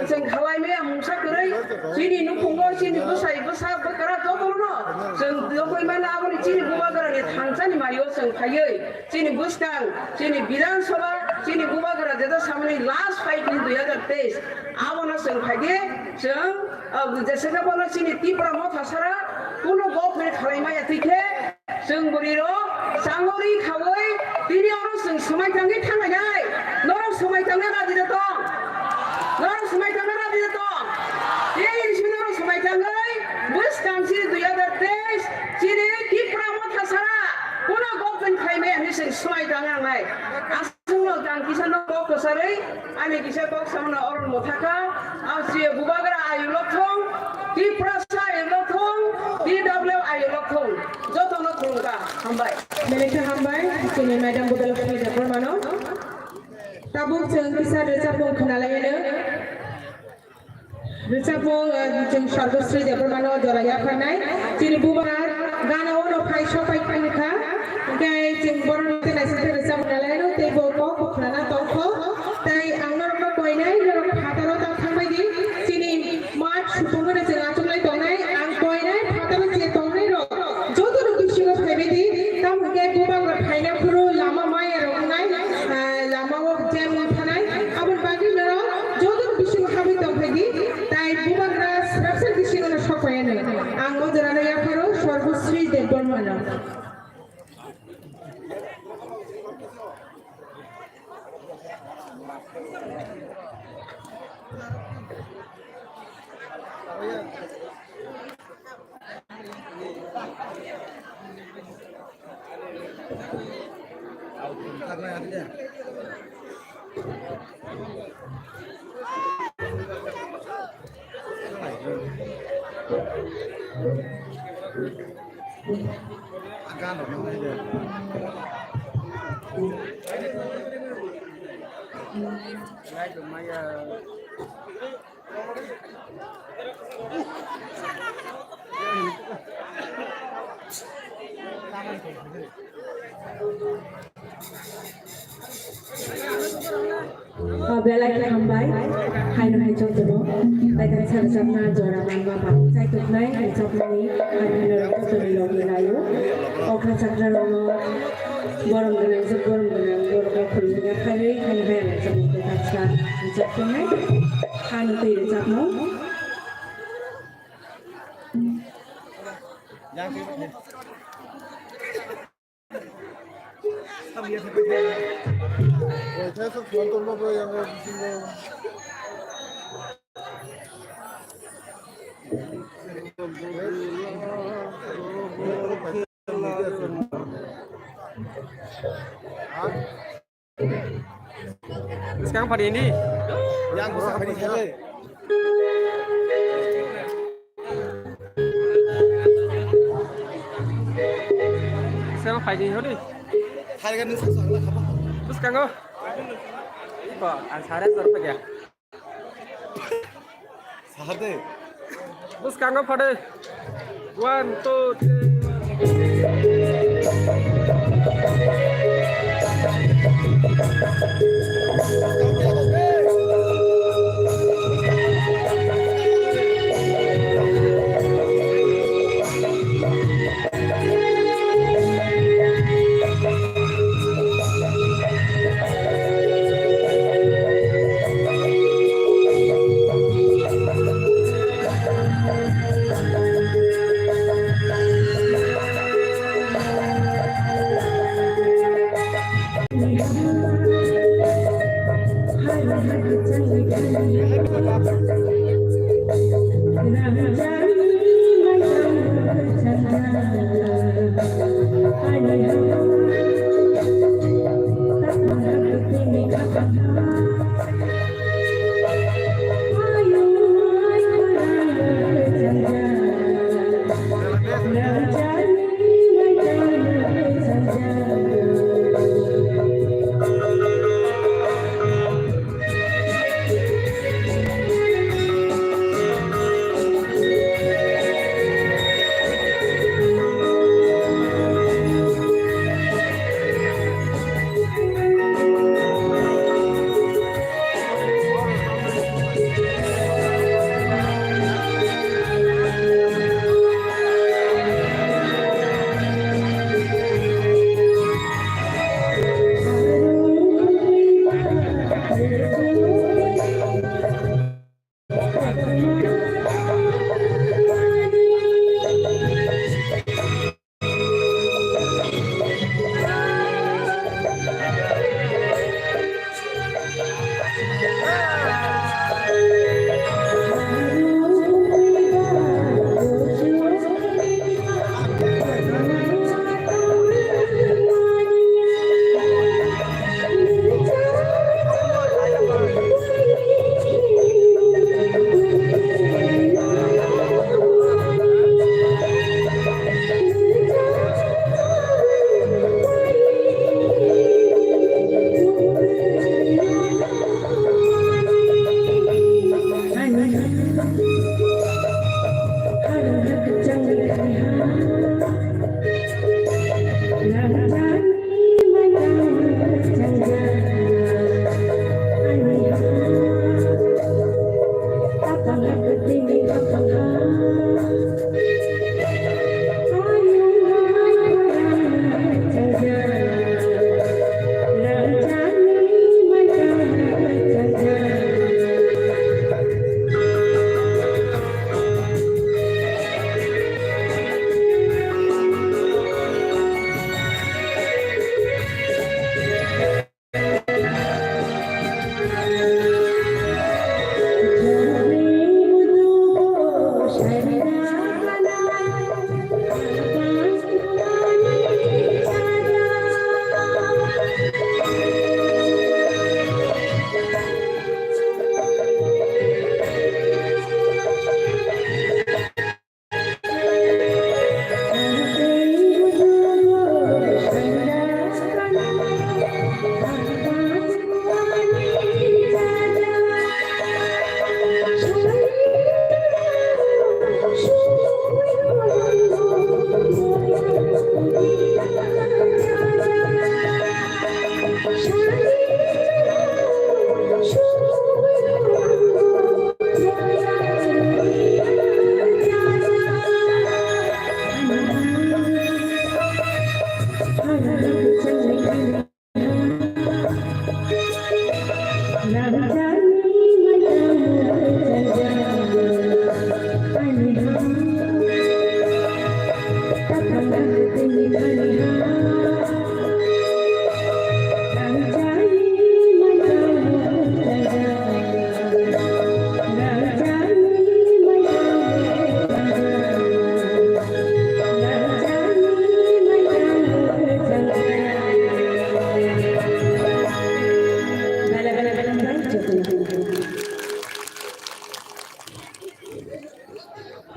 chwng khalai maya mungsa kwrwi, chini nukhungo chini bwsai bwsa bwkra jotono chwng tongwi mano, aboni chini bubagrani thansani mario chwng phaiwi. Chini bwskang, chini Bidhan Sabha, chini bubagra jeta samani last fight ni dui hajar teis. Abono chwng phaidi, chwng, ah, jesaka bono chini Tipra Motha sara, kuno government khalai maya thikhe, chwng bwrwi rok, changori khawi, tini oro chwng swmai tangwi thanglainai. Norok swmai tangna raji da tong? Norok swmai tangna raji da tong? Tei bisi norok swmai tangwi, bwskang chini dui hajar teis, chini Tipra Motha sara, kuno government khalai maya hinwi chwng swmai tangna nangnai. Aswkno jang kisa no kok kwcharwi, ani kisa kok samano oro motha kha, ang C A bubagra ayulo thung, Tiprasa ayulo thung, T W ayulo thung, jotono khulumkha, hambai. Belekhe hambai, chini Madam Budalakshmi Debbarmano. Tabuk chwng kisa rwchapmung khwnalaino. Rwchapmung, eh, chwng Sargosri Debbarmano jora yapharnai. Chini bubagra gana ono phai sopai phai kha. Hwnkhe chwng borokno tei naisingsa rwchapmung nalaino tei bo kok bo khwnana tongkho. Tei ang norokno koinai norok phataro ta thangbai di. Chini mat supungmano chwng achuklai tongnai. Ang koinai phataro je tongnai rok joto rok bisingo phaibai di. Tamo hwnkhe bubagra phaina phuru lama maya rok wngnai, ah, lama o jam wng thanai. Aboni bagwi norok joto rok bisingo habwi tongphai di. Tai bubagra srapsa bisingo no sokpaiya nai. Ang o jorano yapharo Sargosri Debbarmano. O belai khe hambai, haino hai jotono, belai khe rwchapna jora manma ba, chaitoknai rwchapmani, haino jotono logi laio, o kha chakrarokno borom gwnang, borom gwnang, borokno khulumya khaiwi, haino hai rwchapmung khe taksa rwchapnai, hano twi rwchapmung. Bwskang phadi ni. Yang bwskang phadi ni. Bwskang phadi ni hodi. Thaiga nung sa sa la khapa. Bwskango. Ko ang sare sor pa ya. Sahade. Bwskango phade. One, two, three.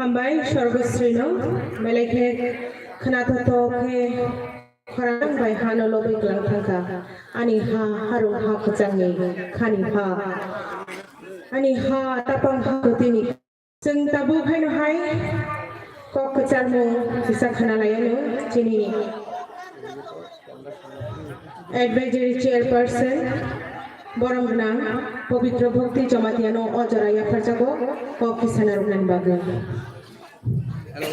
Hambai Sorbosrino, belai khe khwnathothok khe khorang bai hano lobwi kwlang thangkha. Ani ha, harung ha kwchangni khani ha. Ani ha, tapang ha kwtwini. Chwng tabuk haino hai kok kwcharmung kisa khna lai ano chini Advisory Chairperson borom gwnang Pabitra Bhakti Jamatia no o jora yapharjago kok kisa narwknani bagwi. Hello.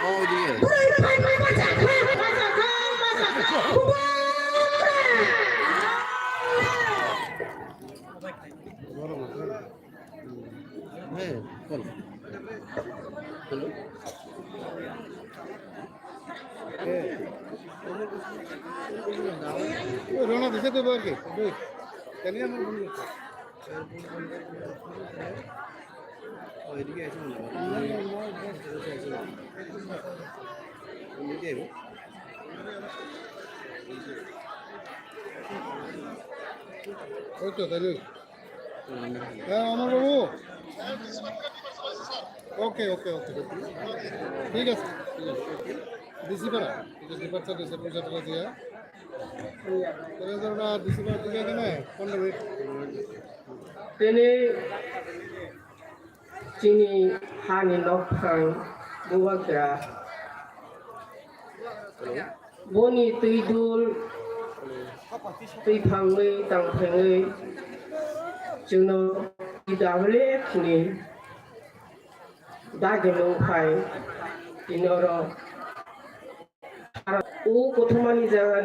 Oh dear. Hey, call. Hello. Rona dise to bar ke. Kani amar bhul hoche. Oh, edike ashe na. Oito, dale. হ্যাঁ, অমর বাবু। ওকে, ওকে, ওকে। ঠিক আছে, ঠিক আছে। ডিসি পাড়া, ঠিক আছে, ডিপার্চার দিছে, পয়সা টাকা দিয়া। তাহলে তো ওটা ডিসি পাড়া থেকে এখানে পনেরো minute. Tini chini hani nokphang bubagra. Boni twi dul, twi phangwi, tang phangwi, chwngno T W F ni dagi nung phai, tini oro o kothomani jaga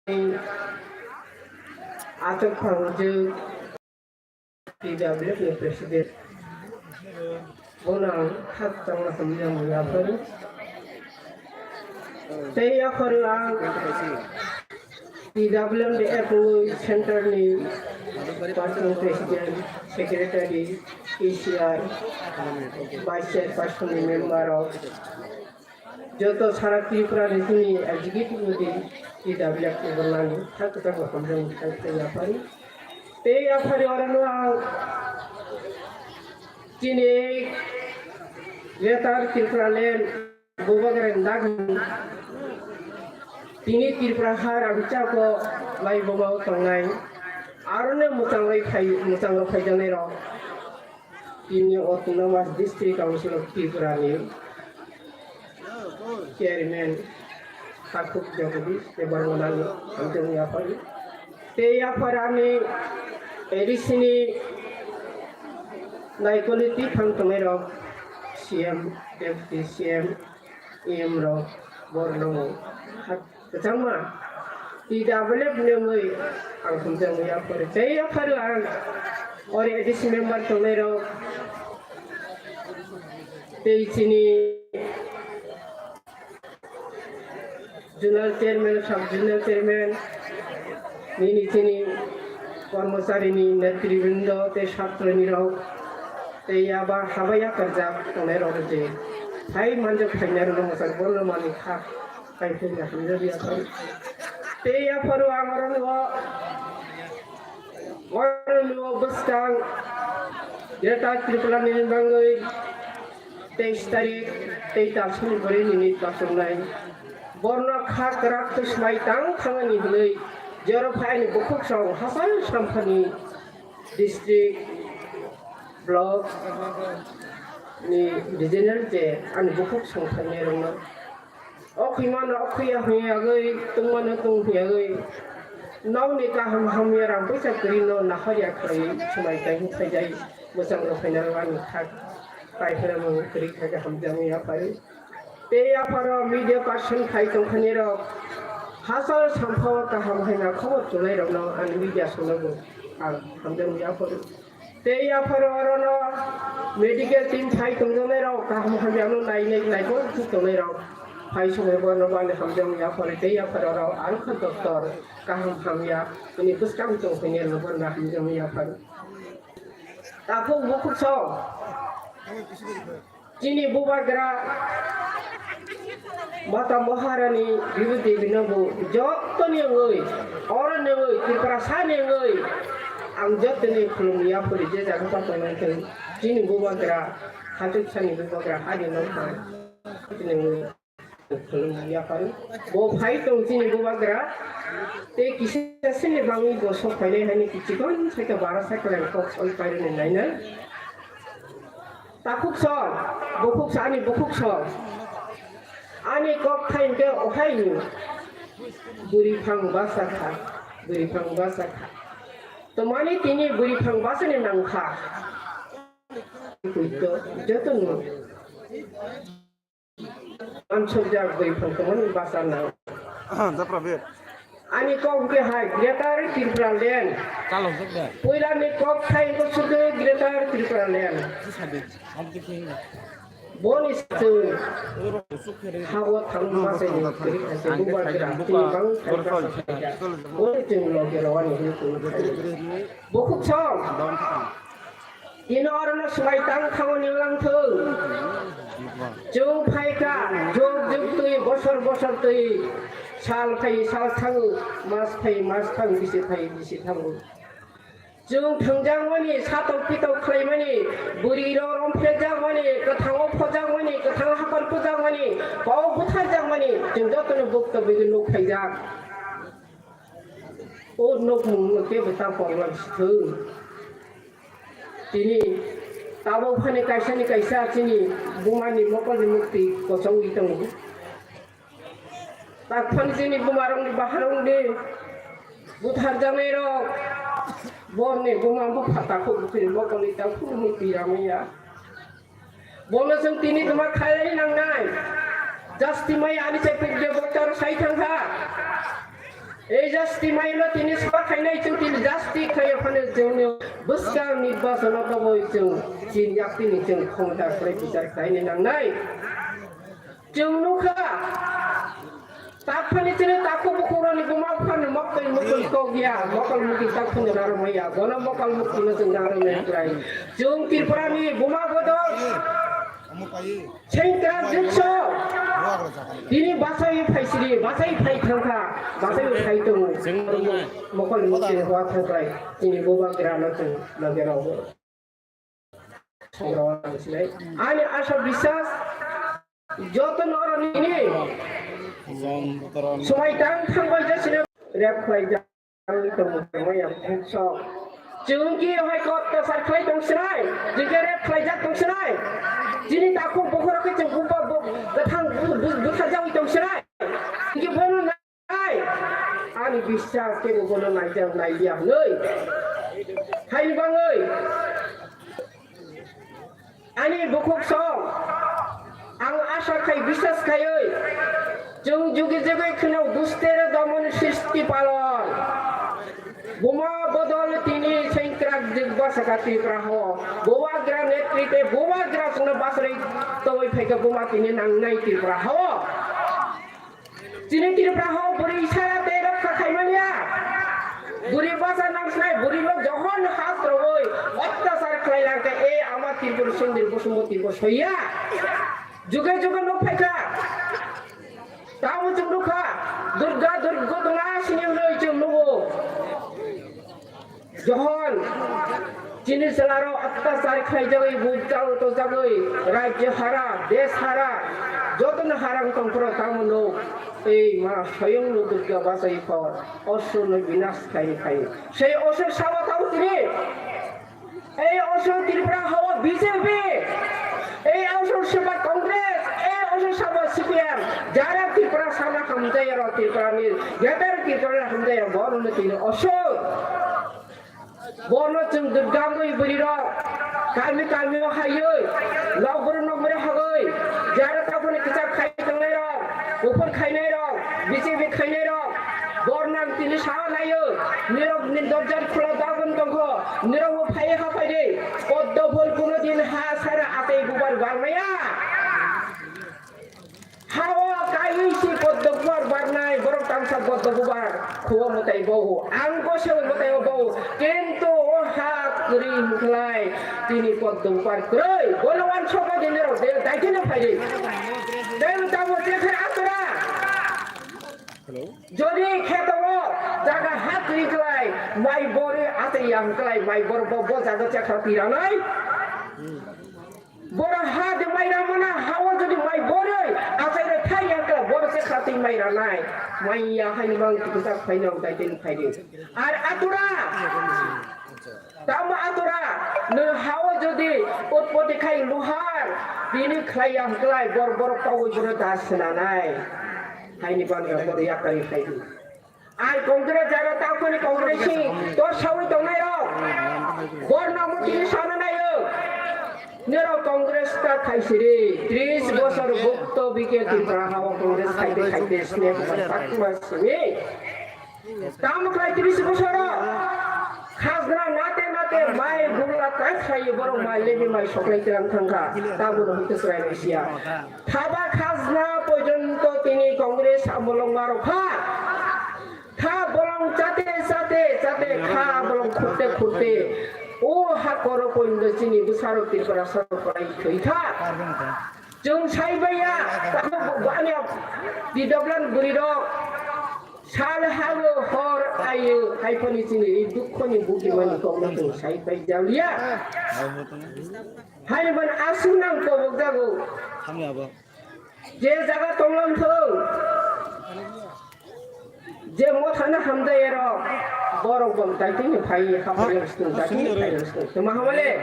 ni achuk phang jwk. T W F ni president. Bono ang khakchangma hamjakmung yapharo. Tei yapharo ang T W F ni center ni working president, secretary, T C R, vice chairperson ni member rok. Joto sara Tripura ni chini executive ni T W F ni bornani thang kwchang bo hamjak thang tei yaphari. Tei yaphari oro no ang chini Greater Tripura Land bubagra ni dagni tini Tripura har ang chako lai boma tongnai. Aro ne muchang lai phai, muchang rok phaijaknai rok. Tini Autonomous District Council of Tripura ni Chairman Hakhuk Jagadish Debbarma ni hamjak yaphari. Tei yaphar ani A D C ni naikoli twi phang tongnai rok C M, Deputy C M, E M rok borok no Kwchangma, T W F ni wngwi ang hamjakmung yapharo. Tei yapharo ang oro A D C member tongnai rok, tei chini zonal chairman, sub zonal chairman, nini chini kormochari ni netribrindo tei satro ni rok, tei yaba habai yakarjak tongnai rok je. Hai manjak phainai rok no mwchang borno mani kha. Kaisa hamjak yapharo. Tei yapharo ang oro nuo, oro nuo bwskang Greater Tripura ni bangwi teis tarik tei talsani bwrwi ni nit pasungnai. Borno kha kwrak tei swmai tang thangani hwnwi jero phaini bukhuk song hachal samphani district, block ni regional je ani bukhuk song phainai rokno. O khwimano o khwiya hwnwi yagwi, tungmano tung hwnwi yagwi, nokni kaham hamya rang puisa kwrwino naharya khlaiwi swmai taiwi phaijai, mwchang rok phaina rwani khak paiphaimung kwrwi kha khe hamjakmung yaphari. Tei yapharo media person khai tongkha nirok hachal samphao kaham haina khobor chulai rokno ani media songno bo ang hamjakmung yapharo. Tei yapharo orono medical team phai tongjaknai rok, kaham hamya no nainai naikol thik tongnai rok. Phai songwi borno bani hamjakmung yapharo tei yapharo oro ang kha doctor kaham hamya bini bwskang tong phainai rokno borno hamjakmung yapharo. Takhuk bukhuk song Chini bubagra Mata Maharani Bibhuti Devi no bo joto ni wngwi, oro ni wngwi, Tripura sa ni wngwi, ang joto ni khulum ya phuri je jaga pa tongo khe chini bubagra, hachuk sani bubagra, hari no thang, chini wngwi. Khulumya phai. Bo phai tong chini bubagra. Tei kisa sini bangwi bo sok phainai haini kichikon saikha bara saikha lai kok oi pairani nainai. Takhuk song, bukhuk sa ani bukhuk song. Ani kok thain khe ohaini bwrwi phang basa kha, bwrwi phang basa kha. Tomani tini bwrwi phang basani nang kha. Joto no. Answer jak bai phang tongmani basa nang. Ah, da prabir. Ani kok ke hai Greater Tripura Land. Chalo, jek da. Puila ni kok khai ko sudu Greater Tripura Land. Boni se hawa thang ma se ni kri ase buba kira ti bang khai ka sa. Boni cheng lo ke rawani ni. Bukhuk song. Tini orono swmai tang thango ni lang thung. Chwng phaikha, jug jug twi, bosor bosor twi, sal phai sal thango, mas phai mas thango, bisi phai bisi thango. Chwng thwngjak mani, satok pitok khlai mani, bwrwi rok romphre jak mani, kwthango phojak mani, kwthango hakor pujak mani, kok butharjak mani, chwng jotono bukto bwrwi nuk phaijak. O nukmung no kebo ta poglam si thung. Tini tabok phani kaisa ni kaisa chini buma ni mokol ni mukti kochong wi tongo. Tak phani chini buma rok ni baharok ni buthar janai rok. Bor ni buma bo phata kho bukri mokol ni ta phuru mukti ramai ya. Bono chwng tini tuma khailai nangnai. Jasti mai ani chai pukje boktar sai thangkha. Ei jasti mai no tini swa khainai chwng tini jasti khaio phano chwngno bwskang ni basono toboi chwng chini yaktini chwng khongta khlai bichar khlaini nangnai. Chwng nukha. Takhani chini takhuk bukhukrokni buma buphani mokol mukti kok ya, mokol mukti takhani rarwmai ya, bono mokol mukti no chwng rarwmai kwlai. Chwng Tripurani buma bodol, sengkrak jukso, tini bachai phaisiri, bachai phai thangkha, bachai phai tongo. Mokol mukti hua thangkhlai, tini bubagrano chwng loge rw. Ani asha biswas joto norok nini swmai tang thangbai jasino rep khlai jak tongmani yang sok. Chwng ki hai kok ta sar khlai tong sinai, jike rep khlai jak tong sinai. Chini takhuk bokhorok khe chwng bumpa bo-, bwthang bu-, bu-, bwtha jawi tong sinai. Jike bono Ai, ani biswas kebo bono naijak nailia hwnwi. Haini bangwi ani bukhuk song ang asha khai, biswas khaiwi, chwng jugi jugi kheno dustere domon sristi palon. Buma bodol tini sengkrak jigba saka Tripura ho. Bubagra netrite bubagra chwngno basrwi tongwi phaikha buma tini nangnai Tripura ho. Chini Tripura ho bwrwi saya tei rokha khaimanya. Bwrwi basa nang sinai, bwrwi no johon has rogwi otyachar khlai lang khe, e ama Tripura Sundri Bosumoti bo soiya. Juge juge nuk phaikha. Tamo chwng nukha, Durga Durga dona sini hwnwi chwng nugo. Johon chini chwlarok otyachar khlaijagwi, bujal tojagwi, rajyo hara, desh hara, jotono hara wng tongphuru tamo nuk. Ei ma swayang no Durga bachai kho, osur no binas khai khai. Sei osur sabo tamo tini. Ei osur Tripura hao B J P. Ei osur sabo Congress. Ei osur sabo C P M. Jara Tripura sama hamjaya ro Tripura ni. Jadar Tripura hamjaya bono tini osur. Bono chwng dwdangwi bwrwirok kami kamio haiwi, nokbwrwi nokbwrwi hagwi, jara takhoni kwchak khai tongnairok, kuphur khainairok, B J P khainairok, bornang tini sao naio, nirok ni dorjar khula dagwn tongkho, nirok bo phaiwi haphaidi, poddo phul kuno din ha sara atei bubar barmaya. Hao kaiwi si poddo bubar barnai, borok tamsa poddo bubar khuo mwtai bohu. Ang bo se mwtai o bohu. Kintu o ha kwrwi hwnkhlai tini poddum par kwrwi. Bono wansokma di norok de daikhe no phaidi. Tei tamo chekha atora. Jodi kheto o jaga ha kwrwi kwlai mai bori atwi ya hwnkhlai mai bor bo bo jaga chekha twi ranai. Boro ha de mai ramana ha o jodi mai bori achaire thai ya hwnkhlai boro chekha twi mai ranai. Mai ya haini mang kisa phaino daikhe no phaidi. Ar atura. Tamo atora, nwng hao jodi utpoti khai luhar, bini khlai ya hwklai bor borok togwi bono da swnanai. Haini bagwi bono yakarwi khai di. Ar Congress jara takhoni Congress ni tor sawi tongnai rok. Borno mo tini sana nayo. Nero Congress ta khai siri, tris bosor bukto bike Tripura hao Congress khai de khai de sne ko tak ma sini. Tamo khlai tris bosoro khajna nate nate mai gula kai khlai borok mai lebi mai soklai tilang thangkha. Tamo no hwnkhe chwrai sia. Thaba khajna porjonto tini Congress amolong marokha. Kha bolong chate chate chate kha bolong khurte khurte. O ha koro poindo chini bwsarok Tripura sarok kolai thwikha. Chwng sai baiya, takhuk ani development bwrwi rok sal halo hor ayo haiphani chini i dukho ni bugi mani kok no chwng sai pai jaliya. Haini ban aswk nang kobok jago. Je jaga tonglam thung. Je mothano hamjai ero borok bom daitini phai hapari stung daitini phai stung. Tuma hamale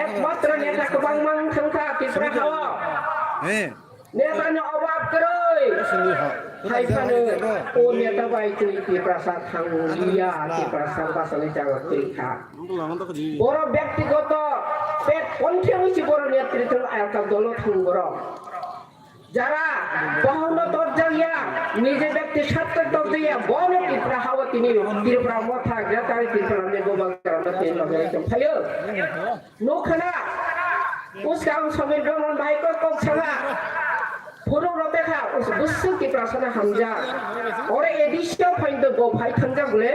ekmatro neta kwbangma wng thangkha Tripura hao. Netani obab kwrwi. Hai phano o neta bai twi Tiprasa thangliya, Tiprasa basani jaga twi kha. Borok byaktigoto pet konthe wngsi borok netrithwng ayakta dolo thwng borok. Jara bahano torjakya, nije byakti satto torjakya, bono Tripura hao tini Tripura motha Greater Tripura ni bubagra no tini loge tongphaio. Nukhana, uskang Samir Bhomon bhai ko kok sanga. Phuru rote kha, us busuk Tripura sana hamja. Ore edisio phaindo bo phai thangjak bole.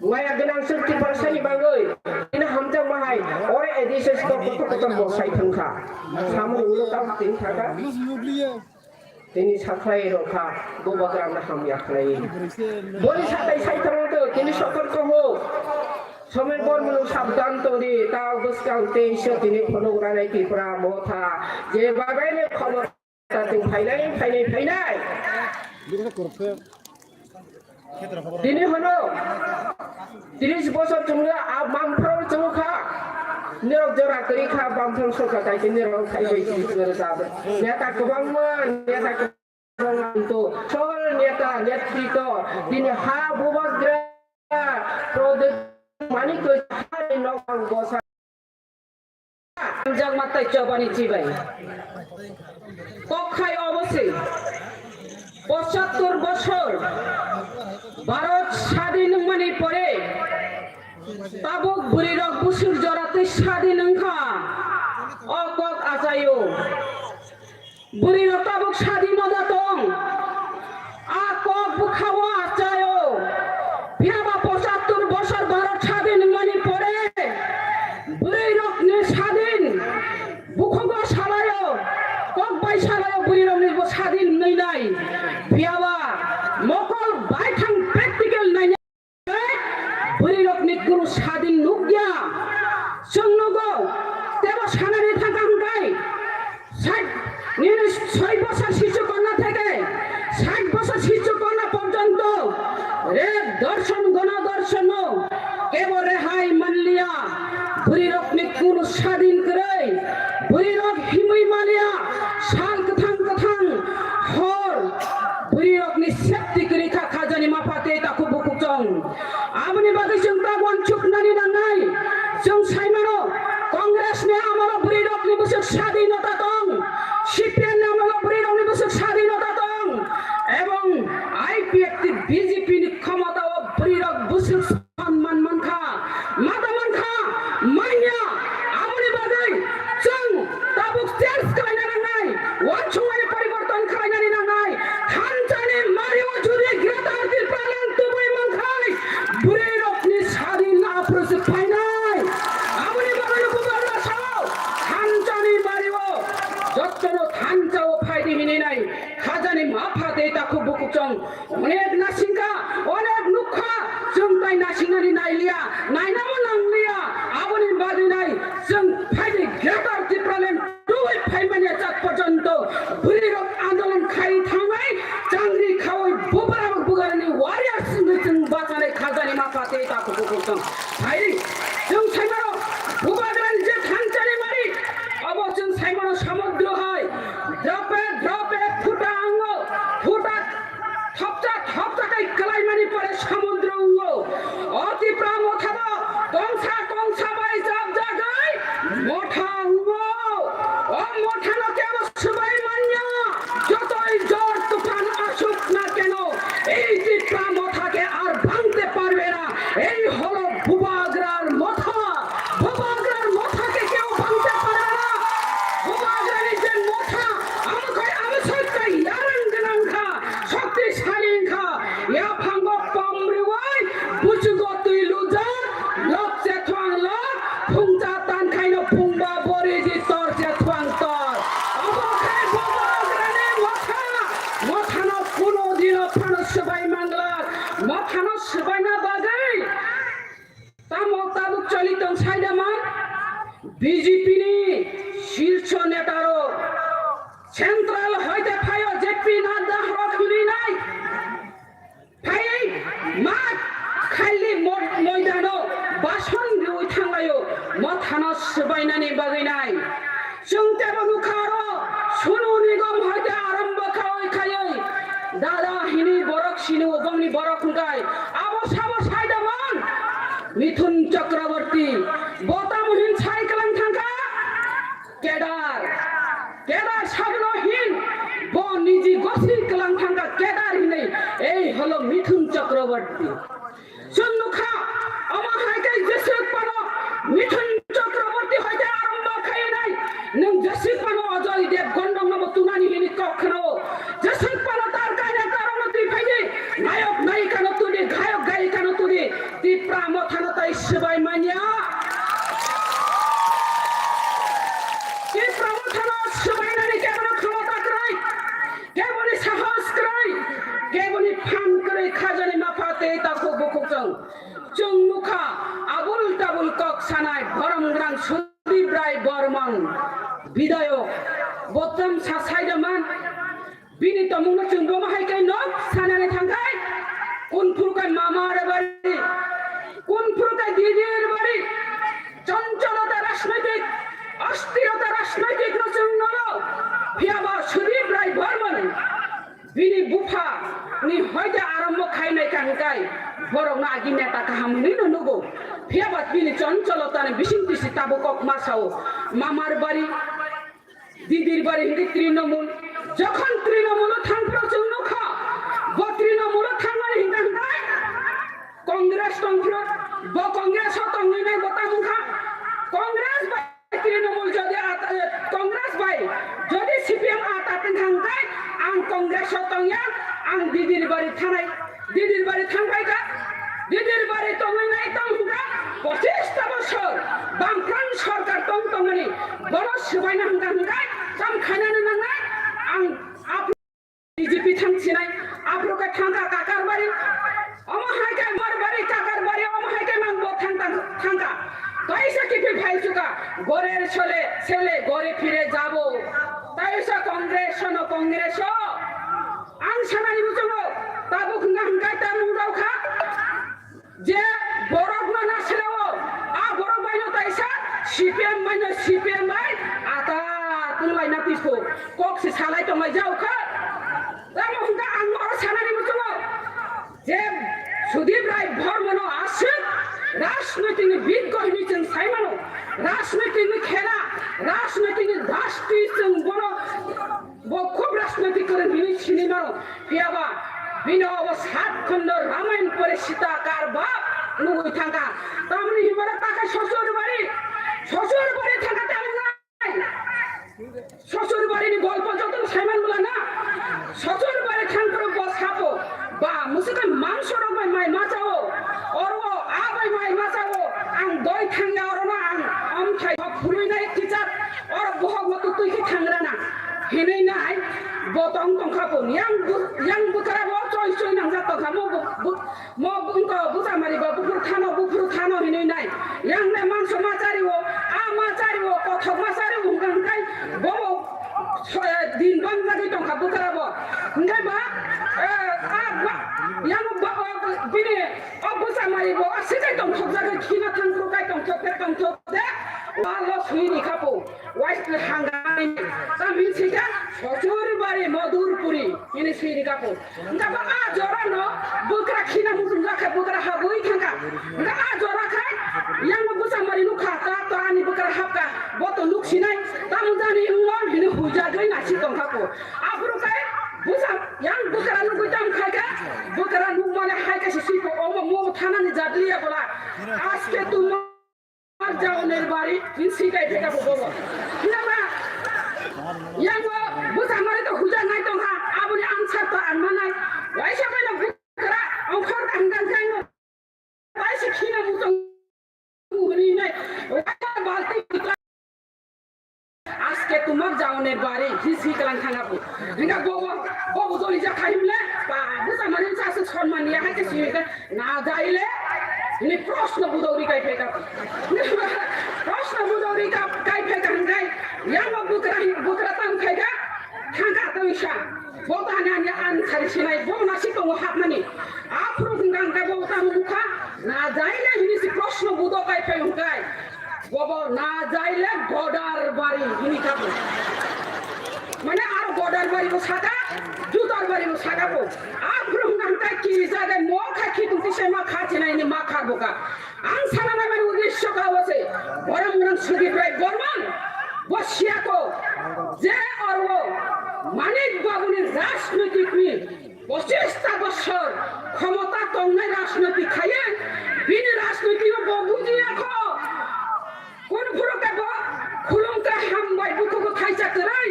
Maya gwnang chwng Tiprasani bagwi, tini hamjakma hai, ore A D C S kok kotor kotor bo sai thangkha. Samung ulo tamo tini thangkha. Tini sakhlai rokha, bubagrano hamya khlai. Boni satai sai thangto, tini sotorko ho. Somen Bormano sabdan tongdi, ta bwskang teisa tini phunuk ranai Tripura motha. Je bagwi ni khobor Tati phainai, phainai, phainai. Tini hwno, tris bosor chwngno a bamphro chwngkha. Nirok jora kwrwi kha, bamphro sorkar tai nirok khai bai chwngno rwchap. Neta kwbangma, neta kwbangma to, sol neta, netrito, tini ha bubagra, prodek manik to ha nok bangbosa. Hamjakma tei chobani chibai. Kok khai obo se. Pochattor bosor Bharat sadin wngmani pore tabuk bwrwi rok busur jora tei sadin wngkha. O kok achaio. Bwrwi rok tabuk sadinota tong. A kok bwkhao achaio. Phiyaba pochattor bosor Bharat sadin wngmani pore bwrwi rokni sadin bukhugo salaio. Kok bai salaio bwrwi rokni bo sadin wngnai nai. Phiyaba mokol baithang practical nai. Bwrwi rokni kunu sadin nukya. Chwng nugo, tebo sanani thangkha hwnkhe, sait, nini soi bosor sichu konna theke, sait bosor sichu konna porjonto, rek dorshon, gono dorshon no, kebo rehai manliya. Bwrwi rokni kunu sadin kwrwi, bwrwi rok himwi manliya, sal kwthang kwthang, hor, bwrwi rokni safety kwrwi kha, khajani mapha tei takhuk bukhuk chong. Aboni bagwi chwng ta uansuknani nangnai. Chwng saimano, Congress ni amolo bwrwi rokni bwswk sadinota tong, C P M ni amolo bwrwi rokni bwswk sadinota tong, ebong I P F T B J P ni khomotao bwrwi rok bwswk sanman mankha, mata mankha, manya. Aboni bagwi chwng tabuk change khlaina nangnai, uansukmani poriborton khlainani nangnai. Thansa ni mario jodi Greater Tipraland tubui mankhai, bwrwi rokni sadin aphuru se phainai. Bubagrani je thansani mari, obo chwng saimano samudro hai, drope drope phuta ango, phuta thopcha thopcha kai kwlaimani pore samudro wngo. O Tipra mothano kongsa kongsa bai jabjagwi motha wngo. O mothano kebo swbai manya, jotoi jor tufan asuk na keno, ei Tipra mothake ar bhangte parbe na. এই হলো বুবাগ্রার মথা, বুবাগ্রার মথাকে কেউ ভাঙতে পারবে না। বুবাগ্রার এই যে মথা, আমাকে আমি সত্যি ইয়ারাং গনাংখা, শক্তিশালী খা, ইয়া ভাঙব পামরিওয়াই, বুঝুগো তুই লুজার, লক্ষ্যে থাংলা, ফুংচা তানখাইনো ফুংবা বরি জি তর যে থাং তর। অবখাই বুবাগ্রার এই মথা, মথানো কোনো দিনও ফানো সবাই মাংলা, মথানো সবাই না বাগাই। Tamo tabuk choli tong saidama B J P ni shirso neta rok central hoite phaio J P Nadda rok hwnwi nai. Phaiwi ma khaili mo-, moidano bason riwi thanglaio mothano swbainani bagwi nai. Chwng tebo nukha aro Sunu Nigam hoite arombo khawi khaywi dada hini borok sinu bongni borok hwnkhe abo sabo saidamon Mithun Chakraborty bo tamo hin sai kwlang thangkha kedar kedar sabno hin bo niji gosi kwlang thangkha kedar hinwi ei holo Mithun Chakraborty. Chwng nukha, omo hai khe jeswk phano Mithun Chakraborty hoite arombo khainai. Nwng jeswk phano Ajoy Devgan rokno bo tunani hini kok khwnao. Jeswk phano tar kainai tarokno twi phaidi. Nayok nayikano twi di, gayok gayikano twi di. Tipra mothano tai swbai manya. Tipra mothano swbainani kebono khomota kwrwi. Keboni sahos kwrwi, keboni phan kwrwi khajani mapha tei takhuk bukhuk chwng. Chwng nukha abul tabul kok sanai borom gwnang Sudip Rai Bormon bidayok. Botam sa saidaman bini tomungno chwng bomo hai khe nok sanani thangkhai. Kun phuru khe mama re bari, kun phuru khe didi re bari. Choncholota rajnoitik, asthirota rajnoitik no chwng nono. Phiyaba Sudip Rai Bormon. Bini bupha ni hoite arombo khainai kangkai borok no agi neta kaham hinwi no nugo. Phiya ba bini choncholota ni bising tisi tabuk kok ma sao. Mamar bari, didir bari hinwi Trinamool. Jokhon Trinamool o thangphro chwng nukha. Bo Trinamool o thangmani hinka hinkai Congress tongphro. Bo Congress o tongwi nai bo tamo wngkha. Congress bai Trinamool jodi ata-, Congress bai jodi C P M ata tongkha hwnkhe ang Congress o tongya, ang Didirbari thanai, Didirbari thangbai kha, Didirbari tongwi nai tong hwnkha, pochis ta bosor Bamfront sorkar tong tongmani, bono swbaina hwnkha hwnkhe tamo khainani nangnai, ang ap- B J P thang sinai, aphuru khe thangkha Kakarbari, omo hai khe Marbari, Kakarbari, omo hai khe nang bo thang thang thangkha. Kaisa kiphil phai suka, gorer sole, sele, gore phire jabo. Taisa Congress no Congress o. Ang sanani muchungo, tabuk hwnka hwnkai ta nung rao kha. Je borok no nasirao, a borok bai no taisa C P M bai no C P M bai ata tunglaina tipho kok se salai tonglai jao kha. Tamo hwnka ang oro sanani muchungo je Sudip Rai Bormon no aswk rajnoitik ni biggo hinwi chwng sai mano, rajnoitik ni khela, rajnoitik ni dasti chwng bono Bo khub rajnoitik kwrwng hinwi sinwi mano. Phiyaba bini obo sat khondo Ramayan pore Sita kar bap nugwi thangkha. Tamni hinmano takha Sosur bari, Sosur bari thangkha tamni nai. Sosur bari ni golpo joto saiman bwla na. Sosur bari thangphuru bo sapo ba musuka mangso rok bai mai machao. Oro a bai mai machao. Ang doi thangya orono ang amthai phurui nai kichak. Oro bohok no twi khe thangrana hinwi nai bo tong tongkha bo yang bu-, yang bwkra bo choi choi nangjak tongkha mo bu-, bu-, mo bungko bwsa mari bo buphuru thano buphuru thano hinwi nai yang ne mangso ma chari o a ma chari o kothok ma chari o hwnkha hwnkhe bo bo so-, din bang jagwi tongkha bwkra bo hwnkhe ba, eh, a ba, yang ba, o bini o bwsa mari bo a sikai tongthok jagwi khina thang phuru kai tongthok khe tongthok de. Palo sui ni kapo, wais le hangai, tam hin sika, Sochur bari Madhurpuri, ini sui ni kapo. Nda ba a jora no, bukra khina mutum jaka bukra habui thangka. Nda a jora khai, yang no busa mari nukha, ta to ani bukra hapka, bo to nuk sinai, tam jani ungwan, hini huja gai nasi tongka po. Abro kai, busa, yang bukra nugui tam khai ka, bukra nuk mane hai ka si sui po, omo mo thana ni jadli ya bola. Aske tu Jaunir bari, in sikai pheka bo bobo. Hinama, yang bo, busa mare to huja nai tong ha, aboni answer to ang manai. Waisa bai no bukra, ongkhor ang gan kai no. Waisa khina mutong huni nai. Waisa balti Aske tumar jaone bari hisi kalang thanga bu. Hinga bobo, bobo doli ja khaimle, ba, busa mani sa su sonman ya hai ke sui ke na jaile. Ni proshno budori kai pheka. Proshno budori ka kai pheka hingai. Yang bo bukra, bukra tam khai ka. Thanga to isa. Bo ta ni ani an sari sinai, bo na si tongo hapmani. Aphuru hinga hinga bo tam mukha. Na jaile hini si proshno budo kai phai hingai. Bobo na jaile Godar bari hini kapo. Mane aro Godar bari bo saka, Jutar bari bo saka po. Aphuru hwnka hwnka kiri jaga mo kha khitung tise ma kha chinai ni ma kha boka. Ang sana na mani uddesho ka wase. Borom nang Sudip Rai Borman. Bo siya ko. Je orwo. Manik Babu ni rajnitik ni Pochista bochor khomota tongnai rajniti khaye, bini rajniti no bo bujiya kho. Kun phuru khe bo khulumkha hambai bukhugo thaisa kwrwi.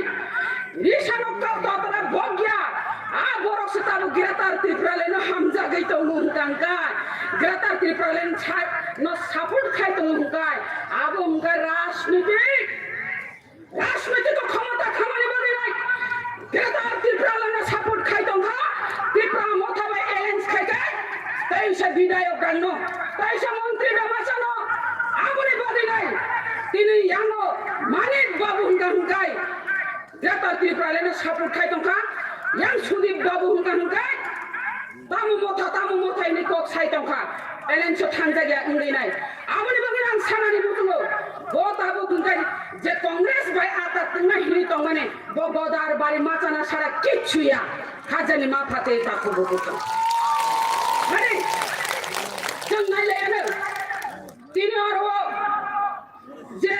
Risano kok dotara bogya. A borok se tabuk Greater Tipraland no hamjagwi tongo hwnkha hwnkha. Greater Tipraland sa-, no support khai tongo hwnkha. Abo hwnkha rajniti. Rajnoitik khomota khamani bagwi nai. Greater Tipraland no support khai tongkha. Tipra Motha bai alliance khai khai. Tei se bidayok rang no. Tei se montri rok masa no. Aboni bagwi nai. Tini yango Manik Babu hwnka hwnkai. Greater Tipraland no support khai tongkha. Yang Sudip Babu hwnka hwnkai. Tamo motha, tamo motha ini kok sai tongkha. Elen so thangjak ya wngwi nai. Aboni bagwi ang sanani muchungo. Bo tabuk hwnkhai je Congress bai ata twngnai hwnwi tongmani, bo Godar bari machana sara kichu ya. Khajani ma phate ta khubu kutu. Mani, chwng nai le ano. Tini oro je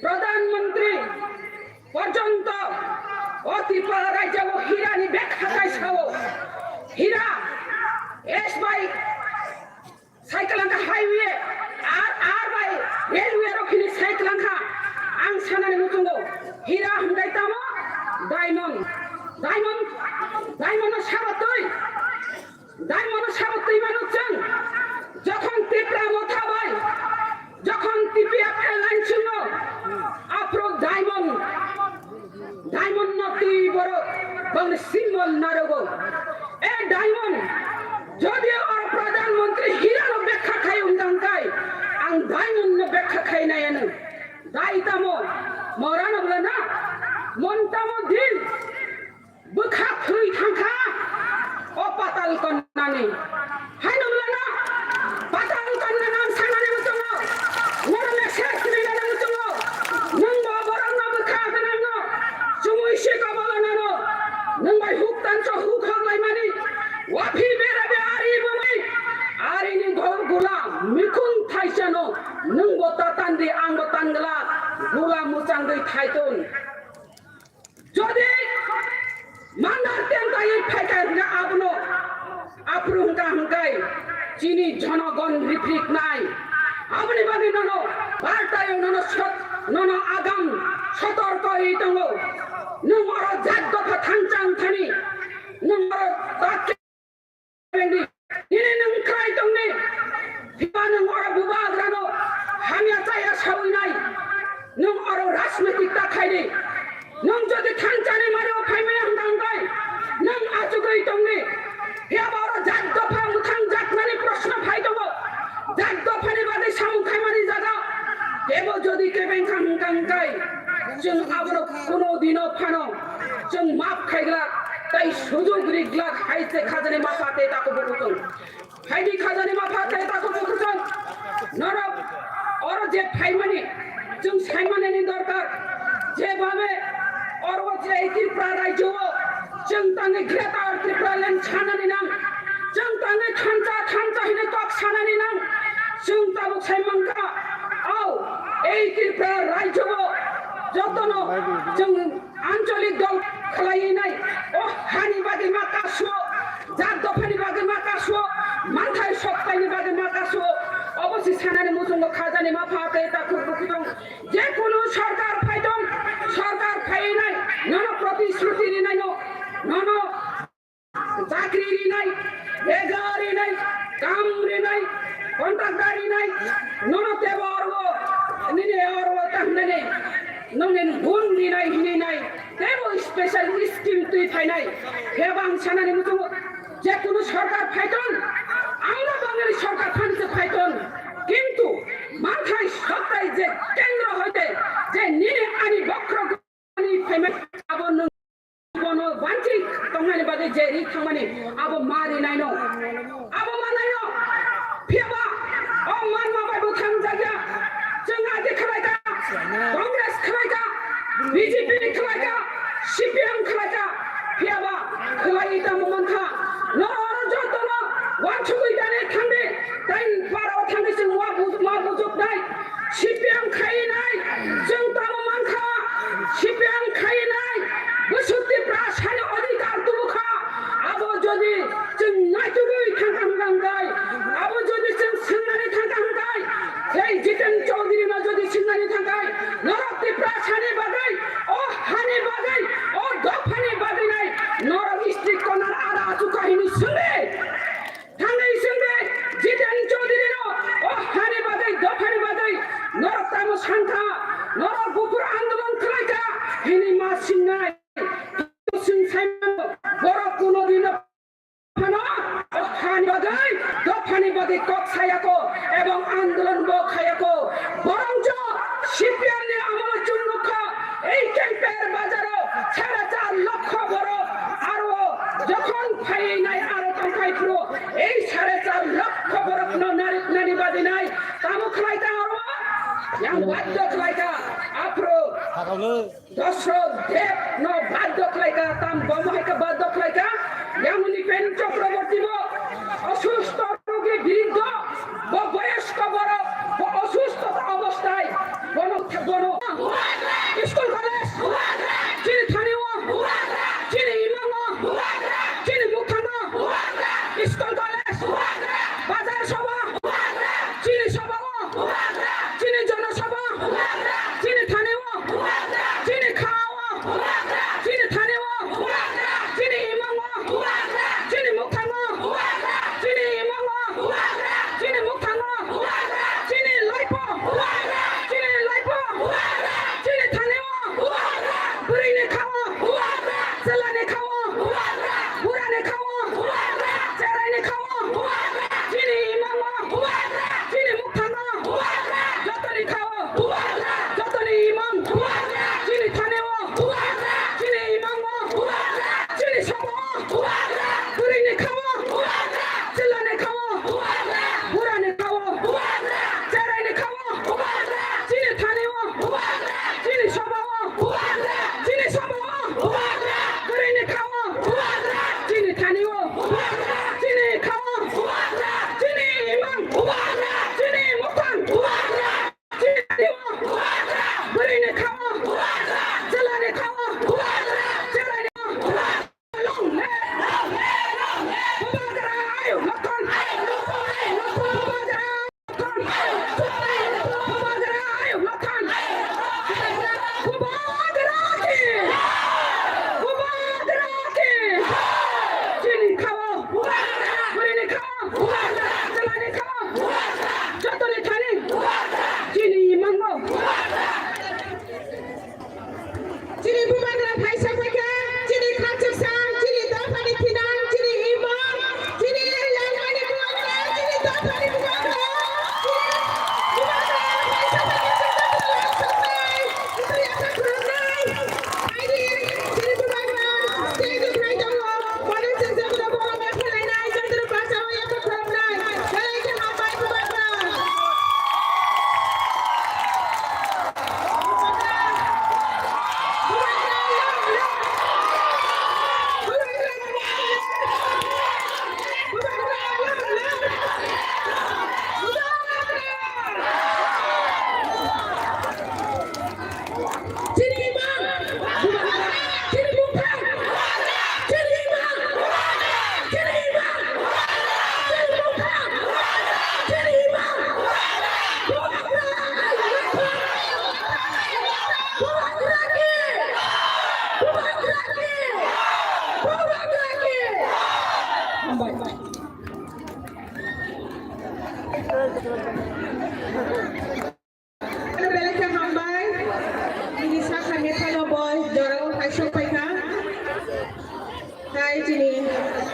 Pradhan Mantri porjonto o Tripura rajya o hira ni bekha kai sao. Hira, S bai cycle ang highway, ar, ar bai railway rok hini cycle ang kha. Ang sanani muchungo hira hwnkhai tamo diamond. Diamond, diamond no sabo twi. Dai mono sabo twi mano chwng. Jokhon Tipra Motha bai, jokhon T P F alliance no, aphuru Diamond, Diamond no twi borok bangni symbol narogo. E Diamond, jodi oro Pradhan Mantri hira no bekha khai wngkha hwnkhe, ang Diamond no bekha khai nai ano. Dai tamo, mora no bwla na, mon tamo din. Bwkha thwi thangkha o patal konnani. Hai nukla no patal konna nang sanani muchungo. Noro message rinani muchungo. Nwng bo borok no bwkha gwnang no chumui se kobolo nano. Nwng bai huk tancho huk hok lai mani. Waphi bera be ari bumai. Ari ni gol gula mikhun thaisa no. Nwng bo tatan di ang bo tangla. Gula muchang dui thaiton. Jodi mandar ten taywi phaikha hwnkhe abono aphuru hwnkha hwnkhe chini jonogon riprik nai. Aboni bagwi nono bartayo nono sot-, nono agam sotorko ri tongo. Nwng oro jat dopha thangchang thani, nwng oro tak Nini nwng kwrai tongni, phiba nwng oro bubagrano hamya chaya sawi nai, nwng oro rajnitik ta khaidi. Nwng jodi thanchani mari o phaimaya hwnkha hwnkhe nwng achugwi tongni, phiyaba oro jat dopha mwthang jaknani proshno phai tongo, jat dophani bagwi samung khaimani jaga kebo jodi kebeng kha hwnkha hwnkhe chwng abono kuno dino phano chwng map khaiglak tei sujug riglak hai se khajani mapha tei takhuk bukuchwng. Haidi khajani mapha tei takhuk bukuchwng. Norok oro je phaimani, chwng saimanani dorkar, jebabe oro je Tripura rajyo o chwng tangwi Greater Tripura Land sanani nang, chwng tangwi thansa thansa hwnwi kok sanani nang, chwng tabuk sai mankha, o ei Tripura rajyo o jotono chwng ancholik dol khlaiwi nai, o hani bagwi ma kasu, jat dophani bagwi ma kasu, manthai soktaini bagwi ma kasu, obo se sanani muchungo khajani ma pha tei takhuk bukhutong. Je kunu sorkar phaitong, sorkar phaiwi nai, nono protishruti rinai no, nono chakri rinai, bega rinai, kam rinai, contractor rinai, nono tebo orbo, nini orbo tahnani, nongni gun rinai, hinwi nai, tebo special scheme twi phainai, heba ang sanani muchungo, je kunu sorkar phaiton, amra Bangali sorkar phanse phaiton, kintu manthai soktai je kendro hoite, je nini ani bokhorok ani payment abo nwng bono banchi tongnani bagwi je ri thangmani abo ma rinai no. Abo ma nai no. Phiyaba o man ma bai bo thang jagya. Chwng adi khlai ka, Congress khlai ka, B J P khlai ka, C P M khlai ka. Phiyaba khlai tamo man kha. No oro joto no wansugwi dani thangdi. Tai para o thangdi chwng wa bu-, ma bujuk nai. C P M khai nai, chwng tamo man kha, C P M khai nai, bwswk Tiprasani odhikar tubu kha, abo jodi chwng naitugwi thangkha hwnkha hwnkhe, abo jodi chwng swngnani thangkha hwnkhe, tei Jiten Chaudhary no jodi swngnani thangkha, norok Tiprasani bagwi, o hani bagwi, o dophani bagwi nai, norok street corner ara achukha hwnwi swngdi. Thangwi swngdi, Jiten Chaudhary no, o hani bagwi, dophani bagwi, norok tamo sankha, norok buphuru andolon khlaikha, hini ma singnai. Swng saimano, borok kuno dino phano, o hani bagwi, dophani bagwi kok sayako, ebong andolon bo khayako. Borongjo C P M ni amolo chwng nukha, ei Kemper bazaro sare char lokho borok aro jokhon phaiwi nai aro tongphai phuru ei sare char lokho borokno nariknani bagwi nai tamo khlai ta aro yang baddo khlai ta aphuru Dosrok Deb no baddo khlai ta tam bomo hai khe baddo khlai ta yang ni pen Chakraborty bo osusto rogi biruddho bo boyosko borok bo osusto obostai bono bono school college chini thani o chini imang o chini mukhang o school college bazar soba chini soba o chini jono soba chini thani o chini kha o chini thani o chini imang o chini mukhang o chini imang o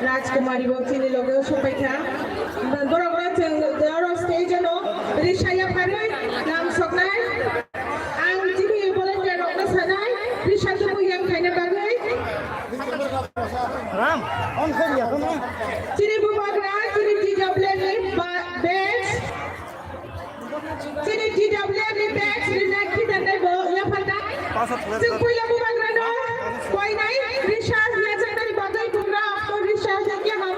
Rajkumari bo chini loge sopai kha. Borok rok chwng oro stage ano risa yapharwi lam soknai. Ang chini volunteer rokno sanai, risa tubu yang khaina bagwi. Ram, on khairi ya, on, on. Chini bubagra, chini T W ni ba-, batch. Chini T W ni batch rina khitan dai bo yapharda. Chwng puila bubagrano koinai risa yajaknani bagwi bubagra ko risa yakya ham.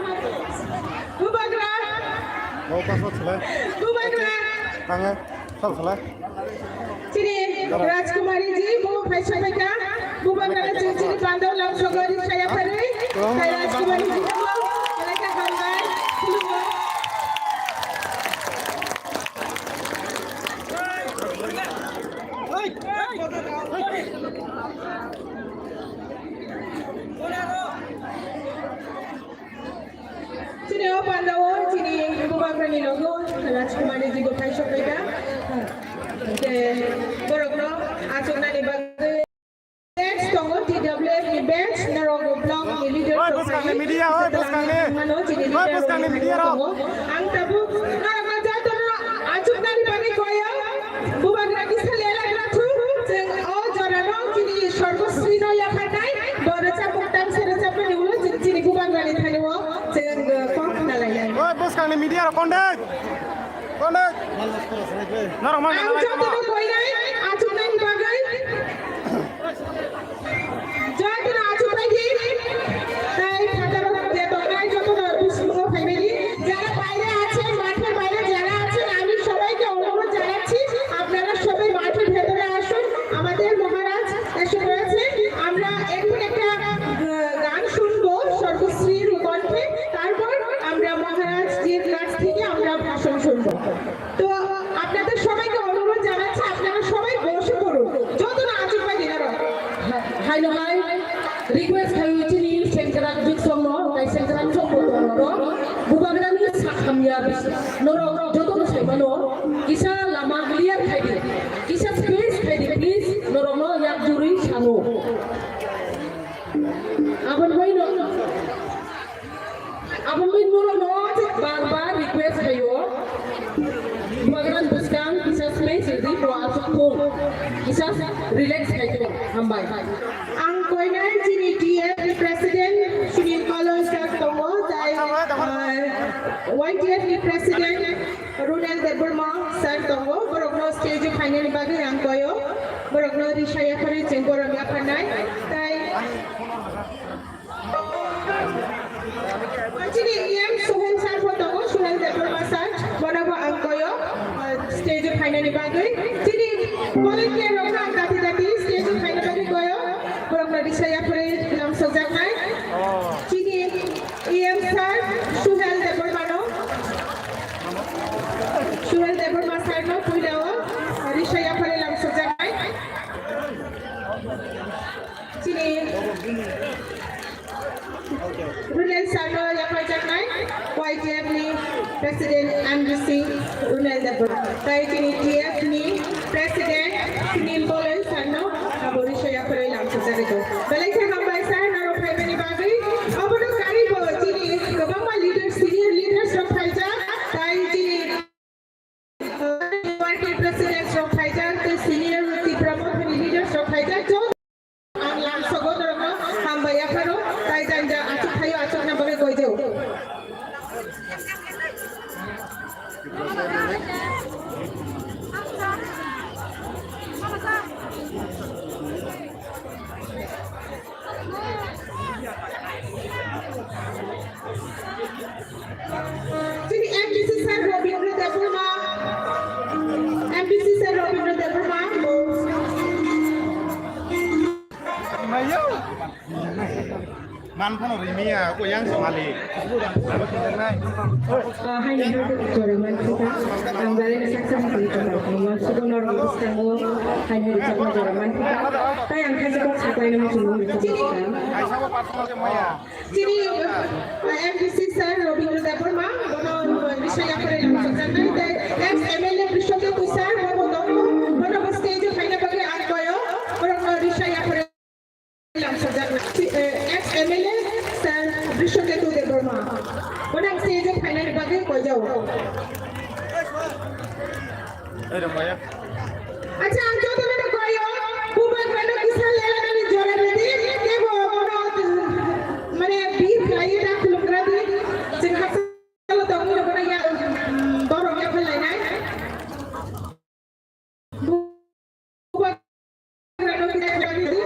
Bubagra. Bo paso chwla. Bubagra. Tanga. Sal sala. Chini Rajkumari ji bo phai sopai kha. Bubagra chwng chini bandao lam sogori saya phari. Khai Rajkumari ji bo. Malaika hambai. Khulumgo. Chini o pandao chini bubagrani logo Rajkumari ji bo phai sopai kha. Je borokno achuknani bagwi Next tongo T W F ni batch, norok block ni leader. Oi, rok bwskangni phai. Media, oi, bwskangni. Mano, chini oi, leader bwskangni rok media rok. Tongo. Ang tabuk norok no joto no achuknani bagwi koyo. Bubagra kisa lela gra thu. Chwng o jora no chini Sargosri no yapharnai. Bo rwchapmung tangsa rwchapmani ulo chini, chini bubagrani thani o chwng, uh, kok khna lainai. Oi, bwskangni media rok konde. Konde. Norok man. Ang joto no koinai achuknani bagwi. জয় দিন, আছো ভাই দিন। তাই খাতার মধ্যে তোমরা যত বিষ্ণু ভাই দিন, যারা বাইরে আছেন, মাঠের বাইরে যারা আছেন, আমি সবাইকে অনুরোধ জানাচ্ছি, আপনারা সবাই মাঠের ভেতরে আসুন। আমাদের মহারাজ এসে রয়েছে। আমরা এখন একটা, আহ, গান শুনবো সর্বশ্রীর কণ্ঠে, তারপর আমরা মহারাজজির কাছ থেকে আমরা ভাষণ শুনবো। তো আপনাদের সবাইকে অনুরোধ জানাচ্ছি, আপনারা সবাই বসে পড়ুন। যত না আচুক ভাই দিনারো। Hai no hai, request khai chini sengkrak juk songno, tai sengkrak songno norok. Bubagrani sakhamya bis-, norok joto no saimano, kisa lama clear khai di, kisa space khai di, please, norok no yak juri sano. Abon bai no. Abo mui norokno bar bar request khaio. Bubagrani bwskang kisa space rwdi, bo aswk thung. Kisa relax khai thung. Hambai. Ang koinai chini T F ni president Sunil Koloi sir tongo, tai, uh, Y T F ni president Runel Debbarma sir tongo. Borokno stage o phainani bagwi ang koio. Borokno risa yapharwi chwng borom yapharnai. Tai Chini E M Sohel sir bo tongo, Sohel Debbarma sir, bono bo ang koyo, uh, stage o phainani bagwi. Chini volunteer rok ang dati dati stage o phaina bagwi koyo, borok no risa yapharwi lamsojaknai. Chini E M sir, Sohel Debbarma no, Sohel Debbarma sir no puila o risa yapharwi lamsojaknai. Chini Runel sir no yapharjaknai, Y T F ni president M D C Runel Debbarma. Tai chini T F ni president Sunil Koloi sir no abo risa yapharwi lamsajagwi tongo. Belai khe hambai sir, norok phaimani bagwi. Obono karibo chini kwbangma leaders, senior leaders rok phaijak. Tai chini Working President rok phaijak, tei senior Tipra Mothani leaders rok phaijak, joto ang lamsogo norokno hambai yapharo, tai jang jang achuk phaio, achukna bagwi goijao. Chini M D C sir Rabindra Debbarma, M D C sir Rabindra Debbarma. Man phano rimiya, ko yang somali. Ah, hai ni jora manthika, ang dalai na saksa ni kami kami kami, sudah normal sekarang, hai ni jora manthika, tai ang kasih kok saklai na muchung muchung sekarang. Chini, uh, M D C sir Rabindra Debbarma, bono, uh, risa yapharwi lamsojaknai, tei ex M L A Brishaketu sir, bono, bono bo stage o phaina bagwi ang koyo, borokno risa yapharwi lamsojaknai. Uh, ex M L A sir Brishaketu Debbarma. Acha, ang jotono no koyo, bubagrano kisa lela nani jora rwdi, tebo bono, mane, bir khlaiwi da khulumgra di, chwng khasalo tongwi rokno ya, borok yaphar lainai. Bubagrano kisa lela nani jora rwdi.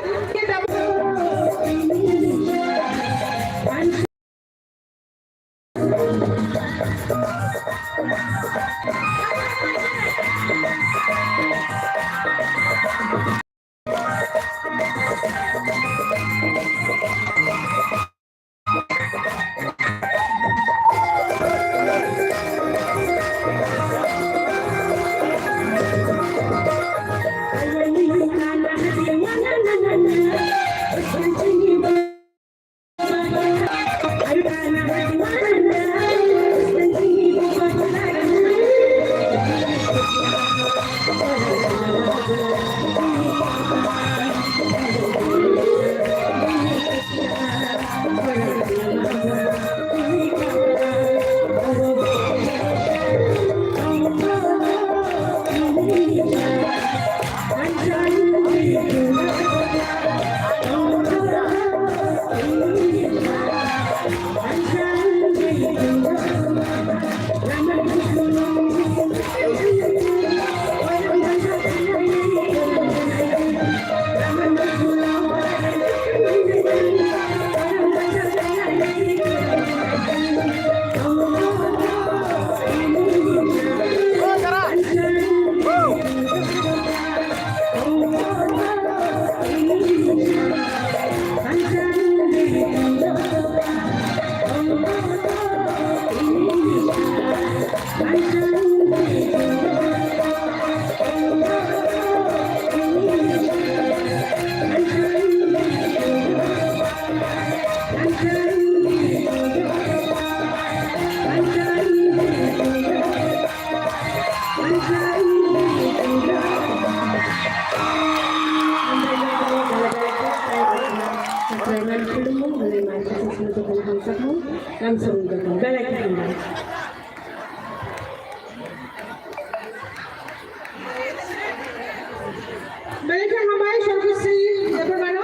Belai khe hambai Sarkisri Debbarmano,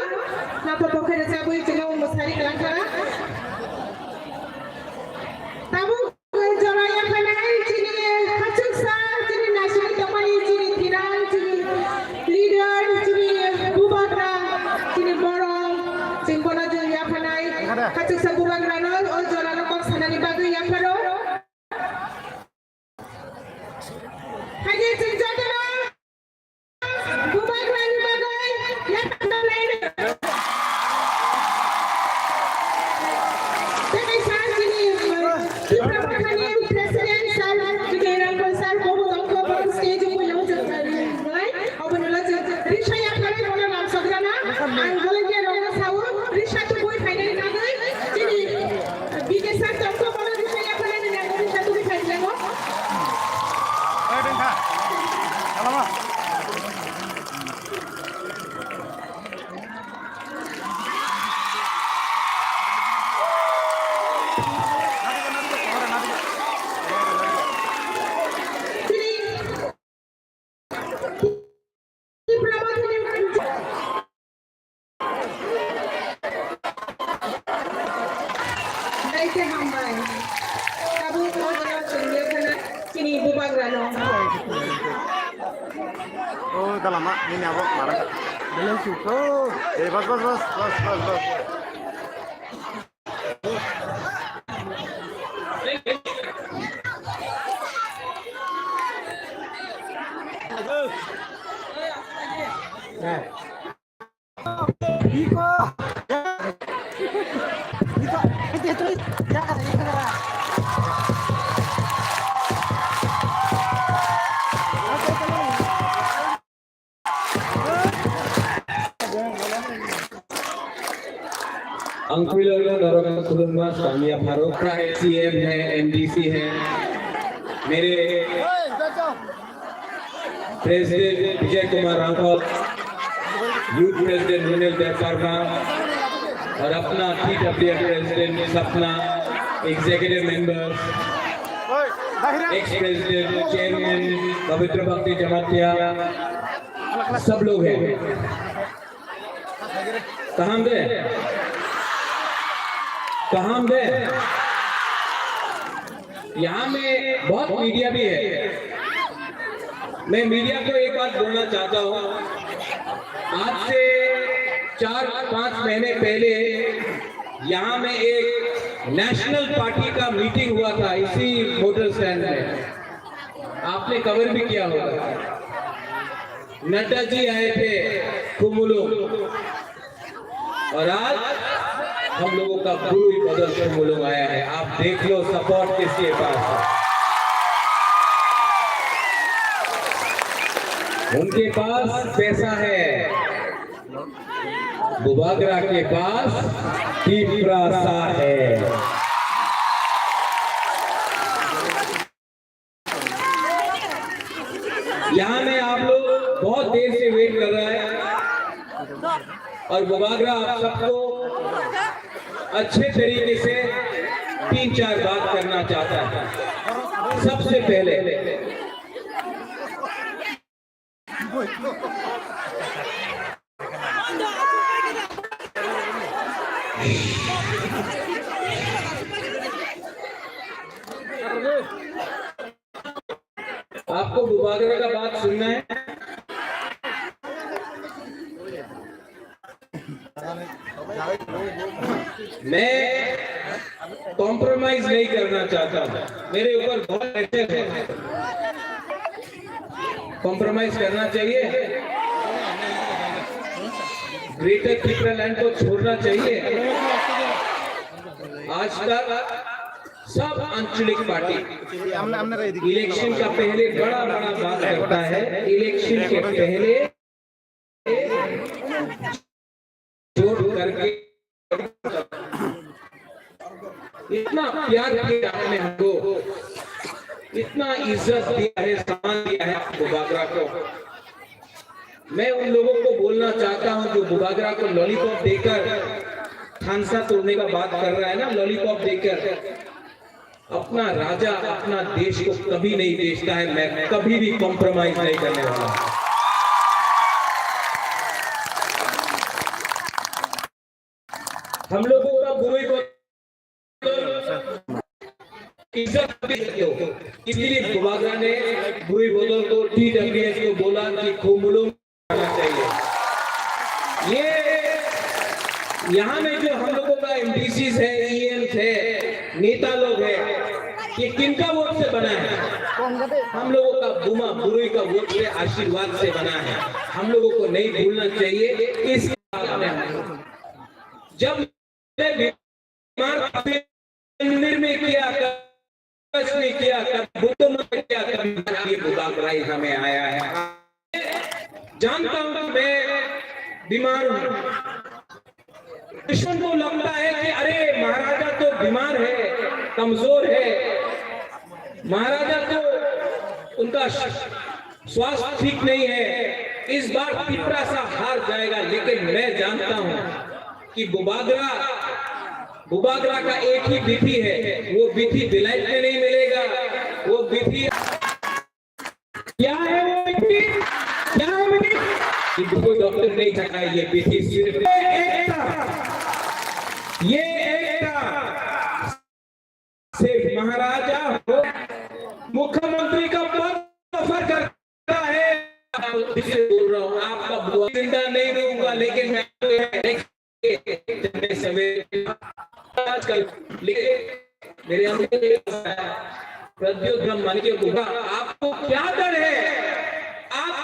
nokha pokhe rwchabwi chwngno mwsari kwlangkha. Tabuk jora yaphainai chini khachuksa, chini naisingwi tongmani chini thinang, chini leader, chini bubagra, chini borok, chwng bono chwng yaphainai khachuksa bubagrano o jorano kok sanani bagwi yapharo. Haini chwng jotono bubagrani bagwi yaphar laino. Tei sir chini, uh, Tipra Mothani president sir, chini Rangkon sir, bobo tongkho, bobo stage o puila chwng, uh, lai, oboni ulo chwng risa yapharwi bono lam sokrana, ang volunteer rokno sao, risa tubui phainani bagwi, chini, uh, B K sir tongkho, bono risa yapharwi nini ang risa tubui phaijango. Belai khe hambai. Tabuk o jaga chwng yaphana chini bubagrano. O dalama nini abo mara. Belai sukho. Eh, bas, bas, bas. Ang puila norok khulumma samya pharo C M hai, M D C hai, mere President Vijay Kumar Rangkhol, Youth President Runil Debbarma, और अपना T W F President Sapna, Executive Members, ex president, chairman पवित्र भक्ति जमातिया, सब लोग हैं। कहाँ दे? कहाँ दे? यहाँ में बहुत मीडिया भी है। मैं मीडिया को एक बात बोलना चाहता हूँ। आज से चार पाँच महीने पहले यहाँ में एक नेशनल पार्टी का मीटिंग हुआ था इसी मोटर स्टैंड में, आपने कवर भी किया होगा। नड्डा जी आए थे कुमुलुंग, और आज हम लोगों का बुरुई बदल कुमुलुंग आया है। आप देख लो, सपोर्ट किसके पास है। उनके पास पैसा है, बुबागरा के पास तिप्रासा है। यहाँ में आप लोग बहुत देर से वेट कर रहा है और बुबागरा आप सबको अच्छे तरीके से तीन चार बात करना चाहता है। सबसे पहले आपको बुबागरा का बात सुनना है? मैं कॉम्प्रोमाइज नहीं करना चाहता हूँ। मेरे ऊपर बहुत प्रेशर है। कॉम्प्रोमाइज करना चाहिए। ग्रेटर तिप्रालैंड को छोड़ना चाहिए। आज तक सब आंचलिक पार्टी इलेक्शन का पहले बड़ा बड़ा बात करता है, इलेक्शन के पहले जोर करके इतना प्यार किया आपने हमको, इतना इज्जत दिया है, सम्मान दिया है आपको बुबागरा को। मैं उन लोगों को बोलना चाहता हूं जो बुबागरा को लॉलीपॉप देकर थानसा तोड़ने का बात कर रहा है ना, लॉलीपॉप देकर। अपना राजा, अपना देश को कभी नहीं बेचता है। मैं कभी भी कॉम्प्रोमाइज नहीं करने वाला। हम लोगों का बुरुई को इज्जत भी देते हो। इसलिए बुबागरा ने बुरुई बदल को, टीडब्ल्यूएस को बोला कि खुमुलुंग आना चाहिए। ये यहाँ में जो हम लोगों का एमडीसीज है, ईएम्स है, नेता लोग हैं, ये किनका वोट से बना है? हम लोगों का बुमा बुरुई का वोट से, आशीर्वाद से बना है। हम लोगों को नहीं भूलना चाहिए। इस जब मैं बीमार था, मंदिर में किया, कच्छ में किया, कभी बुद्ध मठ में किया, कभी ये बुबागरा ही हमें आया है। जानता हूं कि मैं बीमार हूं। दुश्मन को लगता है कि अरे, महाराजा तो बीमार है, कमजोर है, महाराजा तो उनका स्वास्थ्य ठीक नहीं है, इस बार तिप्रासा हार जाएगा। लेकिन मैं जानता हूं कि बुबागरा, बुबागरा का एक ही विधि है, वो विधि बिलायत में नहीं मिलेगा, वो विधि क्या है वो विधि? क्या है विधि? इनको कोई डॉक्टर नहीं था, ये विधि सिर्फ एकता, ये एकता सिर्फ महाराजा हो, मुख्यमंत्री का पद ऑफर करता है। इससे बोल रहा हूँ, आपका बुआ जिंदा नहीं रहूंगा, लेकिन मैं आपको एक जब मैं सवेरे आजकल, लेकिन मेरे अंदर एक प्रद्युत ब्रह्मण्य के बुआ, आपको क्या डर है?